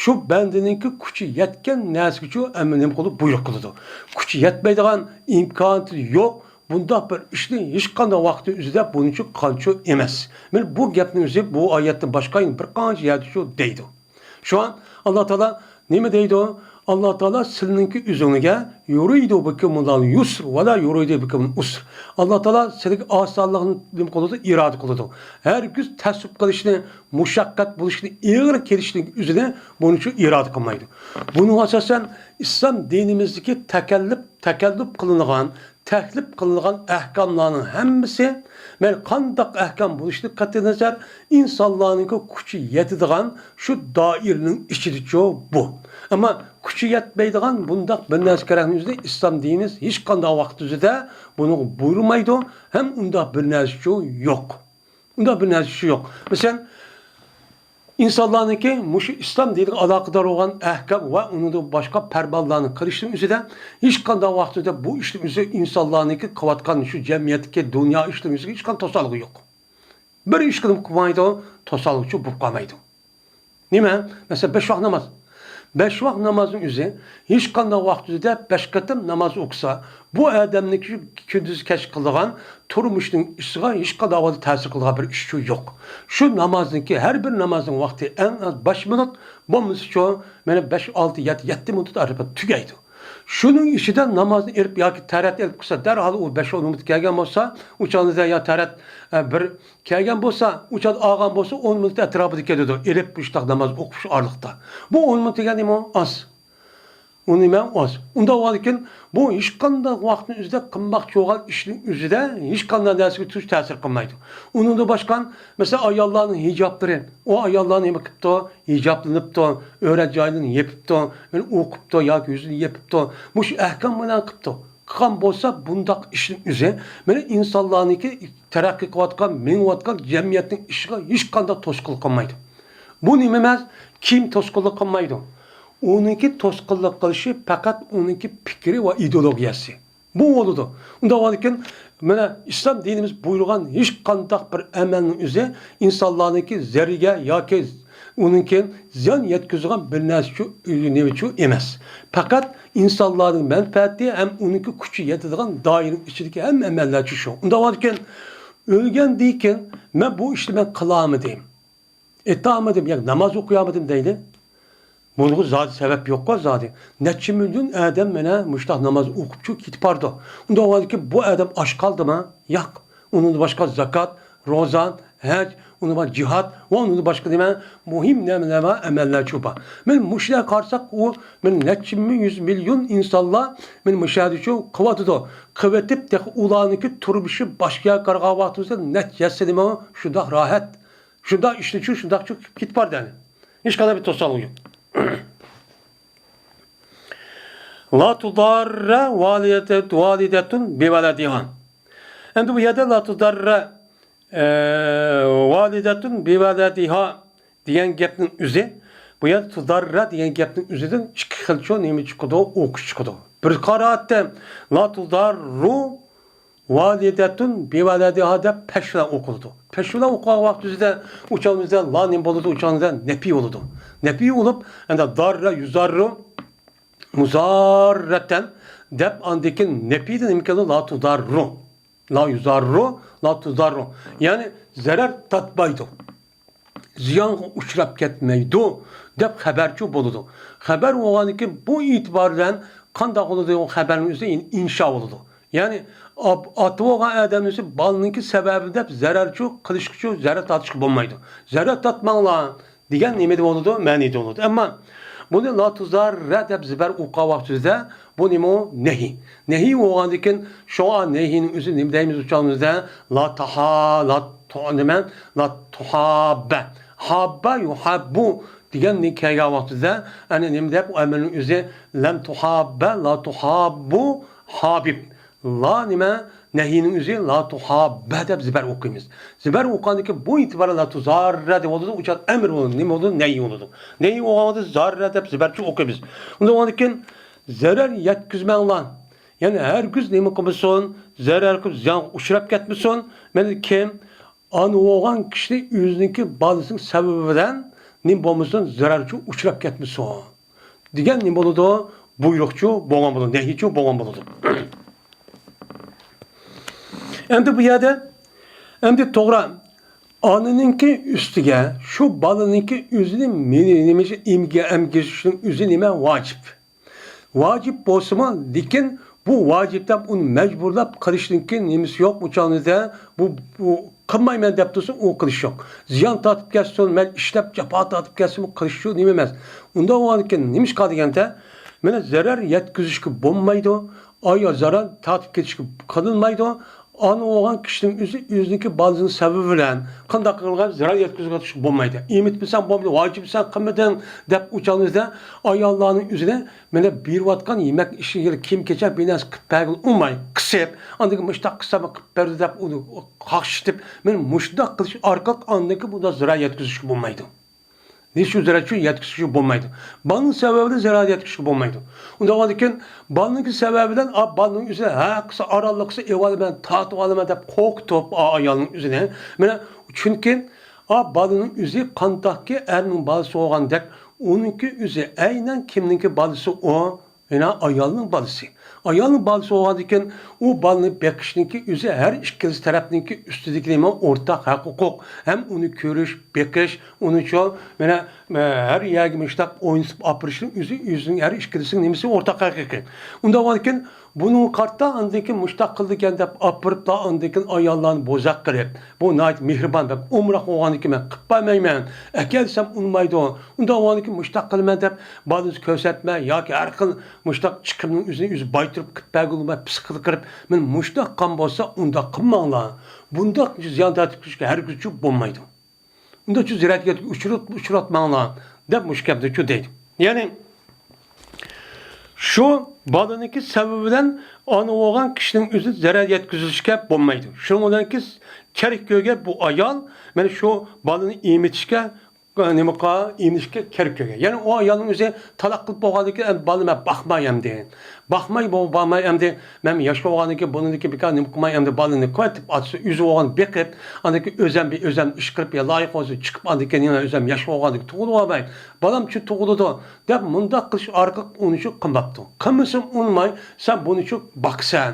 شۇ بەندىنىڭكى كۈچى يەتكەن نەرسىگىچۇ ئەمەل نېمە قىلىدۇ؟ بۇيرۇق قىلىدۇ. كۈچى يەتمەيدىغان، ئىمكانىيىتى يوق، بۇنداق بىر ئىشنى ھېچقانداق ۋاقىتتا ئۆزىدە بۇنىڭچۇ قانچۇ ئەمەس. مانا بۇ گەپنىڭ ئۆزى بۇ ئايەتتىن باشقا يەنە بىر قانچە يەردىچۇ دەيدۇ. شۇڭا ئاللا تائالا نېمە دەيدۇ؟ ئاللا تائالا سىلىنىڭكى ئۆزۈڭلارگە يۇرىدۇ بىكۇمۇللەھۇل يۇسر ۋە لا يۇرىدۇ بىكۇمۇل ئۇسر. ئاللا تائالا سىلىگە ئاسانلىقنى نېمە قىلىدۇ؟ ئىرادە قىلىدۇ. ھەرگىز تەسۋىپ قىلىشنى، مۇشەققەت بولۇشنى، ئېغىر كېلىشنىڭ ئۆزىنى بۇنىڭچۇ ئىرادە قىلمايدۇ. بۇنىڭغا ئاساسەن ئىسلام دىنىمىزدىكى تەكەللۇپ، تەكەللۇپ قىلىنغان تەكلىپ قىلىنغان ئەھكاملارنىڭ ھەممىسى، مەيلى قانداق ئەھكام بولۇشىدىن قەتئىينەزەر، ئىنسانلارنىڭكى كۈچى يەتىدىغان شۇ دائىرىنىڭ ئىچىدىچۇ بۇ. ئەمما كۈچى يەتمەيدىغان بۇنداق بىر نەرسە كېرەكنىڭ ئۆزىدە ئىسلام دىنىمىز ھېچقانداق ۋاقىت ئۆزىدە بۇنىڭغا بۇيرۇمايدۇ، ھەم ئۇنداق بىر نەرسىچۇ يوق. ئۇنداق بىر نەرسە شۇ يوق. مەسىلەن، ئىنسانلارنىڭكى مۇشۇ ئىسلام دىنىغا ئالاقىدار بولغان ئەھكام ۋە ئۇنىڭدىن باشقا پەرمانلارنى قىلىشنىڭ ئۆزىدە ھېچقانداق ۋاقىتتا بۇ ئىشنىڭ ئۆزى ئىنسانلارنىڭكى قىلىۋاتقان شۇ جەمئىيەتتىكى دۇنيا ئىشلىرىنىڭ ئۆزىگە ھېچقانداق توسالغۇ يوق. بىر ئىشقا قىلمايدۇ، توسالغۇچۇ بولۇپ قالمايدۇ. نېمە؟ مەسىلەن، بەش ۋاق ناماز. بەش ۋاق نامازنىڭ ئۆزى ھېچقانداق ۋاقىت ئۆزىدە بەش قېتىم ناماز ئوقۇسا، بۇ ئادەمنىڭكى كۈندۈز كەچ قىلىدىغان تۇرمۇشنىڭ ئىشىغا ھېچقانداق ئەھۋالدا تەسىر قىلىدىغان بىر ئىشچۇ يوق. شۇ نامازنىڭكى، ھەر بىر نامازنىڭ ۋاقتى ئەڭ ئاز بەش مىنۇت، بولمىسىچۇ، مانا بەش، ئالتە، يەتتە، يەتتە مىنۇت ئارىلىق تۈگەيدۇ. شۇنىڭ ئىچىدە نامازنى ئېلىپ ياكى تەرەت ئېلىپ قىلسا، دەرھال ئۇ بەش ئون مىنۇت كەلگەن بولسا، ئۇ چاغدا يا تەرەت، ئە، بىر كەلگەن بولسا، ئۇ چاغدا ئالغان بولسا، ئون مىنۇت ئەتراپىدا كېلىدۇ. ئېلىپ مۇشۇنداق ناماز ئوقۇش ئارىلىقتا. بۇ ئون مىنۇت دېگەن نېمە؟ ئاز. ئۇ نېمە؟ ئاز. ئۇنداق بولغاندىكىن، بۇ ھېچقانداق ۋاقىتنىڭ ئۆزىدە قىلماقچى بولغان ئىشنىڭ ئۆزىدە ھېچقانداق نەرسىگە تۇش تەسىر قىلمايدۇ. ئۇنىڭدىن باشقا، مەسىلەن، ئاياللارنىڭ ھىجابلىرى، ئۇ ئاياللار نېمە قىپتۇ؟ ھىجابلىنىپتۇ، ئۆرە جايلىرىنى يېپىپتۇ، مانا ئوقۇپتۇ ياكى يۈزىنى يېپىپتۇ. مۇشۇ ئەھكام بىلەن قىپتۇ. قىلغان بولسا، بۇنداق ئىشنىڭ ئۆزى مانا ئىنسانلارنىڭكى تەرەققىي قىلىۋاتقان، مېڭىۋاتقان جەمئىيەتنىڭ ئىشىغا ھېچقانداق توسقۇنلۇق قىلمايدۇ. بۇ نېمە ئەمەس؟ كىم توسقۇنلۇق قىلمايدۇ؟ ئۇنىڭكى توسقۇنلۇق قىلىشى پەقەت ئۇنىڭكى پىكرى ۋە ئىدېئولوگىيەسى. بۇ بولىدۇ. ئۇنداق بولغاندىكىن، مانا ئىسلام دىنىمىز بۇيرۇغان ھېچقانداق بىر ئەمەلنىڭ ئۆزى ئىنسانلارنىڭكى زەرىگە ياكى ئۇنىڭكى زىيان يەتكۈزىدىغان بىر نەرسىچۇ، نېمىچۇ ئەمەس. پەقەت ئىنسانلارنىڭ مەنپەئەتى ھەم ئۇنىڭكى كۈچى يەتىدىغان دائىرىنىڭ ئىچىدىكى ھەممە ئەمەللەرچۇ شۇ. ئۇنداق بولغاندىكىن، ئۆلگەندىن كېيىن مەن بۇ ئىشنى مەن قىلالمىدىم، ئېتالمىدىم ياكى ناماز ئوقۇيالمىدىم دەيلى. بۇنىڭغا زادى سەۋەب يوققۇ زادى. نەچچە مىليون ئادەم مانا مۇشۇنداق ناماز ئوقۇپچۇ كېتىپ بارىدۇ. ئۇنداق بولغاندىكىن بۇ ئادەم ئاچ قالدىمۇ؟ ياق. ئۇنىڭدىن باشقا زاكات، روزا، ھەج، ئۇنىڭدىن باشقا جىھاد ۋە ئۇنىڭدىن باشقا نېمە مۇھىم نېمىلەر بار، ئەمەللەرچۇ بار. مانا مۇشۇلارغا قارىساق، ئۇ مانا نەچچە يۈز مىليون ئىنسانلار مانا مۇشۇ يەردىچۇ قىلىۋاتىدۇ. قىلىۋېتىپ، تېخى ئۇلارنىڭكى تۇرمۇشى باشقا يەرگە قارىغان ۋاقتىمىزدا نەچچە يەسسە نېمە شۇنداق راھەت. شۇنداق ئىشنىچۇ شۇنداقچۇ كېتىپ بارىدۇ يەنى. ھېچقانداق بىر توسالغۇ يوق. لا تضار والدة، والدة بولدى. ئەمدى بۇ يەردە لا تضار، ئە، والدة بولدى دېگەن گەپنىڭ ئۆزى، بۇ يەردە تضار دېگەن گەپنىڭ ئۆزىدىن ئىككى خىلچۇ نېمە چىقىدۇ، ئوقۇش چىقىدۇ. بىر قارا ئاتتى لا تضار والدة بولدى دەپ پەشۋىلەن ئوقۇلىدۇ. پەشۋىلەن ئوقۇغان ۋاقتىمىزدا ئۇچالىمىزدا لا نېمە بولىدۇ؟ ئۇچالىمىزدا نەپىي بولىدۇ. نەپىي بولۇپ، ئەمدى ضار يضر مضارة دەپ ئاندىن كېيىن نەپىيدە نېمە كېلىدۇ؟ لا تضار. لا يضر، لا تضار. يەنى زەرەر تارتمايدۇ، زىيانغا ئۇچراپ كەتمەيدۇ دەپ خەبەرچۇ بولىدۇ. خەبەر بولغاندىن كېيىن بۇ ئېتىبار بىلەن قانداق بولىدۇ؟ ئۇ خەبەرنىڭ ئۆزى ئىنشا بولىدۇ. يەنى ئاتا بولغان ئادەمنىڭ بالىنىڭكى سەۋەبى دەپ زەرەرچۇ قىلىشقىچۇ زەرەر تارتىشقا بولمايدۇ. زەرەر تارتماڭلار دېگەن نېمىدە بولىدۇ؟ مەنىدە بولىدۇ. ئەمما بۇنى لا تضار دەپ زىبەر ئوقۇغان ۋاقتىمىزدا بۇ نېمە ئۇ؟ نەھى. نەھى بولغاندىن كېيىن شۇڭا نەھىنىڭ ئۆزى نېمە دەيمىز ئۇچالىمىزدا؟ لا تاھا، لا تو، نېمە؟ لا تحابە. ھابە يۇھاببۇ دېگەن كەلگەن ۋاقتىدا ئەنە نېمە دەپ ئۇ ئەمەلنىڭ ئۆزى لەم تۇھاببە، لا تۇھاببۇ، ھابىب. لا نېمە؟ نەھىنىڭ ئۆزى لا تۇھاببە دەپ زىبەر ئوقۇيمىز. زىبەر ئوقۇغاندىن كېيىن بۇ ئېتىبارى لا تۇزاررە دەپ بولىدۇ. ئۇ چاغ ئەمر بولىدۇ. نېمە بولىدۇ؟ نەھى بولىدۇ. نەھى بولغاندا زاررە دەپ زىبەرچە ئوقۇيمىز. ئۇنداق بولغاندىن كېيىن زەرەر يەتكۈزمەڭلار. يەنى ھەرگىز نېمە قىلمىسۇن، زەرەر قىلىپ زىيانغا ئۇچراپ كەتمىسۇن. مەن كىم؟ ئانا بولغان كىشى ئۆزىنىڭكى بالىسىنىڭ سەۋەبى بىلەن نېمە بولمىسۇن، زەرەرچۇ ئۇچراپ كەتمىسۇن دېگەن نېمە بولىدۇ؟ بۇيرۇقچۇ بولغان بولىدۇ، نەھىيچۇ بولغان بولىدۇ. ئەمدى بۇ يەردە، ئەمدى توغرا، ئانىنىڭكى ئۈستىگە شۇ بالىنىڭكى ئۆزىنى مېنى نېمە ئېمگە-، ئەمگۈزۈشنىڭ ئۆزى نېمە؟ ۋاجىپ. ۋاجىپ بولسىمۇ، لېكىن بۇ ۋاجىپ دەپ ئۇنى مەجبۇرلاپ قىلىشنىڭكى نېمىسى يوق، ئۇ چاغنىدا بۇ، بۇ قىلمايمەن دەپ تۇرسا، ئۇ قىلىش يوق. زىيان تارتىپ كەتسۇن، مەن ئىشلەپ جاپا تارتىپ كەتسىمۇ قىلىش شۇ نېمە ئەمەس. ئۇنداق بولغاندىكىن نېمىشقا دېگەندە، مانا زەرەر يەتكۈزۈشكە بولمايدۇ، ئايا زەرەر تارتىپ كېتىشكە قىلىنمايدۇ. ئانا بولغان كىشىنىڭ ئۆزى ئۆزىنىڭكى بالىسىنىڭ سەۋەبى بىلەن قانداق قىلغان زەرەر يەتكۈزۈۋېتىشكە بولمايدۇ. ئېمىتمىسەڭ بولمىدى، ۋاجىپسەن قىلمىدىڭ دەپ ئۇ چاغنىڭدا ئاياللارنىڭ ئۆزىنى مانا بېرىۋاتقان يېمەك ئىشىگە كىيىم-كېچەك بىر نەرسە قىلىپ بەرگىلى ئۇنىماي، قىسىپ، ئاندىن كېيىن مۇشۇنداق قىلسام قىلىپ بەردى دەپ ئۇنى قاقشىتىپ، مانا مۇشۇنداق قىلىش ئارقىلىق ئاندىن كېيىن بۇنداق زەرەر يەتكۈزۈشكە بولمايدۇ. ھېچ زەرەر شۇ يەتكۈزۈشكە بولمايدۇ. بالىنىڭ سەۋەبى بىلەن زەرەر يەتكۈزۈشكە بولمايدۇ. ئۇنداق بولغاندىكىن، بالىنىڭكى سەۋەبى بىلەن، ئا، بالىنىڭ ئۆزى ھە قىلسا، ئارانلا قىلسا، ئېۋالىمەن، تارتىۋالىمەن دەپ قورقۇتۇپ، ئا، ئايالنىڭ ئۆزىنى. مانا، چۈنكى، ئا، بالىنىڭ ئۆزى قانداقكى ئەرنىڭ بالىسى بولغاندەك، ئۇنىڭكى ئۆزى ئەينەن كىمنىڭكى بالىسى ئۇ؟ يەنە ئايالنىڭ بالىسى. ئايالنىڭ بالىسى بولغاندىكىن، ئۇ بالىنى بېقىشنىڭكى ئۆزى ھەر ئىككىلىسى تەرەپنىڭكى ئۈستىدىكى نېمە؟ ئورتاق ھەق ھوقۇق. ھەم ئۇنى كۆرۈش، بېقىش، ئۇنىچۇ، مانا، ھەر يەرگە مۇشۇنداق ئوينىتىپ ئاپىرىشنىڭ ئۆزى، ئۆزىنىڭ ھەر ئىككىلىسىنىڭ نېمىسى؟ ئورتاق ھەق ھوقۇقى. ئۇنداق بولغاندىكىن، بۇنىڭغا قارىتا ئاندىن كېيىن مۇشۇنداق قىلىدىكەن دەپ ئاپىرىپلا ئاندىن كېيىن ئاياللارنى بوزەك قىلىپ، بۇ ناھايىتى مېھرىبان، بەك ئومراق بولغاندىكىن مەن قىلىپ بەرمەيمەن، ئەكەلسەم ئۇنىمايدۇ، ئۇنداق بولغاندىكىن مۇشۇنداق قىلىمەن دەپ بالىنى كۆرسەتمە ياكى ھەر خىل مۇشۇنداق چىقىمنىڭ ئۆزىنى ئۆزى بايتۇرۇپ قىلىپ بەرگىلى بولماي پىسقىلىق قىلىپ، مەن مۇشۇنداق قىلغان بولسا ئۇنداق قىلماڭلار، بۇنداق زىيان تارتىپ كېتىشكە ھەرگىزچۇ بولمايدۇ. ئۇنداقچۇ زەرەرگە ئۇچرات-، ئۇچراتماڭلار دەپ مۇشۇ گەپنىچۇ دەيدۇ. يەنى شۇ بالىنىڭكى سەۋەبى بىلەن ئانا بولغان كىشىنىڭ ئۆزىنى زەرەر يەتكۈزۈشكە بولمايدۇ. شۇنىڭ بىلەن كېرەك كۆرگەن بۇ ئايال مانا شۇ بالىنى ئېمىتىشكە، نېمە قىلغان، ئېمىتىشكە كېرەك كۆرگەن. يەنى ئۇ ئايالنىڭ ئۆزى تالاق قىلىپ بولغاندىن كېيىن، ئەمدى بالىنى مەن باقماي ئەمدى. باقماي بو-، بارماي ئەمدى، مەن ياش بولغاندىن كېيىن بۇنىڭدىن كېيىن بىكار نېمە قىلماي ئەمدى، بالىنى قويۇپ ئاتىسى ئۆزى بولغان بېقىپ، ئاندىن كېيىن ئۆزەم بىر ئۆزەم ئىش قىلىپ، يا لايىق بولسا چىقىپ، ئاندىن كېيىن يەنە ئۆزەم ياش بولغاندىن كېيىن تۇغۇلۇۋالماي، بالام شۇ تۇغۇلىدۇ دەپ مۇنداق قىلىش ئارقىلىق ئۇنى شۇ قىلماپتۇ. قىلمىسىمۇ ئۇنىماي، سەن بۇنى شۇ باقىسەن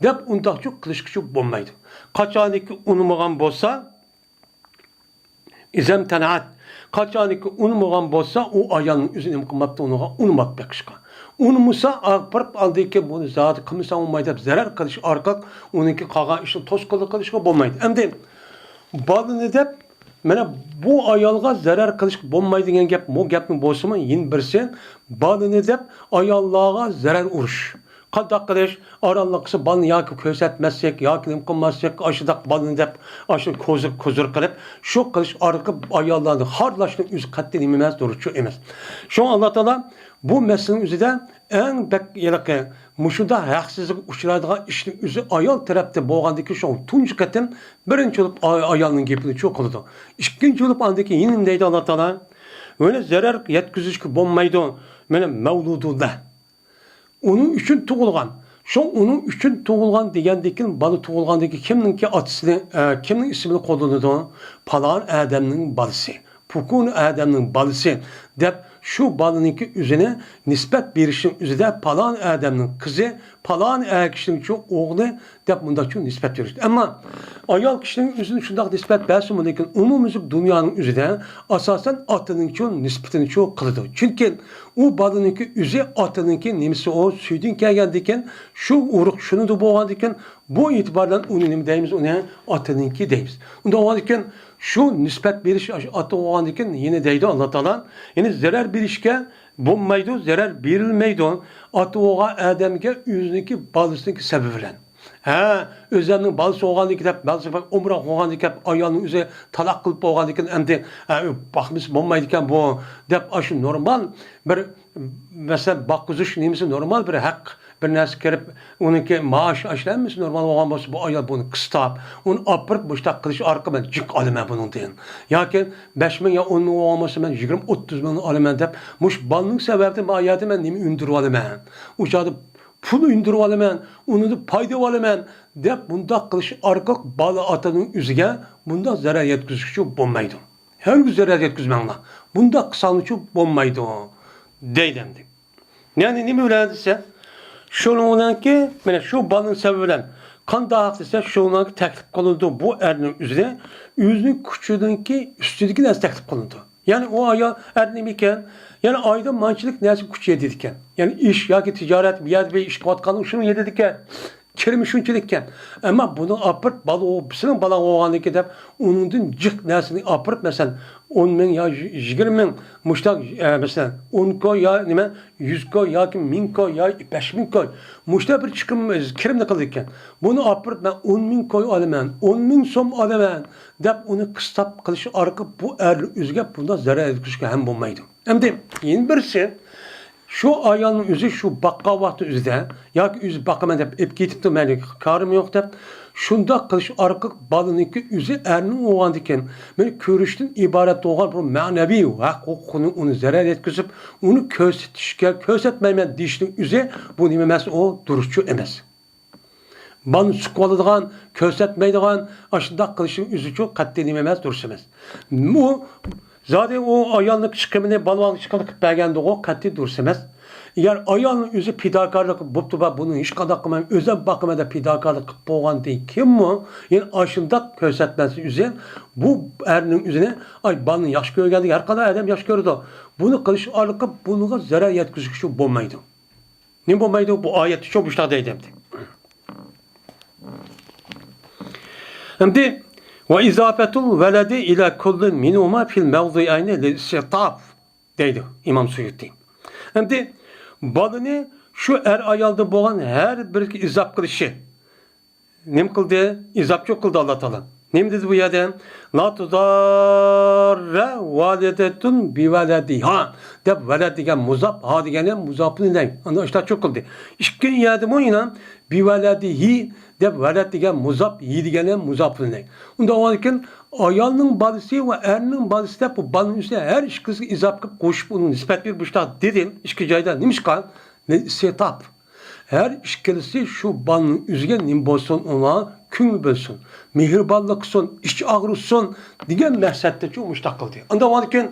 دەپ ئۇنداقچۇ قىلىشقىچۇ بولمايدۇ. قاچانكى ئۇنىمىغان بولسا، ئىزەم تەنەت. قاچانكى ئۇنىمىغان بولسا، ئۇ ئايالنىڭ ئۆزى نېمە قىلماپتۇ ئۇنىڭغا؟ ئۇنىماپ بېقىشقا. ئۇنىمىسا، ئاغپىرىپ ئاندىن كېيىن بۇنى زادى قىلمىساڭ بولماي دەپ زەرەر قىلىش ئارقىلىق ئۇنىڭكى قالغان ئىشىنى توسقۇنلۇق قىلىشقا بولمايدۇ. ئەمدى بالىنى دەپ، مانا بۇ ئايالغا زەرەر قىلىشقا بولمايدۇ دېگەن گەپ، بۇ گەپنى بولسىمۇ، يەنە بىرسى، بالىنى دەپ ئاياللارغا زەرەر ئۇرۇش. قانداق قىلىش؟ ئارانلىق قىلسا بالىنى ياكى كۆرسەتمەسلىك، ياكى نېمە قىلماسلىق، ئاشۇنداق بالىنى دەپ، ئاشۇ كوزۇر، كوزۇر قىلىپ، شۇ قىلىش ئارقىلىق ئاياللارنى خارلاشنىڭ ئۆزى قەتئىي نېمە ئەمەس، دۇرۇسچۇ ئەمەس. شۇڭا ئاللا تائالا بۇ مەسىلىنىڭ ئۆزىدە ئەڭ بەك ھېلىقى مۇشۇنداق ھەقسىزلىككە ئۇچرايدىغان ئىشنىڭ ئۆزى ئايال تەرەپتىن بولغاندىكىن، شۇ تۇنجى قېتىم بىرىنچى بولۇپ ئاي-، ئايالنىڭ گېپىنى شۇ قىلىدۇ. ئىككىنچى بولۇپ ئاندىن كېيىن يەنە نېمە دەيدۇ ئاللا تائالا؟ مانا زەرەر يەتكۈزۈشكە بولمايدۇ. مانا مەۋلۇدۇللا. ئۇنىڭ ئۈچۈن تۇغۇلغان. شۇ ئۇنىڭ ئۈچۈن تۇغۇلغان دېگەندىكىن، بالا تۇغۇلغاندىكىن كىمنىڭكى ئاتىسىنى، ئە، كىمنىڭ ئىسمىنى قوللىنىدۇ؟ پالان ئادەمنىڭ بالىسى، پۇكۇن ئادەمنىڭ بالىسى دەپ شۇ بالىنىڭكى ئۆزىنى نىسبەت بېرىشنىڭ ئۆزىدە پالان ئادەمنىڭ قىزى، پالان ئەر كىشىنىڭچۇ ئوغلى دەپ مۇنداقچۇ نىسبەت بېرىش. ئەمما ئايال كىشىنىڭ ئۆزىنى شۇنداق نىسبەت بەرسىمۇ، لېكىن ئومۇميۈزلۈك دۇنيانىڭ ئۆزىدە ئاساسەن ئاتىنىڭچۇ نىسبىتىنىچۇ قىلىدۇ. چۈنكى ئۇ بالىنىڭكى ئۆزى ئاتىنىڭكى نېمىسى، ئۇ سۈيىدىن كەلگەندىكىن، شۇ ئۇرۇق شۇنىڭدا بولغاندىكىن، بۇ ئېتىبار بىلەن ئۇنى نېمە دەيمىز؟ ئۇنى ئاتىنىڭكى دەيمىز. ئۇنداق بولغاندىكىن، شۇ نىسبەت بېرىش ئاشۇ ئاتا بولغاندىكىن، يەنە دەيدۇ ئاللا تائالا، يەنى زەرەر بېرىشكە بولمايدۇ، زەرەر بېرىلمەيدۇ ئاتا بولغان ئادەمگە ئۆزىنىڭكى بالىسىنىڭكى سەۋەبى بىلەن. ھە، ئۆزەمنىڭ بالىسى بولغاندىكىن دەپ، بالىسى ئومراق بولغاندىكىن، ئايالنىڭ ئۆزى تالاق قىلىپ بولغاندىكىن، ئەمدى، ھە، باقمىسا بولمايدىكەن بۇ دەپ، ئاشۇ نورمال بىر، مەسىلەن، باققۇزۇش نېمىسى نورمال بىر ھەق، بىر نەرسە كىرىپ، ئۇنىڭكى مائاش، ئاشۇ ھەممىسى نورمال بولغان بولسا، بۇ ئايال بۇنى قىستاپ، ئۇنى ئاپىرىپ مۇشۇنداق قىلىش ئارقىلىق مەن جىق ئالىمەن بۇنىڭدىن. ياكى بەش مىڭ يا ئون مىڭ بولغان بولسا، مەن يىگىرمە، ئوتتۇز مىڭنى ئالىمەن دەپ، مۇشۇ بالىنىڭ سەۋەبىدىن ما يەردە مەن نېمە ئۈندۈرۈۋالىمەن؟ ئۇ چاغدا پۇل ئۈندۈرۈۋالىمەن، ئۇنىڭدىن پايدا ئالىمەن دەپ مۇنداق قىلىش ئارقىلىق بالا ئاتىنىڭ ئۆزىگە بۇنداق زەرەر يەتكۈزۈشكە بولمايدۇ. ھەرگىز زەرەر يەتكۈزمەڭلار. بۇنداق قىلساڭلارچۇ بولمايدۇ، دەيدۇ ئەمدى. يەنى نېمە بىلەن دېسە، شۇنىڭ بىلەنكى، مانا شۇ بالىنىڭ سەۋەبى بىلەن قانداق دېسە، شۇنىڭكى تەكلىپ قىلىنىدۇ. بۇ ئەرنىڭ ئۆزىنى، ئۆزىنىڭ كۈچىنىڭكى ئۈستىدىكى نەرسە تەكلىپ قىلىنىدۇ. يەنى ئۇ ئايال، ئەر نېمە ئىكەن؟ يەنى ئايدا مانچىلىك نەرسە كۈچ يېتىدىكەن. يەنى ئىش ياكى تىجارەت، بىر يەردە بىر ئىش قىلىۋاتقاندا شۇنى يېتىدىكەن. كىرىمى شۇنچىلىككەن. ئەمما بۇنى ئاپىرىپ، بالا، ئۇ سېنىڭ بالاڭ بولغاندىكىن دەپ، ئۇنىڭدىن جىق نەرسىنى ئاپىرىپ، مەسىلەن، ئون مىڭ يا يىگىرمە مىڭ، مۇشتاق، ئە، مەسىلەن، ئون كوي يا نېمە، يۈز كوي ياكى مىڭ كوي يا بەش مىڭ كوي، مۇشتاق بىر چىقىم، كىرىمنى قىلىدىكەن. بۇنى ئاپىرىپ، مەن ئون مىڭ كوي ئالىمەن، ئون مىڭ سوم ئالىمەن دەپ، ئۇنى قىستاپ قىلىش ئارقىلىق بۇ ئەرنىڭ ئۆزىگە بۇنداق زەرەر يەتكۈزۈشكە ھەم بولمايدۇ. ئەمدى يەنە بىرسى، شۇ ئايالنىڭ ئۆزى شۇ باققان ۋاقتى ئۆزىدە ياكى ئۆزى باقىمەن دەپ ئېلىپ كېتىپتۇ، مەيلى، كارىم يوق دەپ، شۇنداق قىلىش ئارقىلىق بالىنىڭكى ئۆزى ئەرنىڭ بولغاندىكىن، مېنى كۆرۈشتىن ئىبارەت بولغان بىر مەنىۋى ھەق ھوقۇقىنى ئۇنى زەرەر يەتكۈزۈپ، ئۇنى كۆرسىتىشكە، كۆرسەتمەيمەن دېيىشنىڭ ئۆزى بۇ نېمە ئەمەس، ئۇ دۇرۇسچۇ ئەمەس. بالىنى سۈكۈۋالىدىغان، كۆرسەتمەيدىغان، ئاشۇنداق قىلىشنىڭ ئۆزىچۇ قەتئىي نېمە ئەمەس، دۇرۇس ئەمەس. ئۇ زادى ئۇ ئايالنىڭ چىقىمىنى بالىۋانغا چىقىمىنى قىلىپ بەرگەندىغۇ قەتئىي دۇرۇس ئەمەس. ئەگەر ئايالنىڭ ئۆزى پىداكارلىق بوپتۇ، بۇنى ھېچقانداق قىلمايمەن، ئۆزۈم باقىمەن دەپ پىداكارلىق قىلىپ بولغاندىن كېيىنمۇ، يەنە ئاشۇنداق كۆرسەتمەسنىڭ ئۆزى بۇ ئەرنىڭ ئۆزىنى، ئاي، بالىنى ياخشى كۆرگەندىكىن، ھەر قانداق ئادەم ياخشى كۆرىدۇ. بۇنى قىلىش ئارقىلىق بۇنىڭغا زەرەر يەتكۈزگۈچى بولمايدۇ. نېمە بولمايدۇ؟ بۇ ئايەتتە شۇ مۇشۇنداق دەيدۇ ئەمدى. ئەمدى، ۋە ئىزافەتۇل ۋەلەدى ئىلە كۇللىن مىنھۇما فىل مەۋزۇئەينى لىل ئىستىئتاف دەيدۇ ئىمام سۇيۇتى. ئەمدى بالىنى شۇ ئەر ئايالدا بولغان ھەر بىرىگە ئىزاپ قىلىشى. نېمە قىلدى؟ ئىزاپچۇ قىلدى ئاللا تائالا. نېمە دېدى بۇ يەردە؟ لا تۇزاررە ۋالىدەتۇن بىۋەلەدىھا دەپ، ۋەلەد دېگەن مۇزاپ، ھا دېگەن مۇزاپۇن ئىلەي. ئاندىن ئاشتا چوقۇلدى. ئىككىنچى يەردىمۇ يەنە بىۋەلەدىھى دەپ، ۋەلەد دېگەن مۇزاپ، ھى دېگەن مۇزاپۇن ئىلەي. ئۇنداق بولغاندىكىن ئايالنىڭ بالىسى ۋە ئەرنىڭ بالىسى دەپ بۇ بالىنىڭ ئۈستىگە ھەر ئىككىلىسىگە ئىزاپە قىلىپ قوشۇپ ئۇنىڭ نىسبەت بېرىپ مۇشۇنداق دېدى ئىككى جايدا. نېمىشقا؟ لىستىتاپ. ھەر ئىككىلىسى شۇ بالىنىڭ ئۆزىگە نېمە بولسۇن، ئۇنىڭغا كۆڭۈل بۆلسۇن، مېھرىبانلىق قىلسۇن، ئىچ ئاغرىتسۇن دېگەن مەقسەتتىچۇ مۇشۇنداق قىلدى. ئاندىن كېيىن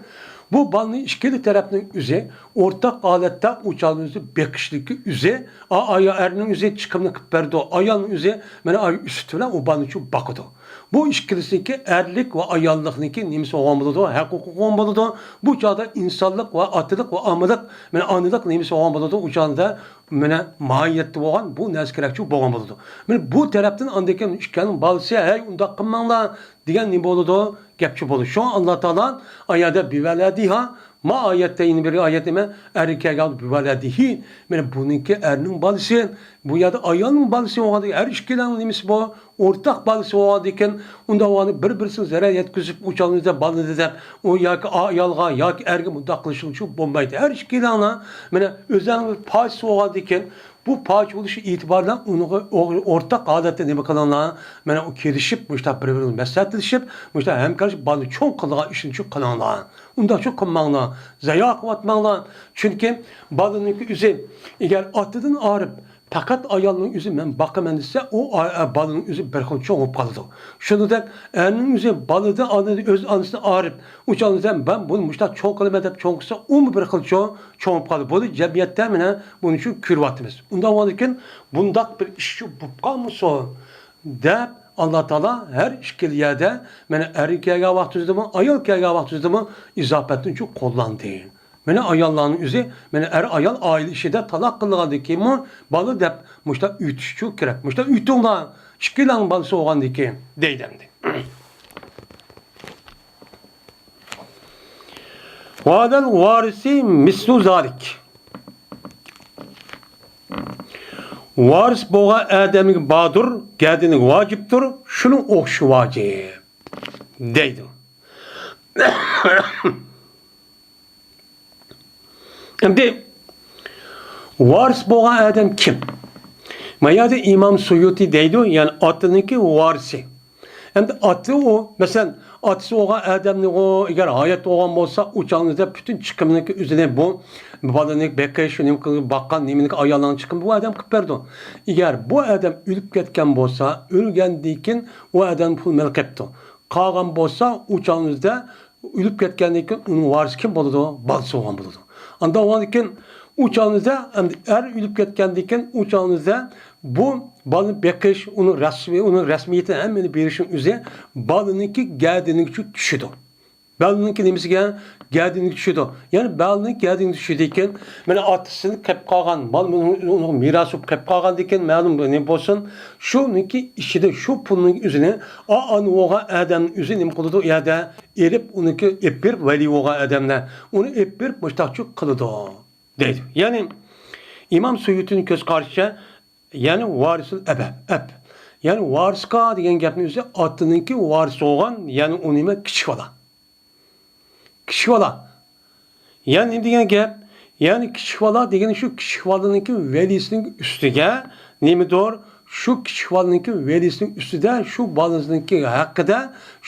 بۇ بالىنى ئىككىلا تەرەپنىڭ ئۆزى ئورتاق ھالەتتە ئۇ چاغنىڭ ئۆزى بېقىشلىكى ئۆزى، ئا-، ئايا-، ئەرنىڭ ئۆزى چىقىمنى قىلىپ بەردى، ئايالنىڭ ئۆزى مانا ئاي ئۈستى بىلەن ئۇ بالىنى شۇ باقىدۇ. بۇ ئىككىلىسىنىڭكى ئەرلىك ۋە ئاياللىقنىڭكى نېمىسى بولغان بولىدۇ، ھەققى بولغان بولىدۇ. بۇ چاغدا ئىنسانلىق ۋە ئاتىلىق ۋە ئامىلىق، مانا ئانىلىق نېمىسى بولغان بولىدۇ، ئۇ چاغدا مانا ماھىيەتتە بولغان بۇ نەرسە كېرەكچۇ بولغان بولىدۇ. مانا بۇ تەرەپتىن ئاندىن كېيىن ئىككىنىڭ بالىسى، ھەي، ئۇنداق قىلماڭلار دېگەن نېمە بولىدۇ؟ گەپچۇ بولىدۇ. شۇڭا ئاللا تائالا ئايەتتە بىۋەلەدىھا، ما ئايەتتە يەنە بىر ئايەت نېمە؟ ئەرگە كەلگەن بىۋەلەدىھى. مانا بۇنىڭكى ئەرنىڭ بالىسى، بۇ يەردە ئايالنىڭ بالىسى بولغاندىكىن ھەر ئىككىلەننىڭ نېمىسى بۇ؟ ئورتاق بالىسى بولغاندىكىن ئۇنداق بولغاندا بىر-بىرسىگە زەرەر يەتكۈزۈپ ئۇ چاغنىڭ ئۆزىدە بالىنى دەپ ئۇ ياكى ئايالغا ياكى ئەرگە مۇنداق قىلىشىڭچۇ بولمايدۇ. ھەر ئىككىلەنلا مانا ئۆزلەرنىڭ بىر پاچىسى بولغاندىكىن بۇ پاچە بولۇشى ئېتىبارى بىلەن ئۇنىڭغا ئو-، ئورتاق ھالەتتە نېمە قىلىڭلار، مانا ئۇ كېلىشىپ مۇشۇنداق بىر-بىرىگە مەسلىھەتلىشىپ مۇشۇنداق ھەمكارلىشىپ بالىنى چوڭ قىلىدىغان ئىشنىچۇ قىلىڭلار. ئۇنداقچۇ قىلماڭلار، زايا قىلىۋاتماڭلار. چۈنكى بالىنىڭكى ئۆزى ئەگەر ئاتىدىن ئايرىپ پەقەت ئايالنىڭ ئۆزى مەن باقىمەن دېسە، ئۇ ئا-، ئا-، بالىنىڭ ئۆزى بىر خىل چوڭ بولۇپ قالىدۇ. شۇنىڭدەك ئەرنىڭ ئۆزى بالىدا ئانا-، ئۆز ئانىسىدىن ئايرىپ، ئۇ چاغدا مەن بۇنى مۇشۇنداق چوڭ قىلىمەن دەپ چوڭ قىلسا، ئۇمۇ بىر خىل چوڭ، چوڭ بولۇپ قالىدۇ. بۇنى جەمئىيەتتە مانا بۇنى شۇ كۆرۈۋاتىمىز. ئۇنداق بولغاندىكىن بۇنداق بىر ئىش شۇ بولۇپ قالمىسۇن دەپ، ئاللا تائالا ھەر ئىككىلا يەردە مانا ئەر كەلگەن ۋاقتىمىزدىمۇ، ئايال كەلگەن ۋاقتىمىزدىمۇ ئىزاپەتنى شۇ قوللاندى. مانا ئاياللارنىڭ ئۆزى، مانا ئەر ئايال ئائىلە ئىچىدە تالاق قىلغاندىن كېيىنمۇ بالا دەپ مۇشۇنداق ئۆتۈشچۇ كېرەك. مۇشۇنداق ئۆتۈڭلار، ئىككىلەڭ بالىسى بولغاندىن كېيىن دەيدۇ ئەمدى. ۋەئەلەل ۋارىسى مىسلۇ زالىك. ۋارىس بولغان ئادەمگە باردۇر، گەدىنىگە ۋاجىپتۇر، شۇنىڭ ئوخشىشى ۋاجىپ دەيدۇ. ئەمدى ۋارىس بولغان ئادەم كىم؟ ما يەردە ئىمام سۇيۇتى دەيدۇ، يەنى ئاتىنىڭكى ۋارىسى. ئەمدى ئاتا ئۇ، مەسىلەن، ئاتىسى بولغان ئادەمنى ئۇ ئەگەر ھايات بولغان بولسا، ئۇ چاغنىڭدا پۈتۈن چىقىمنىڭكى ئۆزىنى بۇ بالىنى بېقىش، شۇنى باققان نېمىنىڭكى ئايالنىڭ چىقىمى بۇ ئادەم قىلىپ بەردى. ئەگەر بۇ ئادەم ئۆلۈپ كەتكەن بولسا، ئۆلگەندىن كېيىن ئۇ ئادەم پۇل مەل قىپتۇ. قالغان بولسا، ئۇ چاغنىڭدا ئۆلۈپ كەتكەندىن كېيىن ئۇنىڭ ۋارىسى كىم بولىدۇ؟ بالىسى بولغان بولىدۇ. ئانداق بولغاندىن كېيىن ئۇ چاغنىڭدا ئەمدى ئەر ئۆلۈپ كەتكەندىن كېيىن ئۇ چاغنىڭدا بۇ بالىنى بېقىش، ئۇنىڭ رەسمىي، ئۇنىڭ رەسمىيىتىنى ھەممىنى بېرىشنىڭ ئۆزى بالىنىڭكى گەدىنىگە چۈ-، چۈشىدۇ. بالىنىڭكى نېمىسىگە؟ گەدىنىگە چۈشىدۇ. يەنى بالىنىڭ گەدىنىگە چۈشىدىكەن، مانا ئاتىسىدىن قېلىپ قالغان مال، مۇنىڭ، ئۇنىڭ مىراسى بولۇپ قېلىپ قالغاندىكىن، مەلۇم نېمە بولسۇن، شۇنىڭكى ئىچىدە شۇ پۇلنىڭ ئۆزىنى ئا-، ئانا بولغان ئادەمنىڭ ئۆزى نېمە قىلىدۇ؟ ئۇ يەردە ئېلىپ، ئۇنىڭكى ئېلىپ بېرىپ، ۋەلىي بولغان ئادەملەر ئۇنى ئېلىپ بېرىپ مۇشتاقچۇ قىلىدۇ دەيدۇ. يەنى ئىمام سۇيۇتىنىڭ كۆز قارىشىچە، يەنى ۋارىسۇل ئەبە، ئەب. يەنى ۋارىسقا دېگەن گەپنىڭ ئۆزى ئاتىنىڭكى ۋارىسى بولغان، يەنى ئۇ نېمە؟ كىچىك بالا. كىچىك بالا. يەنى نېمە دېگەن گەپ؟ يەنى كىچىك بالا دېگىنى شۇ كىچىك بالىنىڭكى ۋەلىسىنىڭ ئۈستىگە نېمىدۇر؟ شۇ كىچىك بالىنىڭكى ۋەلىسىنىڭ ئۈستىدە شۇ بالىسىنىڭكى ھەققىدە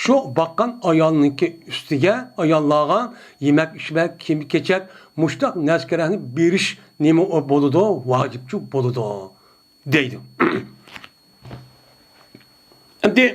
شۇ باققان ئايالنىڭكى ئۈستىگە ئاياللارغا يېمەك-ئىچمەك، كىيىم-كېچەك، مۇشتاق نەرسە-كېرەكنى بېرىش نېمە بولىدۇ؟ ۋاجىپچۇ بولىدۇ دەيدۇ. ئەمدى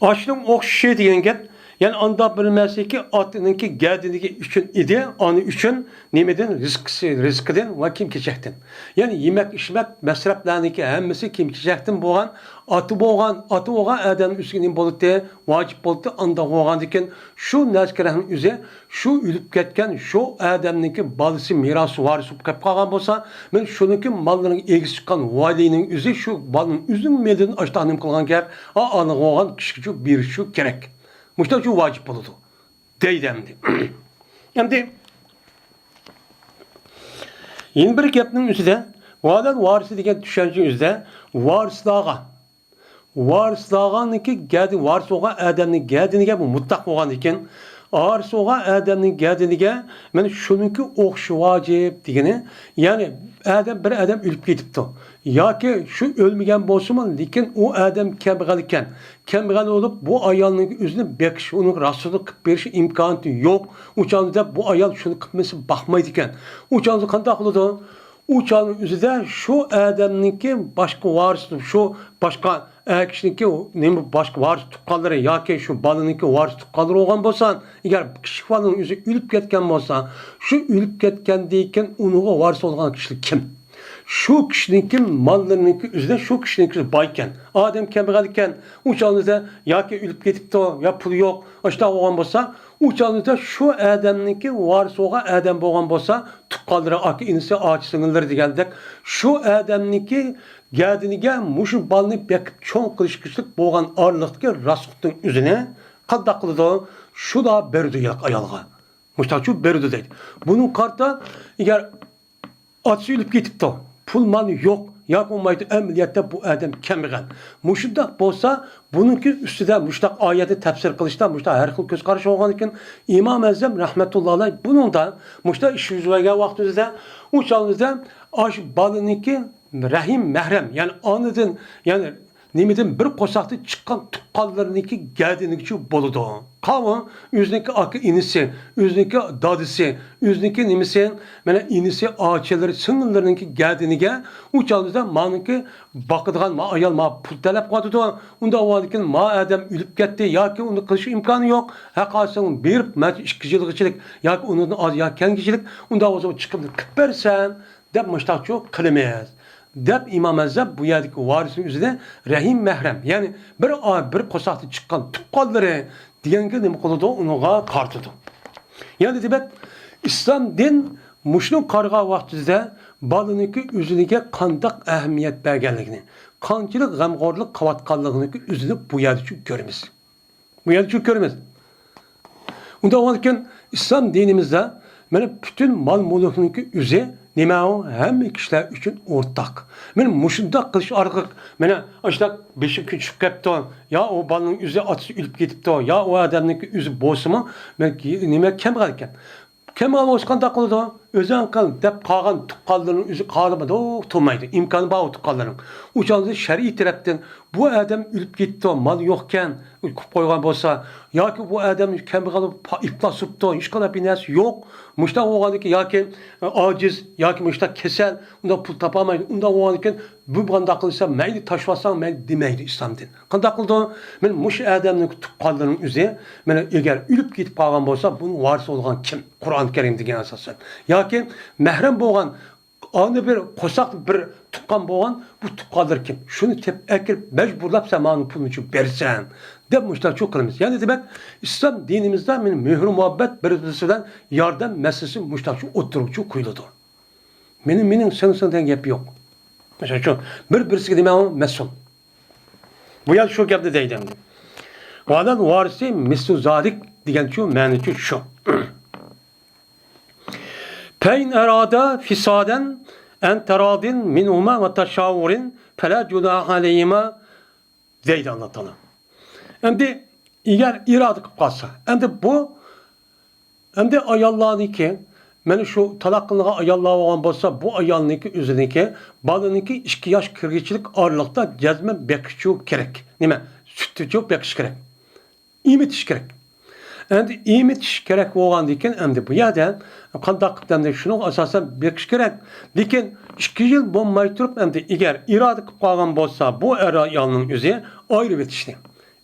ئاشۇنىڭ ئوخشىشى دېگەن گەپ، يەنى ئانداق بىر نەرسىكى ئاتىنىڭكى گەدىنىگە ئۈچۈن ئىدى، ئانا ئۈچۈن نېمىدىن؟ رىزقىسى، رىزقىدىن ۋە كىيىم-كېچەكتىن. يەنى يېمەك-ئىچمەك مەسرەپلەرنىڭكى ھەممىسى كىيىم-كېچەكتىن بولغان، ئاتا بولغان، ئاتا بولغان ئادەمنىڭ ئۈستىگە نېمە بولاتتى؟ ۋاجىپ بولاتتى. ئانداق بولغاندىكىن شۇ نەرسە-كېرەكنىڭ ئۆزى شۇ ئۆلۈپ كەتكەن شۇ ئادەمنىڭكى بالىسى مىراس ۋارىس بولۇپ كەپ قالغان بولسا، مەن شۇنىڭكى ماللىرىنىڭ ئىگىسى چىققان ۋەلىينىڭ ئۆزى شۇ بالىنىڭ ئۆزىنىڭ مېلىدىن ئاشتاق نېمە قىلغان گەپ، ئا-، ئانا بولغان كىشىگە بېرىشى كېرەك. مۇشۇنداق شۇ ۋاجىپ بولىدۇ دەيدۇ ئەمدى. ئەمدى يەنە بىر گەپنىڭ ئۆزىدە، ۋەئەلەل ۋارىسى دېگەن چۈشەنچىنىڭ ئۆزىدە ۋارىسلارغا، ۋارىسلىغاننىڭكى گەدىنى، ۋارىس بولغان ئادەمنىڭ گەدىنىگە، بۇ مۇتلەق بولغاندىكىن، ۋارىس بولغان ئادەمنىڭ گەدىنىگە مانا شۇنىڭكى ئوقۇشى ۋاجىپ دېگىنى، يەنى ئادەم، بىر ئادەم ئۆلۈپ كېتىپتۇ ياكى شۇ ئۆلمىگەن بولسىمۇ، لېكىن ئۇ ئادەم كەمبەغەل ئىكەن، كەمبەغەل بولۇپ، بۇ ئايالنىڭ ئۆزىنى بېقىش، ئۇنىڭ راسخوتىنى قىلىپ بېرىش ئىمكانىيىتى يوق. ئۇ چاغدا بۇ ئايال شۇنى قىلمىسا باقمايدىكەن. ئۇ چاغدا قانداق قىلىدۇ؟ ئۇ چاغنىڭ ئۆزىدە شۇ ئادەمنىڭكى باشقا ۋارىسى، شۇ باشقا ئەر كىشىنىڭكى نېمە، باشقا ۋارىس تۇغقانلىرى ياكى شۇ بالىنىڭكى ۋارىس تۇغقانلىرى بولغان بولسا، ئەگەر كىچىك بالىنىڭ ئۆزى ئۆلۈپ كەتكەن بولسا، شۇ ئۆلۈپ كەتكەندىن كېيىن ئۇنىڭغا ۋارىس بولغان كىشىلەر كىم؟ شۇ كىشىنىڭكى ماللىرىنىڭكى ئۆزىدە شۇ كىشىنىڭكى ئۆزى بايكەن، ئادەم كەمبەغەلكەن، ئۇ چاغدا ياكى ئۆلۈپ كېتىپتۇ، يا پۇلى يوق، ئاشۇنداق بولغان بولسا، ئۇ چاغدا شۇ ئادەمنىڭكى ۋارىسى بولغان ئادەم بولغان بولسا، تۇغقانلىرى، ئاكا ئىنىسى، ئاچا سىڭىللىرى دېگەندەك، شۇ ئادەمنىڭكى گەدىنىگە مۇشۇ بالىنى بېقىپ چوڭ قىلىشقا كىرىشلىك بولغان ئارىلىقتىكى راسخوتنىڭ ئۆزىنى قانداق قىلىدۇ؟ شۇلا بېرىدۇ ئايالغا. مۇشتاقچۇ بېرىدۇ دەيدۇ. بۇنىڭغا قارىتا، ئەگەر ئاتىسى ئۆلۈپ كېتىپتۇ، پۇل مال يوق، ياكى بولمايدۇ، ئەمەلىيەتتە بۇ ئادەم كەمبەغەل. مۇشۇنداق بولسا، بۇنىڭكى ئۈستىدە مۇشۇنداق ئايەتنى تەپسىر قىلىشتا مۇشۇنداق ھەر خىل كۆز قاراش بولغاندىكىن، ئىمام ئەزەم رەھمەتۇللا ئەلەيھ بۇنىڭدا مۇشۇنداق ئىش يۈز بەرگەن ۋاقتىمىزدا، ئۇ چاغىمىزدا ئاشۇ بالىنىڭكى رەھىم مەھرەم، يەنى ئانىدىن، يەنى نېمىدىن بىر قورساقتىن چىققان تۇغقانلىرىنىڭكى گەدىنىگىچە بولىدۇ. قاۋۇ، ئۆزىنىڭكى ئاكا ئىنىسى، ئۆزىنىڭكى دادىسى، ئۆزىنىڭكى نېمىسى، مانا ئىنىسى، ئاچىلىرى، سىڭىللىرىنىڭكى گەدىنىگە ئۇ چاغدا مانىڭكى باقىدىغان ما ئايال ما پۇل تەلەپ قىلىۋاتىدۇ. ئۇنداق بولغاندىكىن ما ئادەم ئۆلۈپ كەتتى ياكى ئۇنى قىلىش ئىمكانى يوق. ھەققاسىڭ بېرىپ، مەن ئىككى يىلغىچىلىك ياكى ئۇنىڭدىن ئاز ياكى كەلگۈچىلىك، ئۇنداق بولسا چىقىمنى قىلىپ بەرسەن، دەپ مۇشتاقچۇ قىلىمىز، دەپ ئىمام ئەزەم بۇ يەردىكى ۋارىسنىڭ ئۆزىنى رەھىم مەھرەم، يەنى بىر ئا-، بىر قورساقتىن چىققان تۇغقانلىرى دېگەنگە نېمە قىلىدۇ؟ ئۇنىڭغا قارىتىدۇ. يەنى دېمەك، ئىسلام دىن مۇشۇنى قارىغان ۋاقتىدا بالىنىڭكى ئۆزىگە قانداق ئەھمىيەت بەرگەنلىكىنى، قانچىلىك غەمخورلۇق قىلىۋاتقانلىقىنى ئۆزىنى بۇ يەردىچۇ كۆرىمىز. بۇ يەردىچۇ كۆرىمىز. ئۇنداق بولغاندىكىن، ئىسلام دىنىمىزدا مانا پۈتۈن مال-مۈلۈكنىڭكى ئۆزى نېمە ئۇ؟ ھەممە كىشىلەر ئۈچۈن ئورتاق. مانا مۇشۇنداق قىلىش ئارقىلىق، مانا ئاشۇنداق بېشىم كۈن چۈشۈپ كەپتۇ، يا ئۇ بالىنىڭ ئۆزى ئاتىسى ئۆلۈپ كېتىپتۇ، يا ئۇ ئادەمنىڭكى ئۆزى بولسىمۇ، مانا نېمە كەمبەغەل ئىكەن. كەمبەغەل بولسا قانداق قىلىدۇ؟ ئۆزۈڭ قىل دەپ قالغان تۇغقانلىرىنىڭ ئۆزى قالمىدى، تۇرمايدۇ. ئىمكانى بار ئۇ تۇغقانلىرىنىڭ. ئۇ چاغدا شەرئىي تەرەپتىن بۇ ئادەم ئۆلۈپ كېتىپتۇ، مال يوقكەن، قىلىپ قويغان بولسا، ياكى بۇ ئادەم كەمبەغەل بولۇپ ئىپلاس بوپتۇ، ھېچقانداق بىر نەرسە يوق. مۇشۇنداق بولغاندىكىن ياكى ئاجىز، ياكى مۇشۇنداق كېسەل، ئۇنداق پۇل تاپالمايدۇ. ئۇنداق بولغاندىكىن بۇ قانداق قىلسا مەيلى تاشلىۋالساڭ مەيلى دېمەيدۇ ئىسلام دىنى. قانداق قىلىدۇ؟ مانا مۇشۇ ئادەمنىڭ تۇغقانلىرىنىڭ ئۆزى، مانا ئەگەر ئۆلۈپ كېتىپ قالغان بولسا، بۇنىڭ ۋارىسى بولغان كىم؟ قۇرئان كەرىم دېگەن ئاساسەن. ياكى مەھرەم بولغان ئانا بىر قورساق بىر تۇغقان بولغان، بۇ تۇغقانلىرى كىم؟ شۇنى تېپىپ ئەكىرىپ مەجبۇرلاپ سەن مانا پۇلنى شۇ بەرسەن، دەپ مۇشۇنداقچۇ قىلىمىز. يەنى دېمەك، ئىسلام دىنىمىزدا مانا مېھرى مۇھەببەت، بىر-بىرسى بىلەن ياردەم مەسىلىسى مۇشۇنداقچۇ ئوتتۇرىغىچۇ قويۇلىدۇ. مېنىڭ، مېنىڭ، سېنىڭ، سېنىڭ دېگەن گەپ يوق. مىسال ئۈچۈن، بىر-بىرسىگە نېمە ئۇ؟ مەسئۇل. بۇ يەردە شۇ گەپنى دەيدۇ ئەمدى. ۋەلەل ۋارىسى مىسلۇ زالىك دېگەنچۇ، مەنىچۇ شۇ. فەئىن ئەرادا فىسادەن ئەن تەرادىن مىنھۇما ۋە تەشاۋۇرىن فەلا جۇناھە ئەلەيھىما دەيدۇ ئاللا تائالا. ئەمدى ئەگەر ئىرادە قىلىپ قالسا، ئەمدى بۇ، ئەمدى ئاياللارنىڭكى، مانا شۇ تالاق قىلىنغان ئاياللار بولغان بولسا، بۇ ئايالنىڭكى ئۆزىنىڭكى، بالىنىڭكى ئىككى ياش كىرگۈچىلىك ئارىلىقتا جەزمەن بېقىشچۇ كېرەك. نېمە؟ سۈتتىچۇ بېقىش كېرەك. ئېمىتىش كېرەك. ئەمدى ئېمىتىش كېرەك بولغاندىكىن، ئەمدى بۇ يەردە قانداق قىلىپ ئەمدى شۇنىڭغا ئاساسەن بېقىش كېرەك. لېكىن ئىككى يىل بولماي تۇرۇپ، ئەمدى ئەگەر ئىرادە قىلىپ قالغان بولسا، بۇ ئەر ئايالنىڭ ئۆزى ئايرىۋېتىشنى.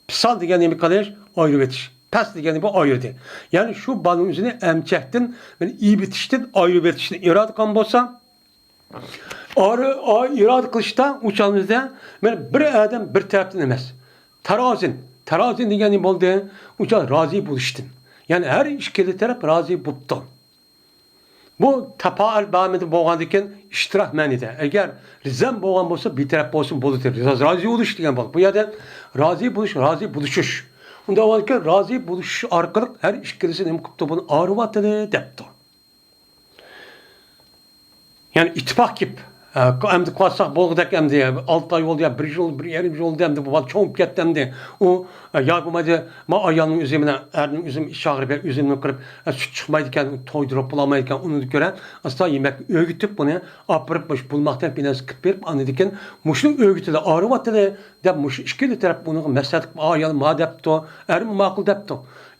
پىسال دېگەن نېمە قىلىش؟ ئايرىۋېتىش. پەس دېگەن نېمە؟ ئايرىدى. يەنى شۇ بالىنىڭ ئۆزىنى ئەمچەكتىن، يەنى ئېمىتىشتىن ئايرىۋېتىشنى ئىرادە قىلغان بولسا، ئارا-، ئا-، ئىرادە قىلىشتا ئۇ چاغىمىزدا مانا بىر ئادەم بىر تەرەپتىن ئەمەس. تارازىن. تارازىن دېگەن نېمە بولدى؟ ئۇ چاغ رازى بولۇشتىن. يەنى ھەر ئىككىلا تەرەپ رازى بوپتۇ. بۇ تاپائۇل بامىدى بولغاندىكىن ئىشتىراك مەنىدە. ئەگەر رىزام بولغان بولسا، بىر تەرەپ بولسۇن بولدى. رىزا، رازى بولۇش دېگەن بولدى. بۇ يەردە رازى بولۇش، رازى بولۇشۇش. ئۇنداق بولغاندىكىن رازى بولۇشۇش ئارقىلىق ھەر ئىككىلىسى نېمە قىپتۇ؟ بۇنى ئايرىۋاتىدۇ دەپتۇ. يەنى ئىتتىپاق كېلىپ، ئەمدى قالساق بولغۇدەك، ئەمدى ئالتە ئاي بولدى يا بىر يىل، بىر يېرىم يىل بولدى، ئەمدى بۇ بالا چوڭىيىپ كەتتى ئەمدى. ئۇ، يا بولمىدى، ما ئايالنىڭ ئۆزى مانا ئەرنىڭ ئۆزى ئىش ئاغرىپ، ئۆزىنى قىلىپ، سۈت چىقمايدىكەن، تويدۇرۇپ بولالمايدىكەن، ئۇنى كۆرە، ئاستا يېمەككە ئۆگىتىپ، بۇنى ئاپىرىپ، مۇشۇ بولماقتەك بىر نەرسە قىلىپ بېرىپ، ئاندىن كېيىن مۇشۇنىڭ ئۆگىتىدە ئاغرىۋاتىدۇ دەپ، مۇشۇ ئىككىلا تەرەپ ئۇنىڭغا مەسلىھەت قىلىپ، ئايال ما دەپتۇ، ئەرمۇ ماقۇل دەپتۇ.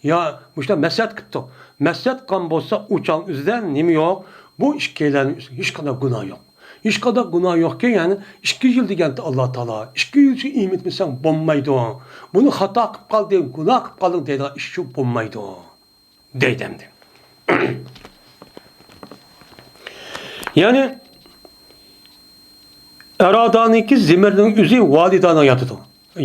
يا مۇشۇنداق مەسلىھەت قىپتۇ. مەسلىھەت قىلغان بولسا، ئۇ چاغنىڭ ئۆزىدە نېمە يوق؟ بۇ ئىككىيلەننىڭ ئۆزىدە ھېچقانداق گۇناھ يوق. ھېچقانداق گۇناھ يوقكى، يەنى ئىككى يىل دېگەنتى ئاللا تائالا، ئىككى يىلچە ئىمىتمىسەڭ بولمايدۇ. بۇنى خاتا قىلىپ قالدىڭ، گۇناھ قىلىپ قالدىڭ دەيدىغان ئىش شۇ بولمايدۇ. دەيدۇ ئەمدى. يەنى ئەرادانىڭكى زېمىرنىڭ ئۆزى ۋالىدانىڭ ياتىدۇ،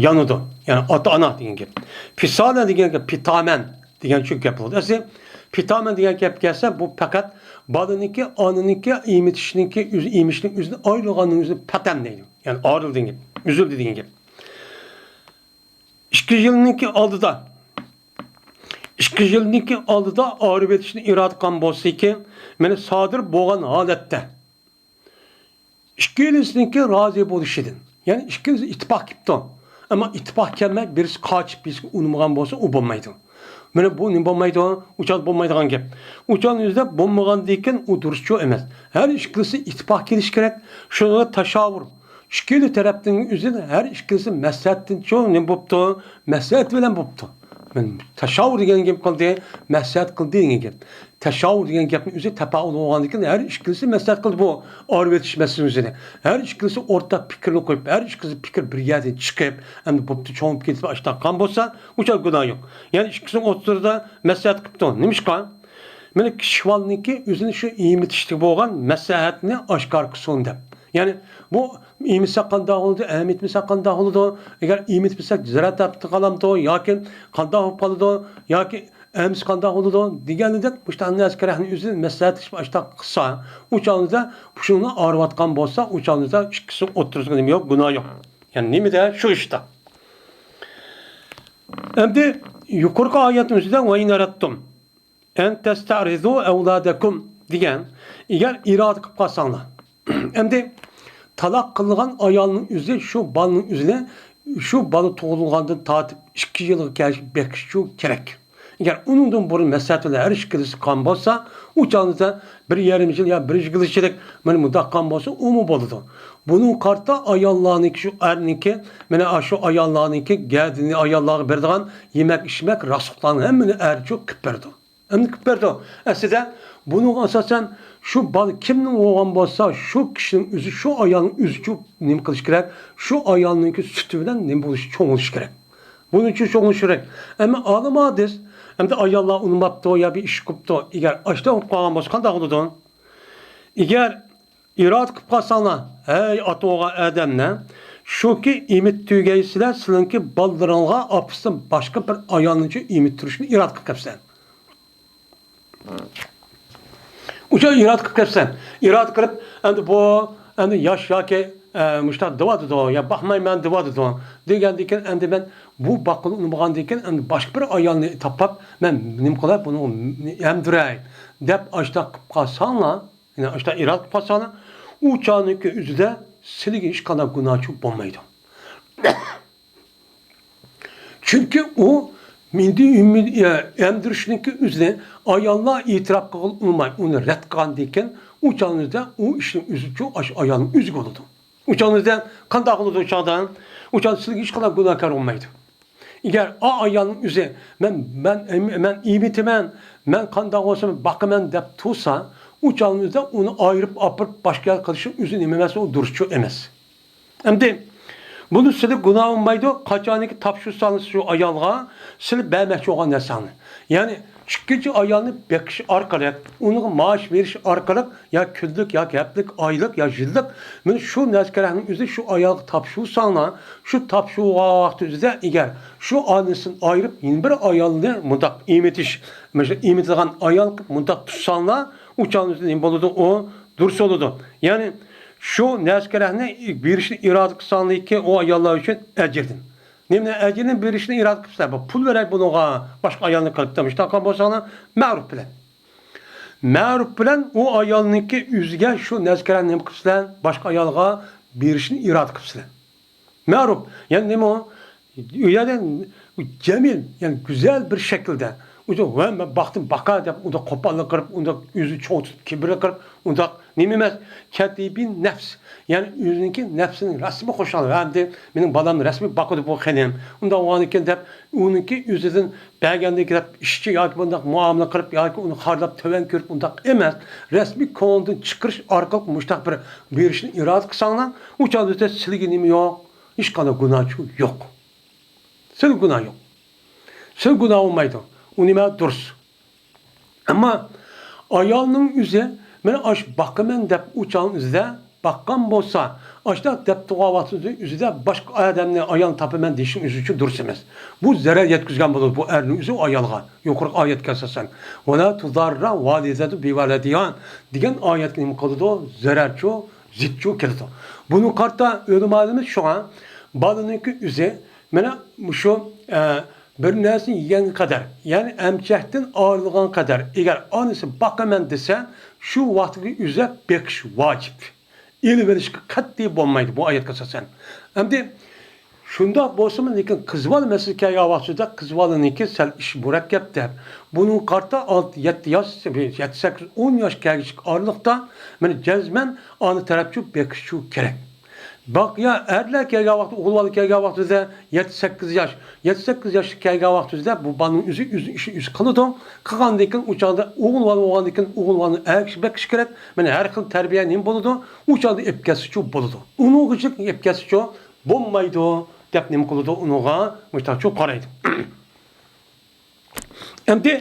يانىدۇ. يەنى ئاتا-ئانا دېگەن گەپ. پىسالە دېگەن گەپ، پىتامەن دېگەن شۇ گەپ بولىدۇ. ئەسلى پىتامەن دېگەن گەپ كەلسە، بۇ پەقەت بالىنىڭكى، ئانىنىڭكى ئېمىتىشنىڭكى ئۆزى، ئېمىشنىڭ ئۆزىدىن ئايرىلغاننىڭ ئۆزىنى پەتەم دەيدۇ. يەنى ئايرىلدى دېگەن گەپ، ئۈزۈلدى دېگەن گەپ. ئىككى يىلنىڭكى ئالدىدا، ئىككى يىلنىڭكى ئالدىدا ئايرىۋېتىشنى ئىرادە قىلغان بولسىكى، مانا سادىر بولغان ھالەتتە ئىككىلىسىنىڭكى رازى بولۇشىدىن، يەنى ئىككىلىسى ئىتتىپاق كېلىپتۇ. ئەمما ئىتتىپاق كەلمەي، بىرسى قاچىپ، بىرسىگە ئۇنىمىغان بولسا، ئۇ بولمايدۇ. مانا بۇ نېمە بولمايدۇ؟ ئۇچان بولمايدىغان گەپ. ئۇچان ئۆزىدە بولمىغاندىن كېيىن ئۇ دۇرۇسچۇ ئەمەس. ھەر ئىككىلىسى ئىتتىپاق كېلىشى كېرەك. شۇنىڭغا تاشاۋۇر. ئىككىلا تەرەپنىڭ ئۆزىدە ھەر ئىككىلىسى مەسلىھەتتىنچۇ نېمە بوپتۇ؟ مەسلىھەت بىلەن بوپتۇ. مانا تاشاۋۇر دېگەن گەپ قىلدى، مەسلىھەت قىلدى دېگەن گەپ. تاشاۋۇر دېگەن گەپنىڭ ئۆزى تاپاۋۇل بولغاندىن كېيىن ھەر ئىككىلىسى مەسلىھەت قىلدى بۇ ئايرىۋېتىش مەسىلىسىنى. ھەر ئىككىلىسى ئورتاق پىكىرنى قويۇپ، ھەر ئىككىلىسى پىكىر بىر يەردىن چىقىپ، ئەمدى بوپتۇ، چوڭىيىپ كېتىپ ئاشتاق قىلغان بولسا، ئۇچان گۇناھ يوق. يەنى ئىككىسىنىڭ ئوتتۇرىدا مەسلىھەت قىپتۇ. نېمىشقا؟ مانا كىشىۋالنىڭكى ئۆزىنى شۇ ئېمىتىشتە بولغان مەسلىھەتنى ئاشكارا قىلسۇن دەپ. يەنى بۇ ئېمىتسە قانداق بولىدۇ، ئەمىتمىسە قانداق بولىدۇ، ئەگەر ئېمىتمىسەك زەرەر تارتىپ قالامدۇ ياكى قانداق بولۇپ قالىدۇ ياكى ئەمىسە قانداق بولىدۇ دېگەندەك مۇشۇنداق نەرسە كېرەكنى ئۆزى مەسلىھەتلىشىپ ئاشتاق قىلسا، ئۇ چاغدا پۇشۇڭنى ئاغرىۋاتقان بولسا، ئۇ چاغدا ئىككىسىنىڭ ئوتتۇرىسىدا نېمە يوق، گۇناھ يوق. يەنى نېمىدە؟ شۇ ئىشتا. ئەمدى يۇقىرىقى ئايەتنىڭ ئۆزىدە ۋەئىن ئەرەتتۇم ئەن تەستەرىزۇ ئەۋلادەكۇم دېگەن، ئەگەر ئىرادە قىلىپ قالساڭلار. ئەمدى تالاق قىلغان ئايالنىڭ ئۆزى شۇ بالىنىڭ ئۆزىنى شۇ بالا تۇغۇلغاندىن تارتىپ ئىككى يىلغا كەلگۈچە بېقىشى كېرەك. ئەگەر ئۇنىڭدىن بۇرۇن مەسلىھەت بىلەن ھەر ئىككىلىسى قىلغان بولسا، ئۇ چاغدا بىر يېرىم يىل يا بىر يىل ئىچىدە مانا مۇنداق قىلغان بولسا، ئۇمۇ بولىدۇ. بۇنىڭغا قارىتا ئاياللارنىڭكى، شۇ ئەرنىڭكى، مانا شۇ ئاياللارنىڭكى گەدىنى ئاياللارغا بېرىدىغان يېمەك-ئىچمەك، راسخوتلارنى ھەممىنى ئەرچۇ قىلىپ بېرىدۇ. ئەمدى قىلىپ بەردى. ئەسلىدە بۇنىڭغا ئاساسەن شۇ بالا كىمنىڭ بولغان بولسا، شۇ كىشىنىڭ ئۆزى، شۇ ئايالنىڭ ئۆزىچۇ نېمە قىلىشى كېرەك؟ شۇ ئايالنىڭكى سۈتى بىلەن نېمە بولۇشى، چوڭ بولۇشى كېرەك. بۇنىڭچۇ چوڭ بولۇشى كېرەك. ئەمما ئالىم ھادىس، ئەمدى ئاياللار ئۇنىماپتۇ يا بىر ئىش قىپتۇ. ئەگەر ئاشتا بولۇپ قالغان بولسا قانداق بولىدۇ؟ ئەگەر ئىرادە قىلىپ قالساڭلار، ھەي ئاتا بولغان ئادەملەر، شۇكى ئېمىتتۈرگەيسىلەر سىلىڭكى بالىلىرىڭلارغا ئاپىسىدىن باشقا بىر ئايالنىچۇ ئېمىتتۈرۈشنى ئىرادە قىلىپ كەپسەن. ئۇچۇ ئىرادە قىلىپ كەپسەن. ئىرادە قىلىپ، ئەمدى بۇ، ئەمدى ياش ياكى، ئە، مۇشۇنداق دەۋاتىدۇ، يا باقمايمەن دەۋاتىدۇ. دېگەندىن كېيىن، ئەمدى مەن بۇ باققىلى ئۇنىمىغاندىن كېيىن، ئەمدى باشقا بىر ئايالنى تاپاپ، مەن نېمە قىلاي، بۇنى ئەمدۈرەي، دەپ ئاشۇنداق قىلىپ قالساڭلار، يەنى ئاشۇنداق ئىرادە قىلىپ قالساڭلار، ئۇ چاغنىڭكى ئۆزىدە سىلىگە ھېچقانداق گۇناھچۇ بولمايدۇ. چۈنكى ئۇ مىندى ئۈمىد-، ئە، ئەمدۈرۈشنىڭكى ئۆزىنى ئاياللار ئېتىراپ قىلغىلى ئۇنىماي، ئۇنى رەت قىلغاندىن كېيىن، ئۇ چاغنىڭدا ئۇ ئىشنىڭ ئۆزىچۇ ئاشۇ ئايالنىڭ ئۆزى بولىدۇ. ئۇ چاغنىڭدا قانداق قىلىدۇ ئۇ چاغدا؟ ئۇ چاغدا سىلىگە ھېچقانداق گۇناھكار بولمايدۇ. ئەگەر ئا ئايالنىڭ ئۆزى، مەن، مەن، مەن ئېمىتىمەن، مەن قانداق بولسا باقىمەن دەپ تۇرسا، ئۇ چاغنىڭدا ئۇنى ئايرىپ ئاپىرىپ باشقا يەرگە قىلىشى ئۆزى نېمە ئەمەس، ئۇ دۇرۇسچۇ ئەمەس. ئەمدى بۇنى سىلى گۇناھ بولمايدۇ، قاچانكى تاپشۇرساڭىز شۇ ئايالغا سىلى بەرمەكچى بولغان نەرسەڭنى. يەنى ئىككىنچى ئايالنى بېقىش ئارقىلىق، ئۇنىڭغا مائاش بېرىش ئارقىلىق، يا كۈنلۈك، ياكى ھەپتىلىك، ئايلىق، يا يىللىق، مانا شۇ نەرسە كېرەكنىڭ ئۆزى شۇ ئايالغا تاپشۇرساڭلار، شۇ تاپشۇرغان ۋاقتى ئۆزىدە ئەگەر شۇ ئانىسىدىن ئايرىپ، يەنە بىر ئايالنى مۇنداق ئېمىتىش، مانا شۇ ئېمىتىدىغان ئايال قىلىپ مۇنداق تۇتساڭلار، ئۇ چاغنىڭ ئۆزىدە نېمە بولىدۇ؟ ئۇ دۇرۇس بولىدۇ. يەنى شۇ نەرسە كېرەكنى بېرىشنى ئىرادە قىلساڭلاركى ئۇ ئاياللار ئۈچۈن ئەجىردىن. نېمىنى ئەجىرنى بېرىشنى ئىرادە قىلىپسىلەر؟ بۇ پۇل بېرەي بۇنىڭغا، باشقا ئايالنى قىلىپ دەپ مۇشۇنداق قىلغان بولساڭلار، مەرۇپ بىلەن. مەرۇپ بىلەن ئۇ ئايالنىڭكى ئۆزىگە شۇ نەزكىرەنى نېمە قىپسىلەر؟ باشقا ئايالغا بېرىشنى ئىرادە قىپسىلەر. مەرۇپ، يەنى نېمە ئۇ؟ ئۇ يەردە جەمىل، يەنى گۈزەل بىر شەكىلدە، ئۇ ۋە مەن باقتىم، باقا دەپ، ئۇنداق قوپاللىق قىلىپ، ئۇنداق ئۆزىنى چوڭ تۇتۇپ، كىبىرلىك قىلىپ، ئۇنداق نېمە ئەمەس، كەتىبى نەپس، يەنى ئۆزىنىڭكى نەپسىنىڭ رەسمى خۇشال، ھەمدە مېنىڭ بالامنى رەسمىي باقىدۇ بۇ خېنىم، ئۇنداق بولغاندىكىن دەپ، ئۇنىڭكى ئۆزىدىن بەرگەندىن كېلىپ ئىشچى ياكى بۇنداق مۇئامىلە قىلىپ ياكى ئۇنى خارلاپ تۆۋەن كۆرۈپ ئۇنداق ئەمەس، رەسمىي كۆڭلىدىن چىقىرىش ئارقىلىق مۇشۇنداق بىر بېرىشنى ئىرادە قىلساڭلار، ئۇ چاغدا سىلىگە نېمە يوق؟ ھېچقانداق گۇناھچۇ يوق. سىلىگە گۇناھ يوق. سىلىگە گۇناھ بولمايدۇ. ئۇ نېمە دۇرۇس. ئەمما ئايالنىڭ ئۆزى مەن ئاش باقىمەن دەپ ئۇ چاغنىڭ ئۆزىدە باققان بولسا، ئاشۇنداق دەپ تۇرغان ۋاقتىدا ئۆزىدە باشقا ئادەمنى ئايالنى تاپىمەن دېيىشنىڭ ئۆزى ئۈچۈن دۇرۇس ئەمەس. بۇ زەرەر يەتكۈزگەن بولىدۇ بۇ ئەرنىڭ ئۆزى ئۇ ئايالغا. يۇقىرىقى ئايەتكە ئاساسەن، ۋەلا تۇزاررا ۋالىدەتۇ بىۋەلەدىھا دېگەن ئايەتكە نېمە قىلىدۇ؟ زەرەرچۇ، زىتچۇ كېلىدۇ. بۇنىڭغا قارىتا ئۆلىمالىرىمىز شۇڭا بالىنىڭكى ئۆزى مانا مۇشۇ، ئە، بىر نەرسىنى يېگەنگە قەدەر، يەنى ئەمچەكتىن ئايرىلغان قەدەر، ئەگەر ئانىسى باقىمەن دېسە، شۇ ۋاقىتقا ئۆزەپ بېقىش ۋاجىپ. ئېلىۋېلىشقا قەتئىي بولمايدۇ بۇ ئايەتكە ئاساسەن. ئەمدى شۇنداق بولسىمۇ، لېكىن قىز بالا مەسىلىسى كەلگەن ۋاقتىدا قىز بالىنىڭكى سەل ئىش مۇرەككەپ دەپ، بۇنىڭغا قارىتا ئالتە، يەتتە ياش، يەتتە، سەككىز، ئون ياش كەلگۈچىلىك ئارىلىقتا مانا جەزمەن ئانا تەرەپچۇ بېقىشچۇ كېرەك. باق، يا ئەرلەر كەلگەن ۋاقتى، ئوغۇل بالا كەلگەن ۋاقتىدا يەتتە، سەككىز ياش، يەتتە، سەككىز ياشقا كەلگەن ۋاقتىدا بۇ بالىنىڭ ئۆزى ئۆزىنىڭ ئىشىنى ئۆزى قىلىدۇ. قىلغاندىن كېيىن ئۇ چاغدا ئوغۇل بالا بولغاندىن كېيىن ئوغۇل بالىنى ئەر كىشى بېقىشى كېرەك. مانا ھەر خىل تەربىيە نېمە بولىدۇ، ئۇ چاغدا ئېلىپ كەتسىچۇ بولىدۇ. ئۇنىڭغىچە ئېلىپ كەتسىچۇ بولمايدۇ دەپ نېمە قىلىدۇ، ئۇنىڭغا مۇشتاقچۇ قارايدۇ. ئەمدى،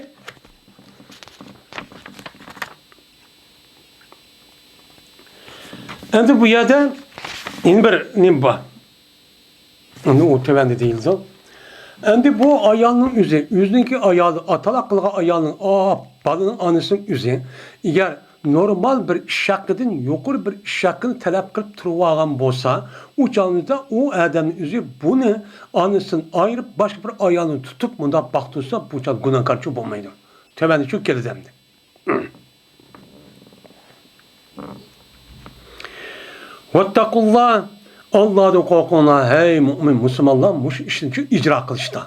ئەمدى بۇ يەردە يەنە بىر نېمە بار. ئۇنى ئۇ تۆۋەندە دېيىلىدۇ. ئەمدى بۇ ئايالنىڭ ئۆزى، ئۆزىنىڭكى ئايالى، ئاتالاق قىلغان ئايالنىڭ، ئا، بالىنىڭ ئانىسىنىڭ ئۆزى، ئەگەر نورمال بىر ئىش ھەققىدىن يۇقىرى بىر ئىش ھەققىنى تەلەپ قىلىپ تۇرۇۋالغان بولسا، ئۇ چاغدا ئۇ ئادەمنىڭ ئۆزى بۇنى ئانىسىدىن ئايرىپ، باشقا بىر ئايالنى تۇتۇپ مۇنداق باقتۇرسا، بۇ چاغ گۇناھكارچۇ بولمايدۇ. تۆۋەندە شۇ كېلىدۇ ئەمدى. ۋەتتەقۇللا، ئاللادىن قورقۇڭلار، ھەي مۇئمىن مۇسۇلمانلار، مۇشۇ ئىشنى ئىجرا قىلىشتا.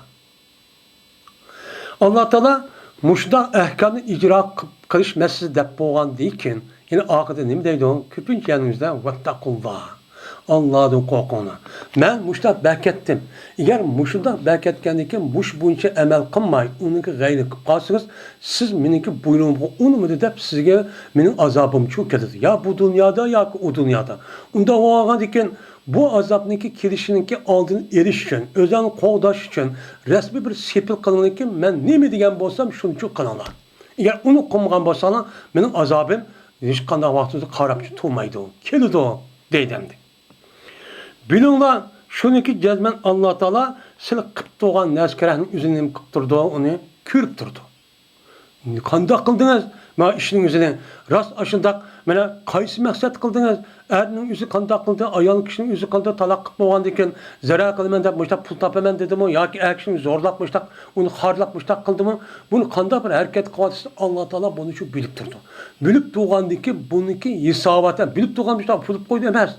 ئاللا تائالا مۇشۇنداق ئەھكامنى ئىجرا قىلىش مەسىلىسى دەپ بولغاندىن كېيىن، يەنە ئاخىرىدا نېمە دەيدۇ؟ كۆپىنچە يەرلىرىمىزدە ۋەتتەقۇللا، ئاللادىن قورقۇڭلار. مەن مۇشۇنداق بەركەتتىم. ئەگەر مۇشۇنداق بەركەتكەندىن كېيىن مۇشۇ بويىچە ئەمەل قىلماي، ئۇنىڭكى غەيرىنى قىلىپ قالسىڭىز، سىز مېنىڭكى بۇيرۇغۇمغا ئۇنىمىدى دەپ سىزگە مېنىڭ ئازابىمچۇ كېلىدۇ. يا بۇ دۇنيادا ياكى ئۇ دۇنيادا. ئۇنداق بولغاندىن كېيىن بۇ ئازابنىڭكى كېلىشىنىڭكى ئالدىنى ئېلىش ئۈچۈن، ئۆزۈڭنى قوغداش ئۈچۈن رەسمىي بىر سېپىل قىلىڭلاركى، مەن نېمە دېگەن بولسام شۇنچە قىلىڭلار. ئەگەر ئۇنى قىلمىغان بولساڭلار، مېنىڭ ئازابىم ھېچقانداق ۋاقتىدا قاراپچۇ تۇرمايدۇ، كېلىدۇ، دەيدۇ ئەمدى. بىلىڭلار، شۇنىكى جەزمەن ئاللا تائالا سىلى قىپ تۇرغان نەرسە كېرەكنىڭ ئۆزىنى نېمە قىپ تۇرىدۇ، ئۇنى كۆرۈپ تۇرىدۇ. قانداق قىلدىڭىز؟ مانا ئىشنىڭ ئۆزىنى راست ئاشۇنداق، مانا قايسى مەقسەت قىلدىڭىز؟ ئەرنىڭ ئۆزى قانداق قىلدى؟ ئايال كىشىنىڭ ئۆزى قانداق؟ تالاق قىلىپ بولغاندىن كېيىن زەرەر قىلىمەن دەپ مۇشۇنداق پۇل تاپىمەن دېدىمۇ؟ ياكى ئەر كىشىنى زورلاپ مۇشۇنداق، ئۇنى خارلاپ مۇشۇنداق قىلدىمۇ؟ بۇنى قانداق بىر ھەرىكەت قىلىۋاتىسىز؟ ئاللا تائالا بۇنى شۇ بىلىپ تۇرىدۇ. بىلىپ تۇرغاندىن كېيىن بۇنىڭكى ھېساباتى، بىلىپ تۇرغان مۇشۇنداق بىلىپ قويدى ئەمەس.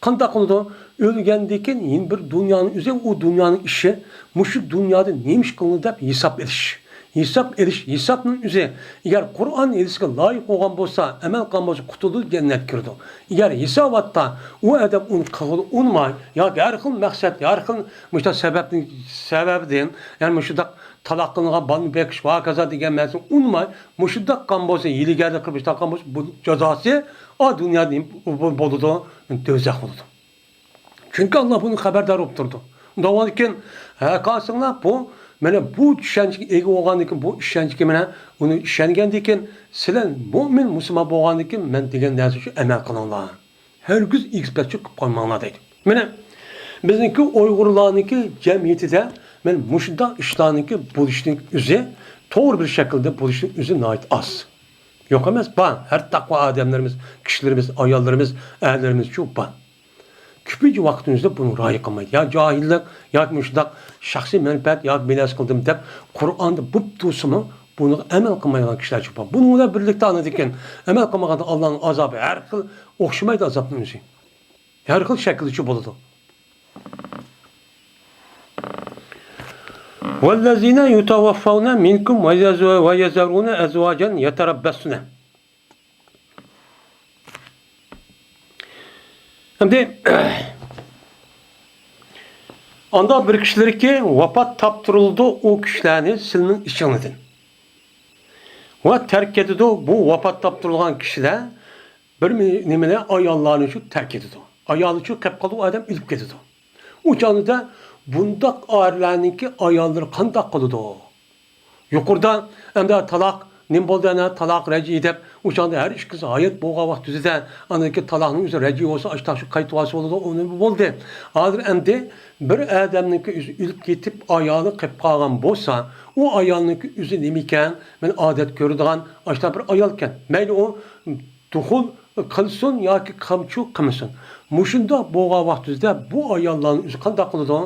قانداق قىلىدۇ؟ ئۆلگەندىن كېيىن يەنە بىر دۇنيانىڭ ئۆزى، ئۇ دۇنيانىڭ ئىشى، مۇشۇ دۇنيادا نېمە ئىش قىلدى دەپ ھېساب ئېلىش. ھېساب ئېلىش، ھېسابنىڭ ئۆزى، ئەگەر قۇرئان ھەدىسكە لايىق بولغان بولسا، ئەمەل قىلغان بولسا، قۇتۇلىدۇ، جەننەتكە كىرىدۇ. ئەگەر ھېساباتتا ئۇ ئادەم ئۇنى قىلغىلى ئۇنىماي ياكى ھەر خىل مەقسەت، ھەر خىل مۇشۇنداق سەۋەبنىڭ، سەۋەبىدىن، يەنى مۇشۇنداق تالاق قىلىنغان بالىنى بېقىش ۋە ھاكازا دېگەن مەسىلىنى ئۇنىماي، مۇشۇنداق قىلغان بولسا، ھىيلىگەرلىك قىلىپ مۇشۇنداق قىلغان بولسا، بۇ جازاسى ئا دۇنيادا نېمە بولىدۇ؟ دوزاخ بولىدۇ. چۈنكى ئاللا بۇنى خەۋەردار بولۇپ تۇرىدۇ. ئۇنداق بولغاندىكىن، ھە، قارىساڭلار، بۇ، مانا بۇ چۈشەنچىگە ئىگە بولغاندىكىن، بۇ ئىشەنچكە مانا ئۇنى ئىشەنگەندىكىن، سىلەر مۇئمىن مۇسۇلمان بولغاندىكىن، مەن دېگەن نەرسە ئۈچۈن ئەمەل قىلىڭلار. ھەرگىز ئېگىز پەس چۈشۈپ قالماڭلار دەيدۇ. مانا بىزنىڭكى ئۇيغۇرلارنىڭكى جەمئىيىتىدە مانا مۇشۇنداق ئىشلارنىڭكى بولۇشىنىڭ ئۆزى، توغرا بىر شەكىلدە بولۇشىنىڭ ئۆزى ناھايىتى ئاز. يوق ئەمەس، بار. ھەر تەقۋا ئادەملىرىمىز، كىشىلىرىمىز، ئاياللىرىمىز، ئەرلىرىمىزچۇ بار. كۆپىنچە ۋاقتىمىزدا بۇنى رىئايە قىلمايدۇ. يا جاھىللىق، ياكى مۇشۇنداق شەخسىي مەنپەئەت، ياكى بىر نەرسە قىلدىم دەپ، قۇرئاندا بوپ تۇرسىمۇ، بۇنىڭغا ئەمەل قىلمايدىغان كىشىلەرچۇ بار. بۇنىڭ بىلەن بىرلىكتە ئاندىن كېيىن ئەمەل قىلمىغاندا ئاللانىڭ ئازابى ھەر خىل ئوخشىمايدۇ، ئازابنىڭ ئۆزى. ھەر خىل شەكىلدىچۇ بولىدۇ. والذين يتوفون منكم ويذرون أزواجا يتربصن. ئەمدى ئاندا بىر كىشىلەركى ۋاپات تاپتۇرۇلىدۇ ئۇ كىشىلەرنى سىلنىڭ ئىچىڭلاردىن. ۋە تەرك كېتىدۇ بۇ ۋاپات تاپتۇرۇلغان كىشىلەر بىر نېمىلەر ئاياللارنى شۇ تەرك كېتىدۇ. ئايالى شۇ قېپ قالىدۇ، ئۇ ئادەم ئۆلۈپ كېتىدۇ. ئۇ چاغدا بۇنداق ئەرلەرنىڭكى ئاياللىرى قانداق قىلىدۇ؟ يۇقىرىدا ئەمدى تالاق نېمە بولدى، ئەنە تالاق رەجئىي دەپ، ئۇ چاغدا ھەر ئىككىسى ھايات بولغان ۋاقىت يۈزىدە، ئاندىن كېيىن تالاقنىڭ ئۆزى رەجئىي بولسا، ئاشتاق شۇ قايتىۋالسا بولىدۇ، ئۇنى بولدى. ھازىر ئەمدى بىر ئادەمنىڭكى ئۆزى ئۆلۈپ كېتىپ، ئايالى قېپ قالغان بولسا، ئۇ ئايالنىڭكى ئۆزى نېمىكەن؟ مەن ئادەت كۆرىدىغان ئاشتاق بىر ئايالكەن. مەيلى ئۇ دۇخۇل قىلسۇن ياكى قامچۇ قىلمىسۇن. مۇشۇنداق بولغان ۋاقتىدا بۇ ئاياللارنىڭ ئۆزى قانداق قىلىدۇ؟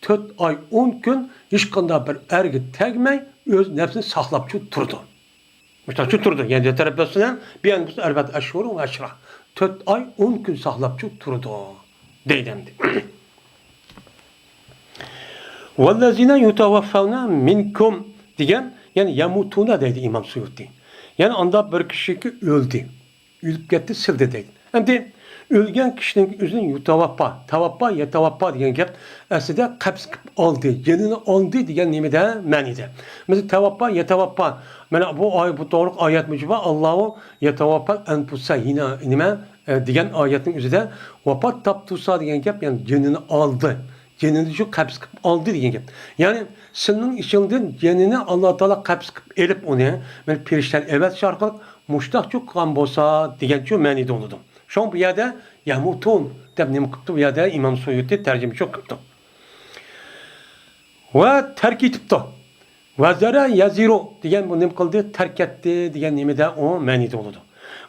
تۆت ئاي ئون كۈن ھېچقانداق بىر ئەرگە تەگمەي، ئۆز نەپسىنى ساقلاپچۇ تۇرىدۇ. مۇشۇنداقچۇ تۇرىدۇ. يەنى يەتەرەببەسنە بىئەنفۇسىھىم ئەربەئەتە ئەشھۇرىن ۋە ئەشرا. تۆت ئاي ئون كۈن ساقلاپچۇ تۇرىدۇ. دەيدۇ ئەمدى. والذين يتوفون منكم دېگەن، يەنى يەمۇتۇنە دەيدۇ ئىمام سۇيۇتى. يەنى ئاندا بىر كىشىكى ئۆلدى. ئۆلۈپ كەتتى، سىلدى دەيدۇ. ئەمدى ئۆلگەن كىشىنىڭ ئۆزىنى يۇتاۋاپپا، تاۋاپپا، يەتاۋاپپا دېگەن گەپ ئەسلىدە قەبز قىلىپ ئالدى، جېنىنى ئالدى دېگەن نېمىدە، مەنىدە. مىسال، تاۋاپپا، يەتاۋاپپا. مانا بۇ ئاي-، بۇ توغرىلىق ئايەت مۇجىبى ئاللاھۇ يەتاۋاپپال ئەنپۇسە ھىنا، نېمە، ئە، دېگەن ئايەتنىڭ ئۆزىدە ۋاپات تاپتۇرسا دېگەن گەپ، يەنى جېنىنى ئالدى. جېنىنى شۇ قەبز قىلىپ ئالدى دېگەن گەپ. يەنى سىلنىڭ ئىچىڭدىن جېنىنى ئاللا تائالا قەبز قىلىپ ئېلىپ ئۇنى، مانا پېرىشتىلەر ئەۋەتىش ئارقىلىق مۇشتاقچۇ قىلغان بولسا دېگەنچۇ مەنىدە بولىدۇ. شۇڭا بۇ يەردە يەمۇتۇن دەپ نېمە قىپتۇ؟ بۇ يەردە ئىمام سۇيۇتى تەرجىمىچۇ قىپتۇ. ۋە تەرك ئېتىپتۇ. ۋەزەرە يەزىرۇ دېگەن بۇ نېمە قىلدى؟ تەرك ئەتتى دېگەن نېمىدە ئۇ مەنىدە بولىدۇ.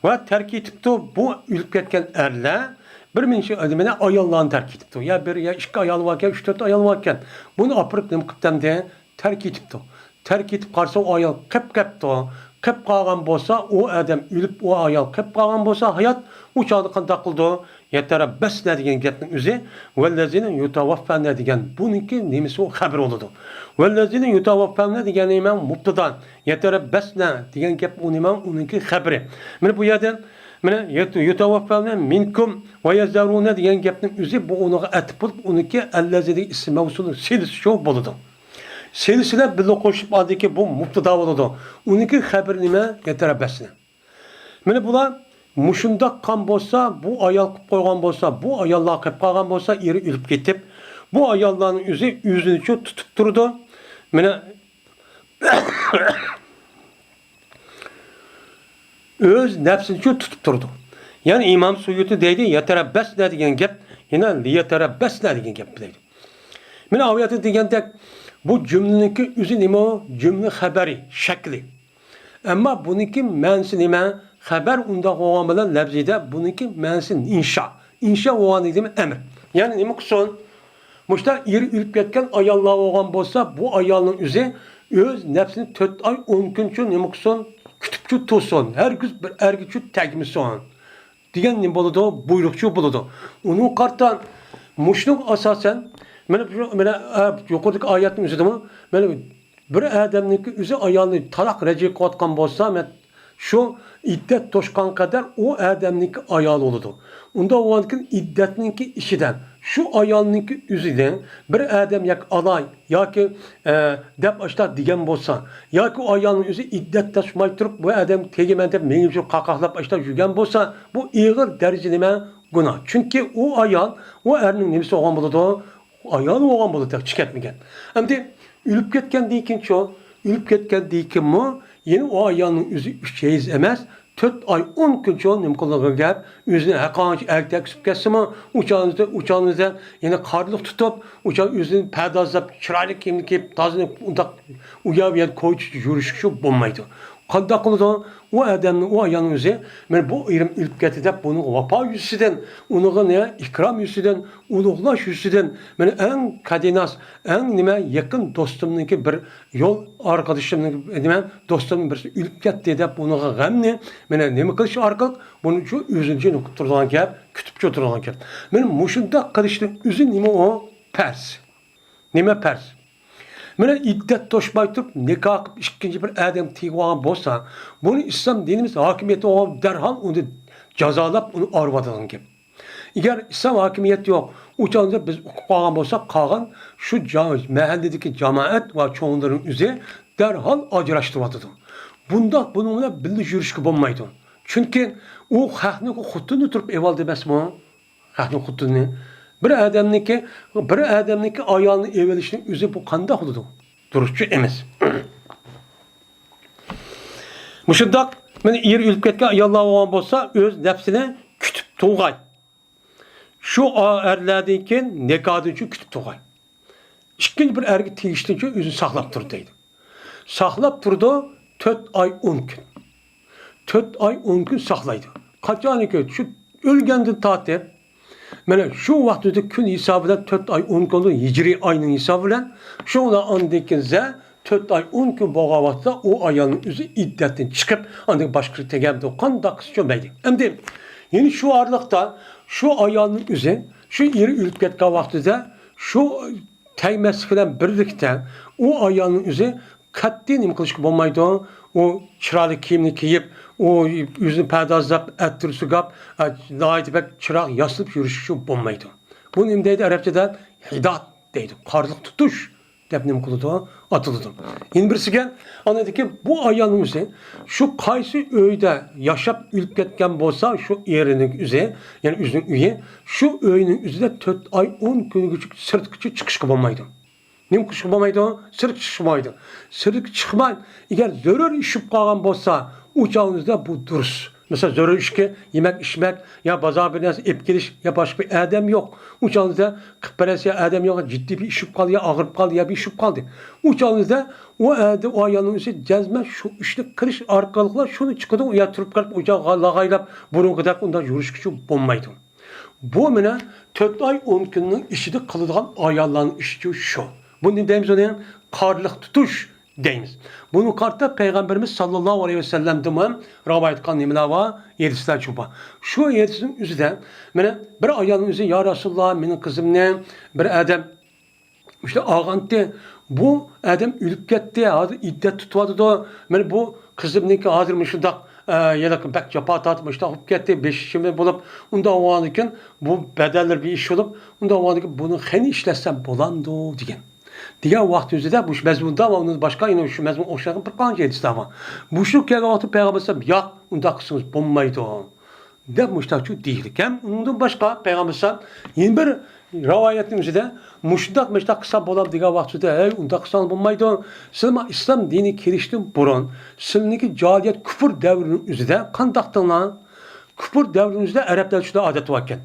ۋە تەرك ئېتىپتۇ، بۇ ئۆلۈپ كەتكەن ئەرلەر بىر مىنچە ئادىمىنى، ئاياللارنى تەرك ئېتىپتۇ. يا بىر، يا ئىككى ئايالى باركەن، ئۈچ، تۆت ئايالى باركەن. بۇنى ئاپىرىپ نېمە قىپتۇ ئەمدى؟ تەرك ئېتىپتۇ. تەرك ئېتىپ قارىسا، ئۇ ئايال قېپ قېپتۇ. قېپ قالغان بولسا، ئۇ ئادەم ئۆلۈپ، ئۇ ئايال قېپ قالغان بولسا، ھايات، ئۇ چاغدا قانداق قىلىدۇ؟ يەتەرەببەسنە دېگەن گەپنىڭ ئۆزى، ۋەللەزىنە يۇتەۋەففەنە دېگەن بۇنىڭكى نېمىسى، ئۇ خەۋىرى بولىدۇ. ۋەللەزىنە يۇتەۋەففەنە دېگەن نېمە؟ مۇپتىدا. يەتەرەببەسنە دېگەن گەپ ئۇ نېمە؟ ئۇنىڭكى خەۋىرى. مانا بۇ يەردە، مانا، يەت-، يۇتەۋەففەنە مىنكۇم ۋە يەزەرۇنە دېگەن گەپنىڭ ئۆزى بۇ ئۇنىڭغا ئەتىپ بولۇپ، ئۇنىڭكى ئەللەزىدىكى ئىسىم مەۋسۇلنىڭ سىلىسى شۇ بولىدۇ. سىلىسىلەر بىللە قوشۇلۇپ ئالدىكى بۇ مۇپتىدا بولىدۇ. ئۇنىڭكى خەۋىرى نېمە؟ يەتەرەببەسنە. مانا بۇلار مۇشۇنداق قىلغان بولسا، بۇ ئايال قىلىپ قويغان بولسا، بۇ ئاياللار قېپ قالغان بولسا، ئېرى ئۆلۈپ كېتىپ، بۇ ئاياللارنىڭ ئۆزى ئۆزىنىچۇ تۇتۇپ تۇرىدۇ. مانا ئۆز نەپسىنىچۇ تۇتۇپ تۇرىدۇ. يەنى ئىمام سۇيۇتى دەيدۇ، يەتەرەببەسنە دېگەن گەپ، يەنە لىيەتەرەببەسنە دېگەن گەپ دەيدۇ. مانا ئايەتتە دېگەندەك، بۇ جۈملىنىڭكى ئۆزى نېمە؟ جۈملە خەۋىرى، شەكلى. ئەمما بۇنىڭكى مەنىسى نېمە؟ خەۋەر ئۇنداق بولغان بىلەن لەپزىدە بۇنىڭكى مەنىسى ئىنشا. ئىنشا بولغاندىكىن ئەمر. يەنى نېمە قىلسۇن؟ مۇشۇنداق ئېرى ئۆلۈپ كەتكەن ئاياللار بولغان بولسا، بۇ ئايالنىڭ ئۆزى ئۆز نەپسىنى تۆت ئاي، ئون كۈنچۇ نېمە قىلسۇن؟ كۈتۈپچۇ تۇرسۇن. ھەرگىز بىر ئەرگىچۇ تەگمىسۇن. دېگەن نېمە بولىدۇ؟ بۇيرۇقچۇ بولىدۇ. ئۇنىڭغا قارىتا مۇشۇنىڭغا ئاساسەن، مانا بۇ، مانا، ئە، يۇقىرىدىكى ئايەتنىڭ ئۆزىدىمۇ، مانا بىر ئادەمنىڭكى ئۆزى ئايالنى تالاق رەجئىي قىلىۋاتقان بولسا، مانا شۇ ئىددەت توشقان قەدەر ئۇ ئادەمنىڭكى ئايالى بولىدۇ. ئۇنداق بولغاندىكىن ئىددەتنىڭكى ئىچىدە شۇ ئايالنىڭكى ئۆزىنى بىر ئادەم ياكى ئالاي ياكى، ئە، دەپ ئاشتاق دېگەن بولسا، ياكى ئۇ ئايالنىڭ ئۆزى ئىددەت توشماي تۇرۇپ، بۇ ئادەم تېگىمەن دەپ مېڭىپ يۈرۈپ، قاقاقلاپ ئاشتاق يۈرگەن بولسا، بۇ ئېغىر دەرىجە نېمە؟ گۇناھ. چۈنكى ئۇ ئايال ئۇ ئەرنىڭ نېمىسى بولغان بولىدۇ؟ ئايالى بولغان بولىدۇ، تېخى چىقىپ كەتمىگەن. ئەمدى ئۆلۈپ كەتكەندىن كېيىنچۇ؟ ئۆلۈپ كەتكەندىن كېيىنمۇ يەنە ئۇ ئايالنىڭ ئۆزى ئۈچ ھەيز ئەمەس، تۆت ئاي ئون كۈنچۇ نېمە قىلىدىغان گەپ، ئۆزىنى ھەققانچە ئەركە تەكسىپ كەتسىمۇ، ئۇ چاغدا، ئۇ چاغدا يەنە قارىلىق تۇتۇپ، ئۇ چاغ ئۆزىنى پەردازلاپ، چىرايلىق كىيىمنى كىيىپ، تازىنى ئۇنداق ئۇ يەر بۇ يەردە كوچىدا يۈرۈشۈشى بولمايدۇ. قانداق قىلىدۇ؟ ئۇ ئادەمنى، ئۇ ئايالنىڭ ئۆزى، مانا بۇ ئېرىم ئۆلۈپ كەتتى دەپ، بۇنىڭغا ۋاپا يۈزىسىدىن، ئۇنىڭغا نە ئىكرام يۈزىسىدىن، ئۇلۇغلاش يۈزىسىدىن، مانا ئەڭ قەدىناس، ئەڭ نېمە يېقىن دوستۇمنىڭكى بىر يول ئارقىدىشىمنىڭ، نېمە، دوستۇمنىڭ بىرسى ئۆلۈپ كەتتى دەپ، ئۇنىڭغا غەمنى مانا نېمە قىلىش ئارقىلىق بۇنى شۇ ئۆزىنى جىنىقىپ تۇرىدىغان گەپ، كۈتۈپ تۇرىدىغان گەپ. مانا مۇشۇنداق قىلىشنىڭ ئۆزى نېمە ئۇ؟ پەرز. نېمە پەرز؟ مانا ئىددەت توشماي تۇرۇپ، نىكاھ قىلىپ ئىككىنچى بىر ئادەم تېگىۋالغان بولسا، بۇنى ئىسلام دىنىمىز ھاكىمىيەتتە بولغان دەرھال ئۇنى جازالاپ، ئۇنى ئارىۋاتىدىغان گەپ. ئەگەر ئىسلام ھاكىمىيەتى يوق، ئۇ چاغدا بىز ئۇقۇپ قالغان بولساق، قالغان شۇ جا-، مەھەللىدىكى جامائەت ۋە چوڭلىرىنىڭ ئۆزى دەرھال ئاجراشتۇرۇۋاتىدۇ. بۇنداق بۇنىڭ بىلەن بىللە يۈرۈشكە بولمايدۇ. چۈنكى ئۇ خەقنىڭ خوتۇنى تۇرۇپ ئېۋالدى ئەمەسمۇ؟ خەقنىڭ خوتۇنىنى. بىر ئادەمنىڭكى، بىر ئادەمنىڭكى ئايالىنى ئېۋېلىشنىڭ ئۆزى بۇ قانداق بولىدۇ؟ دۇرۇسچۇ ئەمەس. مۇشۇنداق، مانا ئېرى ئۆلۈپ كەتكەن ئاياللار بولغان بولسا، ئۆز نەپسىنى كۈتۈپ تۇرغاي. شۇ ئا-، ئەرلەردىن كېيىن نىكاھتىن كېيىن كۈتۈپ تۇرغاي. ئىككىنچى بىر ئەرگە تېگىشتىن كېيىن ئۆزىنى ساقلاپ تۇر دەيدۇ. ساقلاپ تۇرىدۇ، تۆت ئاي ئون كۈن. تۆت ئاي ئون كۈن ساقلايدۇ. قاچانكى شۇ ئۆلگەندىن تارتىپ، مانا شۇ ۋاقتىدا كۈن ھېسابى بىلەن تۆت ئاي ئون كۈن بولىدۇ، ھىجرىي ئاينىڭ ھېسابى بىلەن. شۇڭا ئاندىن كېيىن زە تۆت ئاي ئون كۈن بولغان ۋاقىتتا ئۇ ئايالنىڭ ئۆزى ئىددەتتىن چىقىپ، ئاندىن باشقىسى تېگەمدۇ، قانداق قىلسا چۆمەيدۇ. ئەمدى يەنە شۇ ئارىلىقتا شۇ ئايالنىڭ ئۆزى، شۇ ئېرى ئۆلۈپ كەتكەن ۋاقتىدا شۇ تەگمەسلىك بىلەن بىرلىكتە ئۇ ئايالنىڭ ئۆزى قەتئىي نېمە قىلىشقا بولمايدۇ. ئۇ چىرايلىق كىيىمنى كىيىپ، ئۇ ئۆزىنى پەردازلاپ، ئەتىر سۈرگەپ، ئە، ناھايىتى بەك چىراغ ياسىلىپ يۈرۈشكە بولمايدۇ. بۇ نېمە دەيدۇ ئەرەبچىدە؟ ھىداد دەيدۇ. قارلىق تۇتۇش دەپ نېمە قىلىدۇ؟ ئاتىلىدۇ. يەنە بىرسىگە، ئاندىن كېيىن بۇ ئايالنىڭ ئۆزى شۇ قايسى ئۆيدە ياشاپ ئۆلۈپ كەتكەن بولسا، شۇ ئېرىنىڭ ئۆزى، يەنى ئۆزىنىڭ ئۆيى، شۇ ئۆينىڭ ئۆزىدە تۆت ئاي ئون كۈنگىچە سىرتقىچە چىقىشقا بولمايدۇ. نېمە قىلىشقا بولمايدۇ؟ سىرتقا چىقىشقا بولمايدۇ. سىرتقا چىقماي، ئەگەر زۆرۈر ئىش بولۇپ قالغان بولسا، ئۇ چاغىڭىزدا بۇ دۇرۇس. مەسىلەن، زۆرۈر ئىشكە يېمەك، ئىچمەك يا بازار بىر نەرسە ئېلىپ كېلىش يا باشقا بىر ئادەم يوق. ئۇ چاغىڭىزدا قىلىپ بېرەسىز يا ئادەم يوق، جىددىي بىر ئىش بولۇپ قالدى يا ئاغرىپ قالدى يا بىر ئىش بولۇپ قالدى. ئۇ چاغىڭىزدا ئۇ ئەدە-، ئۇ ئايالنىڭ ئۆزى جەزمەن شۇ ئىشنى قىلىش ئارقىلىقلا شۇنى چىقىدۇ، يا تۇرۇپ قېلىپ ئۇ چاغغا لاغايلاپ بۇرۇنقىدەك ئۇنداق يۈرۈشكىچە بولمايدۇ. بۇ مانا تۆت ئاي ئون كۈننىڭ ئىچىدە قىلىدىغان ئاياللارنىڭ ئىشى شۇ. بۇنى دەيمىز ئۇنى قارلىق تۇتۇش دەيمىز. بۇنى قارىتا پەيغەمبىرىمىز ساللاللاھۇ ئەلەيھى ۋەسەللەمدىنمۇ رىۋايەت قىلغان نېمىلەر بار؟ ھەدىسلەر شۇ بار. شۇ ھەدىسنىڭ ئۆزىدە مانا بىر ئايالنىڭ ئۆزى، يا رەسۇلاللا، مېنىڭ قىزىمنى بىر ئادەم مۇشۇنداق ئالغانتى، بۇ ئادەم ئۆلۈپ كەتتى، ھازىر ئىددەت تۇتۇۋاتىدۇ. مانا بۇ قىزىمنىڭكى ھازىر مۇشۇنداق، ئە، يەنە بەك جاپا تارتىپ مۇشۇنداق بولۇپ كەتتى، بېشى شىمى بولۇپ، ئۇنداق بولغاندىكىن بۇ بەدەللىرى بىر ئىش بولۇپ، ئۇنداق بولغاندىكىن بۇنى قېنى ئىشلەتسەم بولامدۇ دېگەن. دېگەن ۋاقتىمىزدا مۇشۇ مەزمۇندا ۋە ئۇنىڭ باشقا يەنە شۇ مەزمۇنغا ئوخشايدىغان بىر قانچە ھەدىسلەر بار. مۇشۇ كەلگەن ۋاقىتتا پەيغەمبەر ئەلەيھىسسالام، ياق، ئۇنداق قىلسىڭىز بولمايدۇ. دەپ مۇشتاقچۇ دېيىلگەن. ئۇنىڭدىن باشقا پەيغەمبەر ئەلەيھىسسالام يەنە بىر رىۋايەتنىڭ ئۆزىدە مۇشۇنداق، مۇشتاق قىلسام بولام دېگەن ۋاقتىدا، ھەي، ئۇنداق قىلساڭ بولمايدۇ. سىلەر ئىسلام دىنى كېلىشتىن بۇرۇن سىلەرنىڭكى جاھىلىيەت كۇپۇر دەۋرىنىڭ ئۆزىدە قانداقتىڭلار؟ كۇپۇر دەۋرىنىڭ ئۆزىدە ئەرەبلەردە شۇنداق ئادەت باركەن.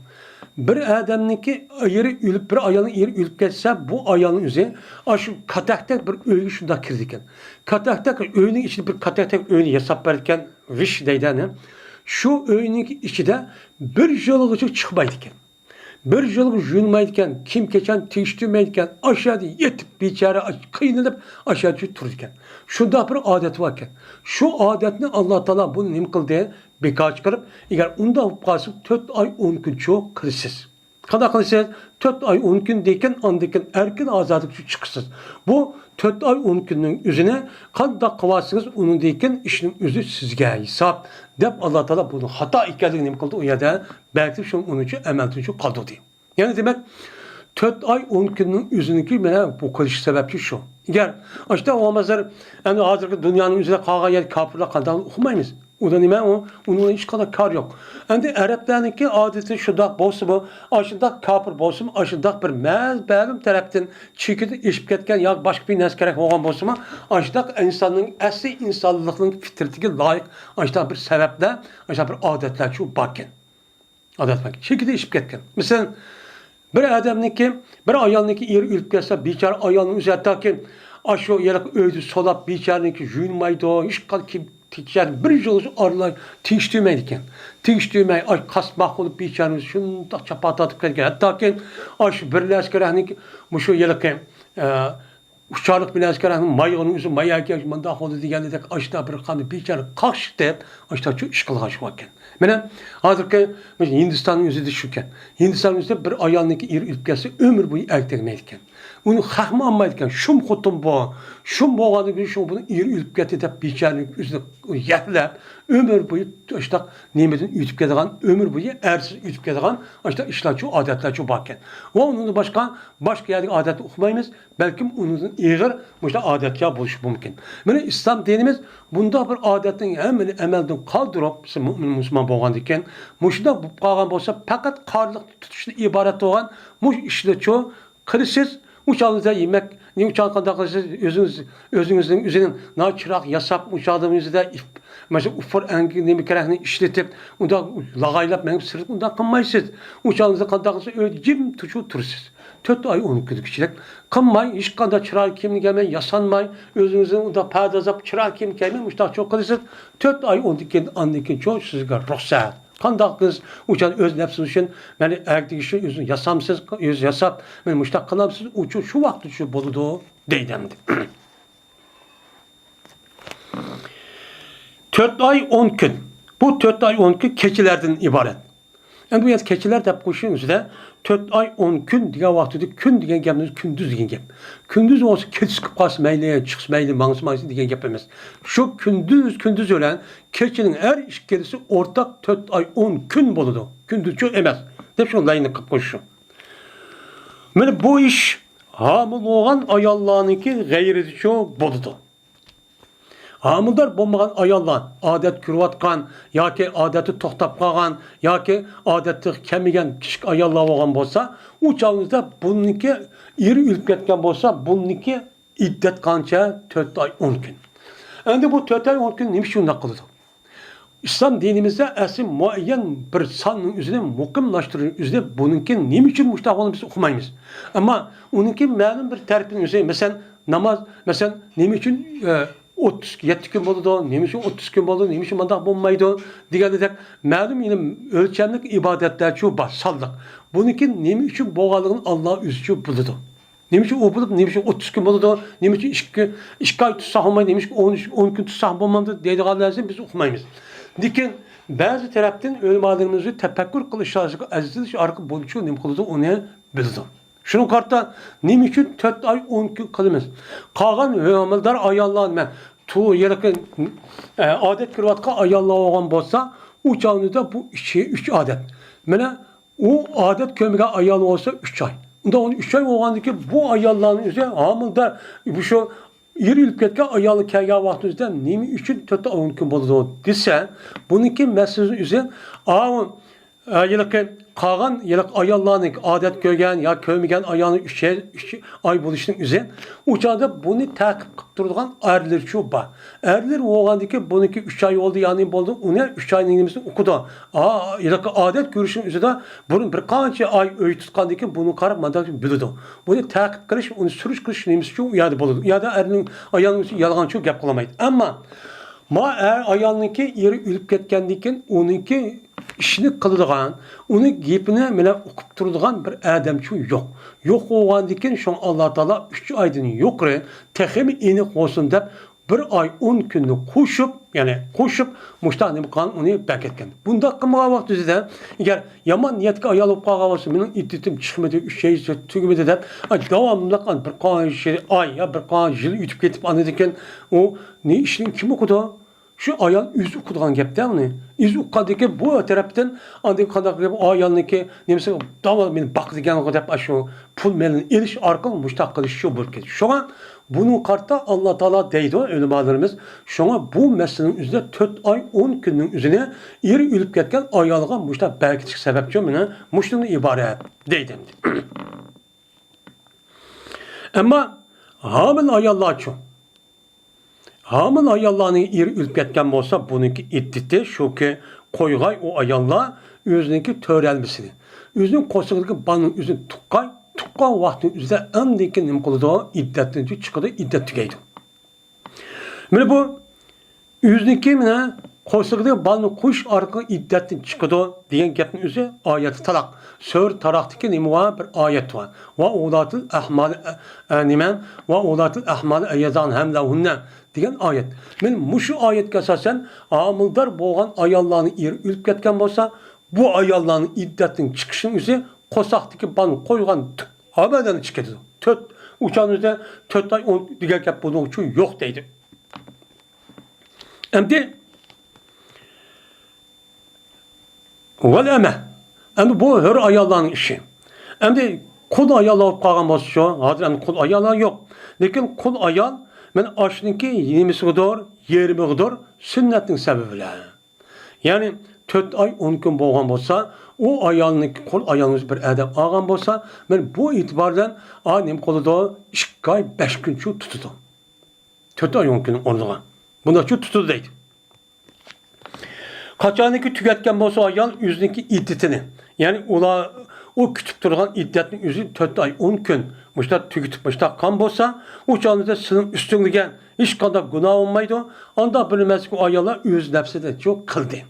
بىر ئادەمنىڭكى ئېرى ئۆلۈپ، بىر ئايالنىڭ ئېرى ئۆلۈپ كەتسە، بۇ ئايالنىڭ ئۆزى ئاشۇ كاتەكتەك بىر ئۆيگە شۇنداق كىرىدىكەن. كاتەكتەك ئۆينىڭ ئىچىدە بىر كاتەكتەك ئۆينى ياساپ بەرگەن، ۋىش دەيدۇ ئەنە. شۇ ئۆينىڭ ئىچىدە بىر يىلغىچە چىقمايدىكەن. بىر يىلغا يۇيۇنمايدىكەن، كىيىم-كېچەن تېگىشتۈرمەيدىكەن، ئاشۇ يەردە يېتىپ، بىچارە قىينىلىپ، ئاشۇ يەردە تۇرىدىكەن. شۇنداق بىر ئادەت باركەن. شۇ ئادەتنى ئاللا تائالا بۇنى نېمە قىلدى؟ بىكار چىقىرىپ، ئەگەر ئۇنداق بولۇپ قالسا، تۆت ئاي ئون كۈنچۇ قىلىسىز. قانداق قىلىسىز؟ تۆت ئاي ئون كۈندىن كېيىن، ئاندىن كېيىن ئەركىن ئازادلىققا چىقىسىز. بۇ تۆت ئاي ئون كۈننىڭ ئۆزىنى قانداق قىلىۋالسىڭىز، ئۇنىڭدىن كېيىن ئىشنىڭ ئۆزى سىزگە ھېساب، دەپ، ئاللا تائالا بۇنىڭ خاتا ئىكەنلىكىنى نېمە قىلدى؟ ئۇ يەردە بەلگىلەپ، شۇ ئۇنىڭ ئۈچۈن ئەمەلدىن شۇ قالدۇردى. يەنى دېمەك، تۆت ئاي ئون كۈننىڭ ئۆزىنىڭكى مانا بۇ قىلىش سەۋەبچى شۇ. ئەگەر ئاشۇنداق بولمىسا، ئەنە ھازىرقى دۇنيانىڭ ئۆزىدە قالغان يەر كاپىرلار قانداق ئۇقمايمىز. ئۇدا نېمە ئۇ؟ ئۇنىڭ بىلەن ھېچقانداق كارى يوق. ئەمدى ئەرەبلەرنىڭكى ئادىتى شۇنداق بولسىمۇ، ئاشۇنداق كاپىر بولسىمۇ، ئاشۇنداق بىر مەز-، مەلۇم تەرەپتىن چېكىدىن ئېشىپ كەتكەن ياكى باشقا بىر نەرسە كېرەك بولغان بولسىمۇ، ئاشۇنداق ئىنساننىڭ ئەسلى ئىنسانلىقنىڭ پىترىتىگە لايىق ئاشۇنداق بىر سەۋەبلەر، ئاشۇنداق بىر ئادەتلەر شۇ باركەن. ئادەتمەن چېكىدە ئېشىپ كەتكەن. مىسال، بىر ئادەمنىڭكى، بىر ئايالنىڭكى ئېرى ئۆلۈپ كەتسە، بىچارە ئايالنىڭ ئۆزى ھەتتاكى ئاشۇ يەنە ئۆيدە سولاپ، بىچارىنىڭكى يۇيۇنمايدۇ، ھېچقانداق كىيىم تېگىشەر بىر يولغىچە ئارىلاي تېگىشتۈرمەيدىكەن. تېگىشتۈرمەي، ئاي، قاسماق بولۇپ بىچارىمىز شۇنداق چاپا تارتىپ كەلگەن. ھەتتاكى ئاشۇ بىر نەرسە كېرەكنىڭ مۇشۇ ھېلىقى، ئە، ئۇچارلىق بىر نەرسە كېرەكنىڭ مايىغىنىڭ ئۆزى ماياكى مۇنداق بولدى دېگەندەك ئاشتا بىر قاندا بىچارە قاقشىتىپ، ئاشتا شۇ ئىش قىلغان شۇ ئىكەن. مانا ھازىرقى ھىندىستاننىڭ ئۆزىدە شۇكەن. ھىندىستاننىڭ ئۆزىدە بىر ئايالنىڭكى ئېرى ئۆلۈپ كەتسە ئۆمۈر بويى ئەركە تەگمەيدىكەن. ئۇنى خەقمۇ ئالمايدىكەن. شۇم خوتۇن بۇ. شۇم بولغاندىن كېيىن شۇ بۇنىڭ ئېرى ئۆلۈپ كەتتى دەپ بىچارىنى ئۆزىنى يەھلەپ، ئۆمۈر بويى ئاشۇنداق نېمىدىن ئۆتۈپ كېتىدىغان، ئۆمۈر بويى ئەرسىز ئۆتۈپ كېتىدىغان ئاشۇنداق ئىشلارچۇ، ئادەتلەرچۇ باركەن. ۋە ئۇنىڭدىن باشقا، باشقا يەردىكى ئادەتنى ئۇقمايمىز. بەلكىم ئۇنىڭدىن ئېغىر مۇشۇنداق ئادەتلەر بولۇشى مۇمكىن. مانا ئىسلام دىنىمىز بۇنداق بىر ئادەتنىڭ ھەممىنى ئەمەلدىن قالدۇرۇپ، بىز مۆمىن مۇسۇلمان بولغاندىكىن، مۇشۇنداق بولۇپ قالغان بولسا، پەقەت قارلىق تۇتۇشتىن ئىبارەت بولغان مۇشۇ ئىشلارچۇ قىلىسىز. ئۇ چاغدا يېمەك، نېمە ئۈچۈن قانداق قىلىسىز؟ ئۆزىڭىز، ئۆزىڭىزنىڭ ئۆزىنىڭ ناچىراغ ياساپ، ئۇ چاغدا ئۆزىدە ئىپ-، مەسىلەن، ئۇفۇر ئەڭگى نېمە كېرەكنى ئىشلىتىپ، ئۇنداق لاغايلاپ مېڭىپ سىرتقا ئۇنداق قىلمايسىز. ئۇ چاغدا قانداق قىلسا، ئۆزى جىم تۇرۇپ تۇرىسىز. تۆت ئاي ئون كۈنگىچىلىك قىلماي، ھېچقانداق چىراي كىيىمنى كىيمەي، ياسانماي، ئۆزىڭىزنى ئۇنداق پەردازلاپ، چىراي كىيىم كىيمەي، مۇشۇنداقچۇ قىلىسىز. تۆت ئاي ئون كۈن، ئاندىن كېيىن چۇ سىزگە رۇخسەت. قانداق قىلسا ئۇ چاغدا ئۆز نەپسى ئۈچۈن، مەن ئەگىشى ئۆزىنى ياسامسىز، ئۆزى ياساپ، مەن مۇشۇنداق قىلامسىز، ئۇچۇ شۇ ۋاقىتتا شۇ بولىدۇ دەيدۇ ئەمدى. تۆت ئاي ئون كۈن. بۇ تۆت ئاي ئون كۈن كېچىلەردىن ئىبارەت. ئەمدى بۇ يەردە كېچىلەر دەپ قويۇشنىڭ ئۆزىدە تۆت ئاي ئون كۈن دېگەن ۋاقتىدا كۈن دېگەن گەپنى كۈندۈز دېگەن گەپ. كۈندۈز بولسا كېچىسى چىقىپ قالسا مەيلى، چىقسا مەيلى، ماڭسا ماڭسا دېگەن گەپ ئەمەس. شۇ كۈندۈز، كۈندۈز بىلەن كېچىنىڭ ھەر ئىككىلىسى ئورتاق تۆت ئاي ئون كۈن بولىدۇ. كۈندۈزچۇ ئەمەس دەپ شۇ لايىننى قىلىپ قويۇش شۇ. مانا بۇ ئىش ھامىلە بولغان ئاياللارنىڭكى غەيرىدىچۇ بولىدۇ. ھامىلىدار بولمىغان ئاياللار، ئادەت كۆرۈۋاتقان ياكى ئادەتتە توختاپ قالغان ياكى ئادەتتە كەلمىگەن كىچىك ئاياللار بولغان بولسا، ئۇ چاغىمىزدا بۇنىڭكى ئېرى ئۆلۈپ كەتكەن بولسا، بۇنىڭكى ئىددەت قانچە؟ تۆت ئاي ئون كۈن. ئەمدى بۇ تۆت ئاي ئون كۈن نېمە ئۈچۈن ئۇنداق قىلىدۇ؟ ئىسلام دىنىمىزدە ئەسلى مۇئەييەن بىر ساننىڭ ئۆزىنى مۇقىملاشتۇرۇش ئۆزىنى بۇنىڭكى نېمە ئۈچۈن مۇشۇنداق بولغىنىنى بىز ئۇقمايمىز. ئەمما ئۇنىڭكى مەلۇم بىر تەرىپىنى ئۆزى، مەسىلەن، ناماز، مەسىلەن، نېمە ئۈچۈن، ئە، ئوتتۇز يەتتە كۈن بولىدۇ، نېمە ئۈچۈن ئوتتۇز كۈن بولىدۇ، نېمە ئۈچۈن مانداق بولمايدۇ دېگەندەك مەلۇم يەنە ئۆلچەملىك ئىبادەتلەرچۇ بار، سانلىق. بۇنىڭكى نېمە ئۈچۈن بولغانلىقىنى ئاللا ئۆزىچۇ بىلىدۇ. نېمە ئۈچۈن ئۇ بولۇپ، نېمە ئۈچۈن ئوتتۇز كۈن بولىدۇ، نېمە ئۈچۈن ئىككى، ئىككى ئاي تۇتساق بولمايدۇ، نېمە ئۈچۈن ئون، ئون كۈن تۇتساق بولمامدۇ دەيدىغان نەرسىنى بىز ئۇقمايمىز. لېكىن بەزى تەرەپتىن ئۆلىمالىرىمىز تەپەككۇر قىلىشلارغا ئەزىزلىنىش ئارقىلىق بۇنچە نېمە قىلىدۇ، ئۇنى بىلىدۇ. شۇنىڭغا قارىتا نېمە ئۈچۈن تۆت ئاي ئون كۈن قىلىمىز؟ قالغان ھامىلىدار ئاياللار نېمە؟ تو-، ھېلىقى، ئە، ئادەت كۆرۈۋاتقان ئاياللار بولغان بولسا، ئۇ چاغدا بۇ ئىككى، ئۈچ ئادەت. مانا ئۇ ئادەت كۆرمىگەن ئايال بولسا ئۈچ ئاي. ئۇنداق ئۈچ ئاي بولغاندىكىن بۇ ئاياللارنىڭ ئۆزى ھامىلىدار، بۇ شۇ ئېرى ئۆلۈپ كەتكەن ئايالى كەلگەن ۋاقتىمىزدا نېمە ئۈچۈن تۆت ئاي ئون كۈن بولىدۇ دېسە، بۇنىڭكى مەسىلىسى ئۆزى، ئاۋۇ، ئە، ھېلىقى قالغان ھېلىقى ئاياللارنىڭ ئادەت كۆرگەن يا كۆرمىگەن ئايالنىڭ ئۈچ ئاي، ئۈچ ئاي بولۇشىنىڭ ئۆزى، ئۇ چاغدا بۇنى تەقىب قىلىپ تۇرىدىغان ئەرلەرچۇ بار. ئەرلەر بولغاندىكىن بۇنىڭكى ئۈچ ئاي بولدى، يا نېمە بولدى، ئۇنى ئۈچ ئاينىڭ نېمىسىنى ئۇقىدۇ. ئا، ھېلىقى ئادەت كۆرۈشنىڭ ئۆزىدە بۇرۇن بىر قانچە ئاي ئۆي تۇتقاندىكىن بۇنى قاراپ مانداق بىلىدۇ. بۇنى تەقىب قىلىش، ئۇنى سۈرۈشتۈرۈش نېمىسىچۇ ئۇ يەردە بولىدۇ. ئۇ يەردە ئەرنىڭ، ئايالنىڭ ئۆزى يالغانچۇ گەپ قىلالمايدۇ. ئەمما ما ئەر ئايالنىڭكى ئېرى ئۆلۈپ كەتكەندىن كېيىن ئۇنىڭكى ئىشىنى قىلىدىغان، ئۇنىڭ گېپىنى مانا ئۇقۇپ تۇرىدىغان بىر ئادەمچۇ يوق. يوق بولغاندىن كېيىن شۇڭا ئاللا تائالا ئۈچ ئايدىن يۇقىرى تېخىمۇ ئېنىق بولسۇن دەپ بىر ئاي ئون كۈننى قوشۇپ، يەنى قوشۇپ، مۇشۇنداق نېمە قىلغان ئۇنى بەركەتكەن. بۇنداق قىلمىغان ۋاقتىدا ئەگەر يامان نىيەتكە ئايال بولۇپ قالغان بولسا، مېنىڭ ئىددىتىم چىقمىدى، ئۈچ يىل تۈگىمىدى دەپ، ئا، داۋاملىق بىر قانچە ئاي يا بىر قانچە يىل ئۆتۈپ كېتىپ، ئاندىن كېيىن ئۇ نى ئىشنى كىم ئۇقىدۇ؟ شۇ ئايال ئۆزى ئۇقىدىغان گەپتە ئۇنى. ئۆزى ئۇققاندىن كېيىن بۇ تەرەپتىن ئاندىن قانداق گەپ، ئايالنىڭكى نېمىسى داۋاملىق مېنى باقىدىكەنغۇ دەپ، ئاشۇ پۇل مېلىنى ئېلىش ئارقىلىق مۇشۇنداق قىلىش شۇ بولۇپ كېتىدۇ. شۇڭا بۇنىڭغا قارىتا ئاللا تائالا دەيدۇ ئۆلىمالىرىمىز. شۇڭا بۇ مەسىلىنىڭ ئۆزىدە تۆت ئاي ئون كۈننىڭ ئۆزىنى ئېرى ئۆلۈپ كەتكەن ئايالغا مۇشۇنداق بەرگۈچىلىك سەۋەبچۇ مېنىڭ مۇشۇنىڭدىن ئىبارەت دەيدۇ. ئەمما ھامىلە ئاياللارچۇ؟ ھامىلە ئاياللارنىڭ ئېرى ئۆلۈپ كەتكەن بولسا، بۇنىڭكى ئىددىتى شۇكى، قويغاي ئۇ ئاياللار ئۆزىنىڭكى تۆرەلمىسىنى، ئۆزىنىڭ قورسىقىدىكى بالىنىڭ ئۆزىنى تۇغقاي، تۇغقان ۋاقتىنىڭ ئۆزىدە ئەمدىكى نېمە قىلىدۇ؟ ئىددەتتىن چىقىدۇ، ئىددەت تۈگەيدۇ. مانا بۇ ئۆزىنىڭكى مانا قورسىقىدىكى بالىنى قويۇش ئارقىلىق ئىددەتتىن چىقىدۇ دېگەن گەپنىڭ ئۆزى ئايەتى تالاق. سۈرە تالاقتىكى نېمە بار؟ بىر ئايەت بار. ۋە ئۇلاتىل ئەھمال، ئە، ئە، نېمە؟ ۋە ئۇلاتىل ئەھمال ئەيەزان ھەملەھۇننە دېگەن ئايەت. مانا مۇشۇ ئايەتكە ئاساسەن، ھامىلىدار بولغان ئاياللارنىڭ ئېرى ئۆلۈپ كەتكەن بولسا، بۇ ئاياللارنىڭ ئىددەتتىن چىقىشىنىڭ ئۆزى قورساقتىكى بالىنى قويغان ئابەدەن چىقىدۇ. تۆت، ئۇ چاغنىڭ ئۆزىدە تۆت ئاي ئون دېگەن گەپ بۇنىڭ ئۈچۈن يوق دەيدۇ. ئەمدى ۋەل ئەمە. ئەمدى بۇ ھۆر ئاياللارنىڭ ئىشى. ئەمدى قۇل ئاياللار بولۇپ قالغان بولسىچۇ، ھازىر ئەمدى قۇل ئاياللار يوق. لېكىن قۇل ئايال مانا ئاشۇنىڭكى نېمىسىغىدۇر، يېرىمىغىدۇر، سۈننەتنىڭ سەۋەبى بىلەن. يەنى تۆت ئاي ئون كۈن بولغان بولسا، ئۇ ئايالنىڭكى قۇل ئايالىڭىز بىر ئادەم ئالغان بولسا، مانا بۇ ئېتىبار بىلەن ئا نېمە قىلىدۇ، ئىككى ئاي بەش كۈنچۇ تۇتىدۇ. تۆت ئاي ئون كۈننىڭ ئورنىغا. بۇنداقچۇ تۇتىدۇ دەيدۇ. قاچانكى تۈگەتكەن بولسا ئايال ئۆزىنىڭكى ئىددىتىنى، يەنى ئۇلار، ئۇ كۈتۈپ تۇرغان ئىددەتنى ئۆزى تۆت ئاي ئون كۈن مۇشۇنداق تۈگىتىپ مۇشۇنداق قان بولسا، ئۇ چاغدا سېنىڭ ئۈستۈڭدىكى ھېچقانداق گۇناھ بولمايدۇ. ئانداق بىر نېمە ئۇ ئاياللار ئۆز نەپسىدىنچۇ قىلدى.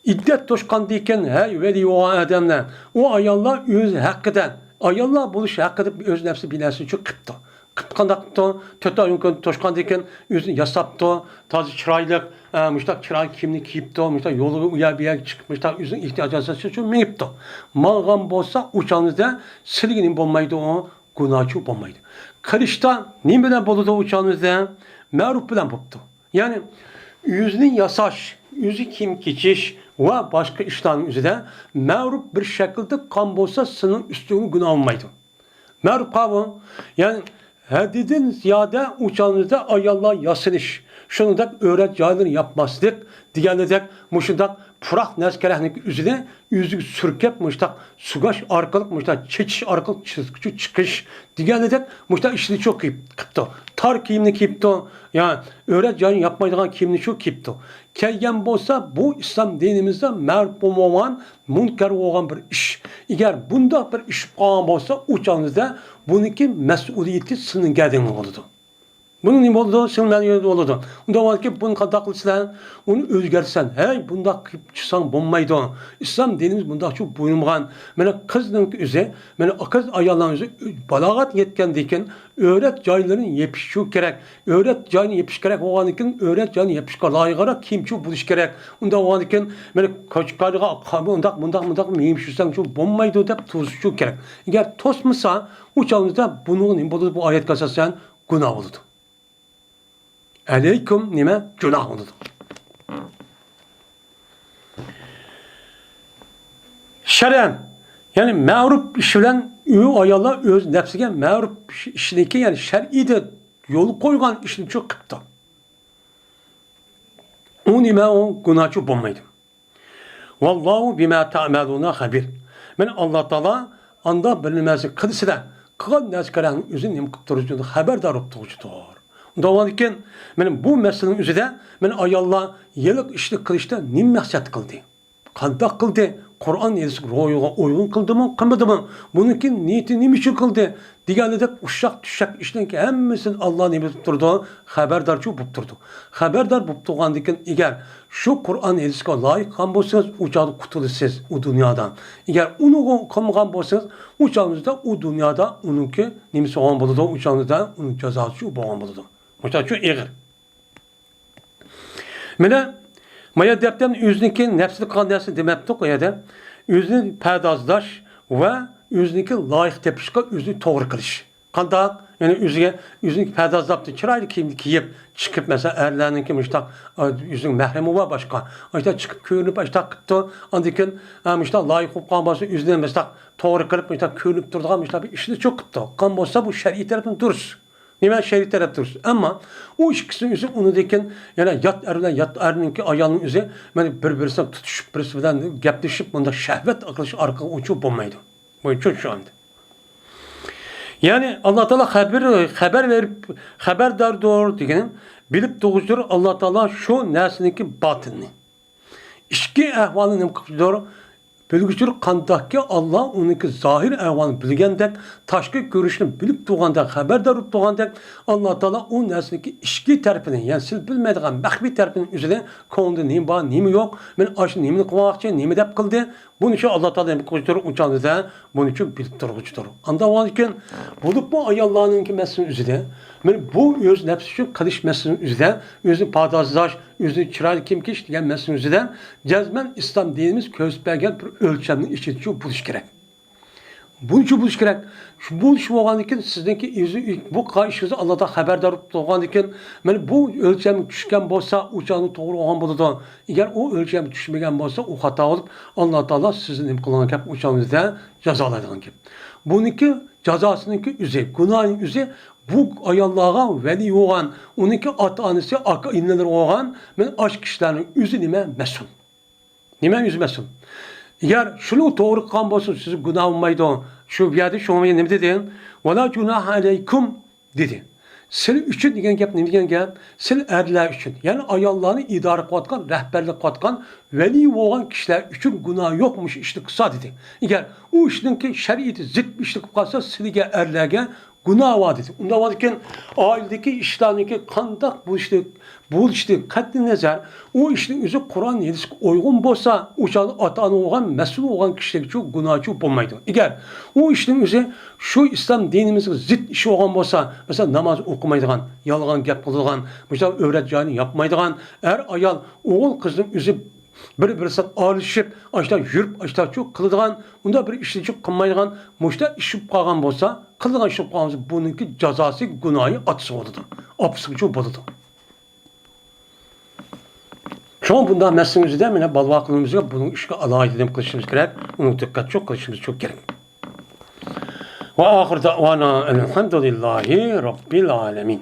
ئىددەت توشقاندىن كېيىن، ھەي ۋەلىي بولغان ئادەملەر، ئۇ ئاياللار ئۆز ھەققىدە، ئاياللار بولۇش ھەققىدە ئۆز نەپسى بىنەسىچۇ قىپتۇ. قىپتۇ قانداق قىپتۇ؟ تۆت ئاي ئون كۈن توشقاندىن كېيىن ئۆزىنى ياساپتۇ، تازا چىرايلىق، ئە، مۇشتاق چىرايلىق كىيىمنى كىيىپتۇ، مۇشتاق يولغا ئۇ يەر بۇ يەرگە چىقىپ، مۇشتاق ئۆزىنىڭ ئېھتىياجى ئاساسىچۇ مېڭىپتۇ. ماڭغان بولسا ئۇ چاغنىڭدا سىلىگە نېمە بولمايدۇ، ئۇ گۇناھچۇ بولمايدۇ. قىلىشتا نېمە بىلەن بولىدۇ ئۇ چاغنىڭدا؟ مەرۇپ بىلەن بوپتۇ. يەنى ئۆزىنى ياساش، ئۆزى كىيىم كېچىش ۋە باشقا ئىشلارنىڭ ئۆزىدە مەرۇپ بىر شەكىلدە قان بولسا، سېنىڭ ئۈستۈڭگە گۇناھ بولمايدۇ. مەرۇپ قاۋۇ، يەنى ھەددىدىن زىيادە ئۇ چاغنىڭدا ئاياللار ياسىنىش، شۇنىڭدەك ئۆرە جايلىرىنى ياپماسلىق دېگەندەك مۇشۇنداق پۇراق نەرسە كېرەكنىڭ ئۆزىنى ئۆزىگە سۈركەپ، مۇشتاق سۈگەش ئارقىلىق، مۇشتاق چېچىش ئارقىلىق چىقىش، چىقىش دېگەندەك مۇشتاق ئىشنى شۇ قىلىپ، قىپتۇ. تار كىيىمنى كىيىپتۇ، يا ئۆرە جايىنى ياپمايدىغان كىيىمنى شۇ كىيىپتۇ. كەلگەن بولسا، بۇ ئىسلام دىنىمىزدا مەرۇپ بولمىغان، مۇنكەر بولغان بىر ئىش. ئەگەر بۇنداق بىر ئىش بولۇپ قالغان بولسا، ئۇ چاغنىڭدا بۇنىڭكى مەسئۇلىيىتى سېنىڭ گەدىنىڭدە بولىدۇ. بۇنىڭ نېمە بولىدۇ؟ سېنىڭ مەدىنىڭدە بولىدۇ. ئۇنداق بولغاندىكىن بۇنى قانداق قىلىسىلەر؟ ئۇنى ئۆزگەرتسەن. ھەي، بۇنداق قىلىپ چىقساڭ بولمايدۇ. ئىسلام دىنىمىز بۇنداقچۇ بۇيرۇمىغان. مانا قىزنىڭكى ئۆزى، مانا قىز ئايالنىڭ ئۆزى بالاغەت يەتكەندىن كېيىن ئۆرە جايلىرىنى يېپىشى كېرەك. ئۆرە جايىنى يېپىش كېرەك بولغاندىن كېيىن ئۆرە جايىنى يېپىشقا لايىقراق كىيىمچۇ بولۇش كېرەك. ئۇنداق بولغاندىن كېيىن مانا كوچكارغا ئۇنداق، مۇنداق، مۇنداق مېڭىپ يۈرسەڭچۇ بولمايدۇ دەپ توسۇشى كېرەك. ئەگەر توسمىسا، ئۇ چاغدا بۇنىڭغا نېمە بولىدۇ؟ بۇ ئايەتكە ئاساسەن گۇناھ بولىدۇ. ئەلەيكۇم نېمە؟ جۇناھ بولىدۇ. شەرئەن، يەنى مەرۇپ ئىش بىلەن ئۇ ئاياللار ئۆز نەپسىگە مەرۇپ ئىشنىكى، يەنى شەرئىيدە يول قويغان ئىشنىچۇ قىپتۇ. ئۇ نېمە؟ ئۇ گۇناھچۇ بولمايدۇ. ۋاللاھۇ بىما تەئمەلۇنە خەبىر. مانا ئاللا تائالا ئاندا بىر نېمىسى قىلسىلە، قىلغان نەرسىلەرنىڭ ئۆزىنى نېمە قىلىپ تۇرۇشىدىن خەۋەردار بولۇپ تۇرغۇچىدۇر. ئۇنداق بولغاندىكىن، مانا بۇ مەسىلىنىڭ ئۆزىدە مانا ئاياللار يېلىق ئىشنى قىلىشتا نېمە مەقسەت قىلدى؟ قانداق قىلدى؟ قۇرئان ھەدىسكە روھىغا ئۇيغۇن قىلدىمۇ، قىلمىدىمۇ؟ بۇنىڭكى نىيىتى نېمە ئۈچۈن قىلدى؟ دېگەنلىدەك ئۇششاق چۈششەك ئىشنىڭكى ھەممىسىنى ئاللا نېمە قىلىپ تۇرىدۇ؟ خەۋەردارچۇ بولۇپ تۇرىدۇ. خەۋەردار بولۇپ تۇرغاندىن كېيىن، ئەگەر شۇ قۇرئان ھەدىسكە لايىق قىلغان بولسىڭىز، ئۇ چاغدا قۇتۇلىسىز ئۇ دۇنيادا. ئەگەر ئۇنى قىلمىغان بولسىڭىز، ئۇ چاغىڭىزدا ئۇ دۇنيادا ئۇنىڭكى نېمىسى بولغان بولىدۇ؟ ئۇ چاغىڭىزدا ئۇنىڭ جازاسى شۇ بولغان بولىدۇ. مۇشۇنداق شۇ ئېغىر. مانا، ما يەردە دەپتىن ئۆزىنىڭكى نەپسىدە قىلغان نەرسىنى دېمەپتۇق ئۇ يەردە. ئۆزىنى پەردازلاش ۋە ئۆزىنىڭكى لايىق تېپىشقا ئۆزىنى توغرا قىلىش. قانداق؟ يەنى ئۆزىگە، ئۆزىنى پەردازلاپتۇ، چىرايلىق كىيىمنى كىيىپ چىقىپ، مەسىلەن، ئەرلەرنىڭكى مۇشتاق، ئۆزىنىڭ مەھرىمى بار باشقا. ئاشتا چىقىپ كۆرۈنۈپ، ئاشتا قىپتۇ. ئاندىن كېيىن، مۇشتاق لايىق بولۇپ قالغان بولسا، ئۆزىنى مۇشتاق توغرا قىلىپ، مۇشتاق كۆرۈنۈپ تۇرىدىغان مۇشتاق بىر ئىشنى چوق قىپتۇ. قىلغان بولسا، بۇ شەرئىي تەرەپتىن دۇرۇس. نېمە شەرئىي تەرەپ دۇرۇس؟ ئەمما ئۇ ئىككىسىنىڭ ئۆزى ئۇنىڭدىن كېيىن يەنە يات ئەر بىلەن يات ئەرنىڭكى ئايالنىڭ ئۆزى مانا بىر-بىرسىنى تۇتۇشۇپ، بىرسى بىلەن گەپلىشىپ، مۇنداق شەھۋەت ئېقىلىش ئارقىلىق ئۇچۇپ بولمايدۇ. بۇ چۈشىنىش ئاندى. يەنى ئاللا تائالا خەبەر، خەبەر بېرىپ، خەۋەرداردۇر دېگىنى بىلىپ تۇرغۇچىدۇر ئاللا تائالا شۇ نەرسىنىڭكى باتىنىنى. ئىچكى ئەھۋالىنى نېمە قىلىدۇ؟ بىلگۈچىدۇر قانداقكى، ئاللا ئۇنىڭكى زاھىر ئەھۋالىنى بىلگەندەك، تاشقى كۆرۈنۈشىنى بىلىپ تۇرغاندەك، خەۋەردار بولۇپ تۇرغاندەك، ئاللا تائالا ئۇ نەرسىنىڭكى ئىچكى تەرىپىنى، يەنى سىز بىلمەيدىغان مەخپىي تەرىپىنى ئۆزىدە، كۆڭلىدە نېمە بار، نېمە يوق، مەن ئاشۇ نېمىنى قىلماقچى، نېمە دەپ قىلدى، بۇنى شۇ ئاللا تائالا نېمە قىلغۇچىدۇر، ئۇچانىدا بۇنى شۇ بىلىپ تۇرغۇچىدۇر. ئاندىن ئاۋۋالكىن، بولۇپمۇ ئاياللارنىڭكى مەسىلىنىڭ ئۆزىدە، مەن بۇ ئۆز نەپسى ئۈچۈن قىلىش مەسىلىنىڭ ئۆزىدە، ئۆزىنى پادازلاش، ئۆزىنى چىرايلىق كىيىم كىيىش دېگەن مەسىلىنىڭ ئۆزىدە جەزمەن ئىسلام دىنىمىز كۆرسىتىپ بەرگەن بىر ئۆلچەمنىڭ ئىچىدە شۇ بولۇش كېرەك. بۇنچە بولۇش كېرەك. شۇ بولۇش بولغاندىكىن سىزنىڭكى ئۆزى بۇ قىلغان ئىشىڭىزنى ئاللا تائالا خەۋەردار بولغاندىكىن، مانا بۇ ئۆلچەمگە چۈشكەن بولسا، ئۇ چاغدا توغرا بولغان بولىدۇ. ئەگەر ئۇ ئۆلچەمگە چۈشمىگەن بولسا، ئۇ خاتا بولۇپ، ئاللا تائالا سىزنى نېمە قىلغان گەپ، ئۇ چاغدا جازالايدىغان گەپ. بۇنىڭكى جازاسىنىڭكى ئۆزى، گۇناھنىڭ ئۆزى بۇ ئاياللارغا ۋەلىي بولغان، ئۇنىڭكى ئاتا-ئانىسى، ئاكا-ئىنىلىرى بولغان، مانا ئاشۇ كىشىلەرنىڭ ئۆزى نېمە مەسئۇل. نېمە ئۆزى مەسئۇل؟ ئەگەر شۇنى توغرا قىلغان بولسا، سىز گۇناھ بولمايدۇ. شۇ بۇ يەردە شۇڭا نېمە دېدى؟ «ۋەلا جۇناھە ئەلەيكۇم» دېدى. سىلەر ئۈچۈن دېگەن گەپ نېمە دېگەن گەپ؟ سىلەر ئەرلەر ئۈچۈن، يەنى ئاياللارنى ئىدارە قىلىۋاتقان، رەھبەرلىك قىلىۋاتقان، ۋەلىي بولغان كىشىلەر ئۈچۈن گۇناھ يوق مۇشۇ ئىشنى قىلسا دېدى. ئەگەر ئۇ ئىشنىڭكى شەرىئىتى زىت ئىشنى قىلىپ قالسا، سىلىگە ئەرلەرگە گۇناھ بار دېدى. ئۇنداق بولغاندىكىن ئائىلىدىكى ئىشلارنىڭكى قانداق بولۇشلۇق، بولۇشتىن قەتئىينەزەر، ئۇ ئىشنىڭ ئۆزى قۇرئان ھەدىسكە ئۇيغۇن بولسا، ئۇ چاغدا ئاتا-ئانا بولغان، مەسئۇل بولغان كىشىلەرگىچۇ گۇناھچۇ بولمايدۇ. ئەگەر ئۇ ئىشنىڭ ئۆزى شۇ ئىسلام دىنىمىزغا زىت ئىش بولغان بولسا، مەسىلەن، ناماز ئوقۇمايدىغان، يالغان گەپ قىلىدىغان، مۇشۇنداق ئۆۋرەت جايىنى ياپمايدىغان، ئەر-ئايال، ئوغۇل-قىزنىڭ ئۆزى بىر-بىرسىدىن ئايرىلىشىپ، ئاشۇنداق يۈرۈپ، ئاشۇنداقچۇ قىلىدىغان، ئۇنداق بىر ئىشنىچۇ قىلمايدىغان، مۇشۇنداق ئىش بولۇپ قالغان بولسا، قىلىدىغان ئىش بولۇپ قالغان بولسا، بۇنىڭكى جازاسى، گۇناھى ئاتىسىغا بولىدۇ، ئاپىسىغىچۇ بولىدۇ. شۇڭا بۇنداق مەسىلىنىڭ ئۆزىدە مانا بالىۋاقلىرىمىزغا بۇنىڭ ئىشىغا ئالاھىدە نېمە قىلىشىمىز كېرەك، ئۇنىڭغا دىققەتچۇ قىلىشىمىزچۇ كېرەك. ۋە ئاخىر دەۋانا ئەلھەمدۇلىللاھى رەببىل ئالەمىن.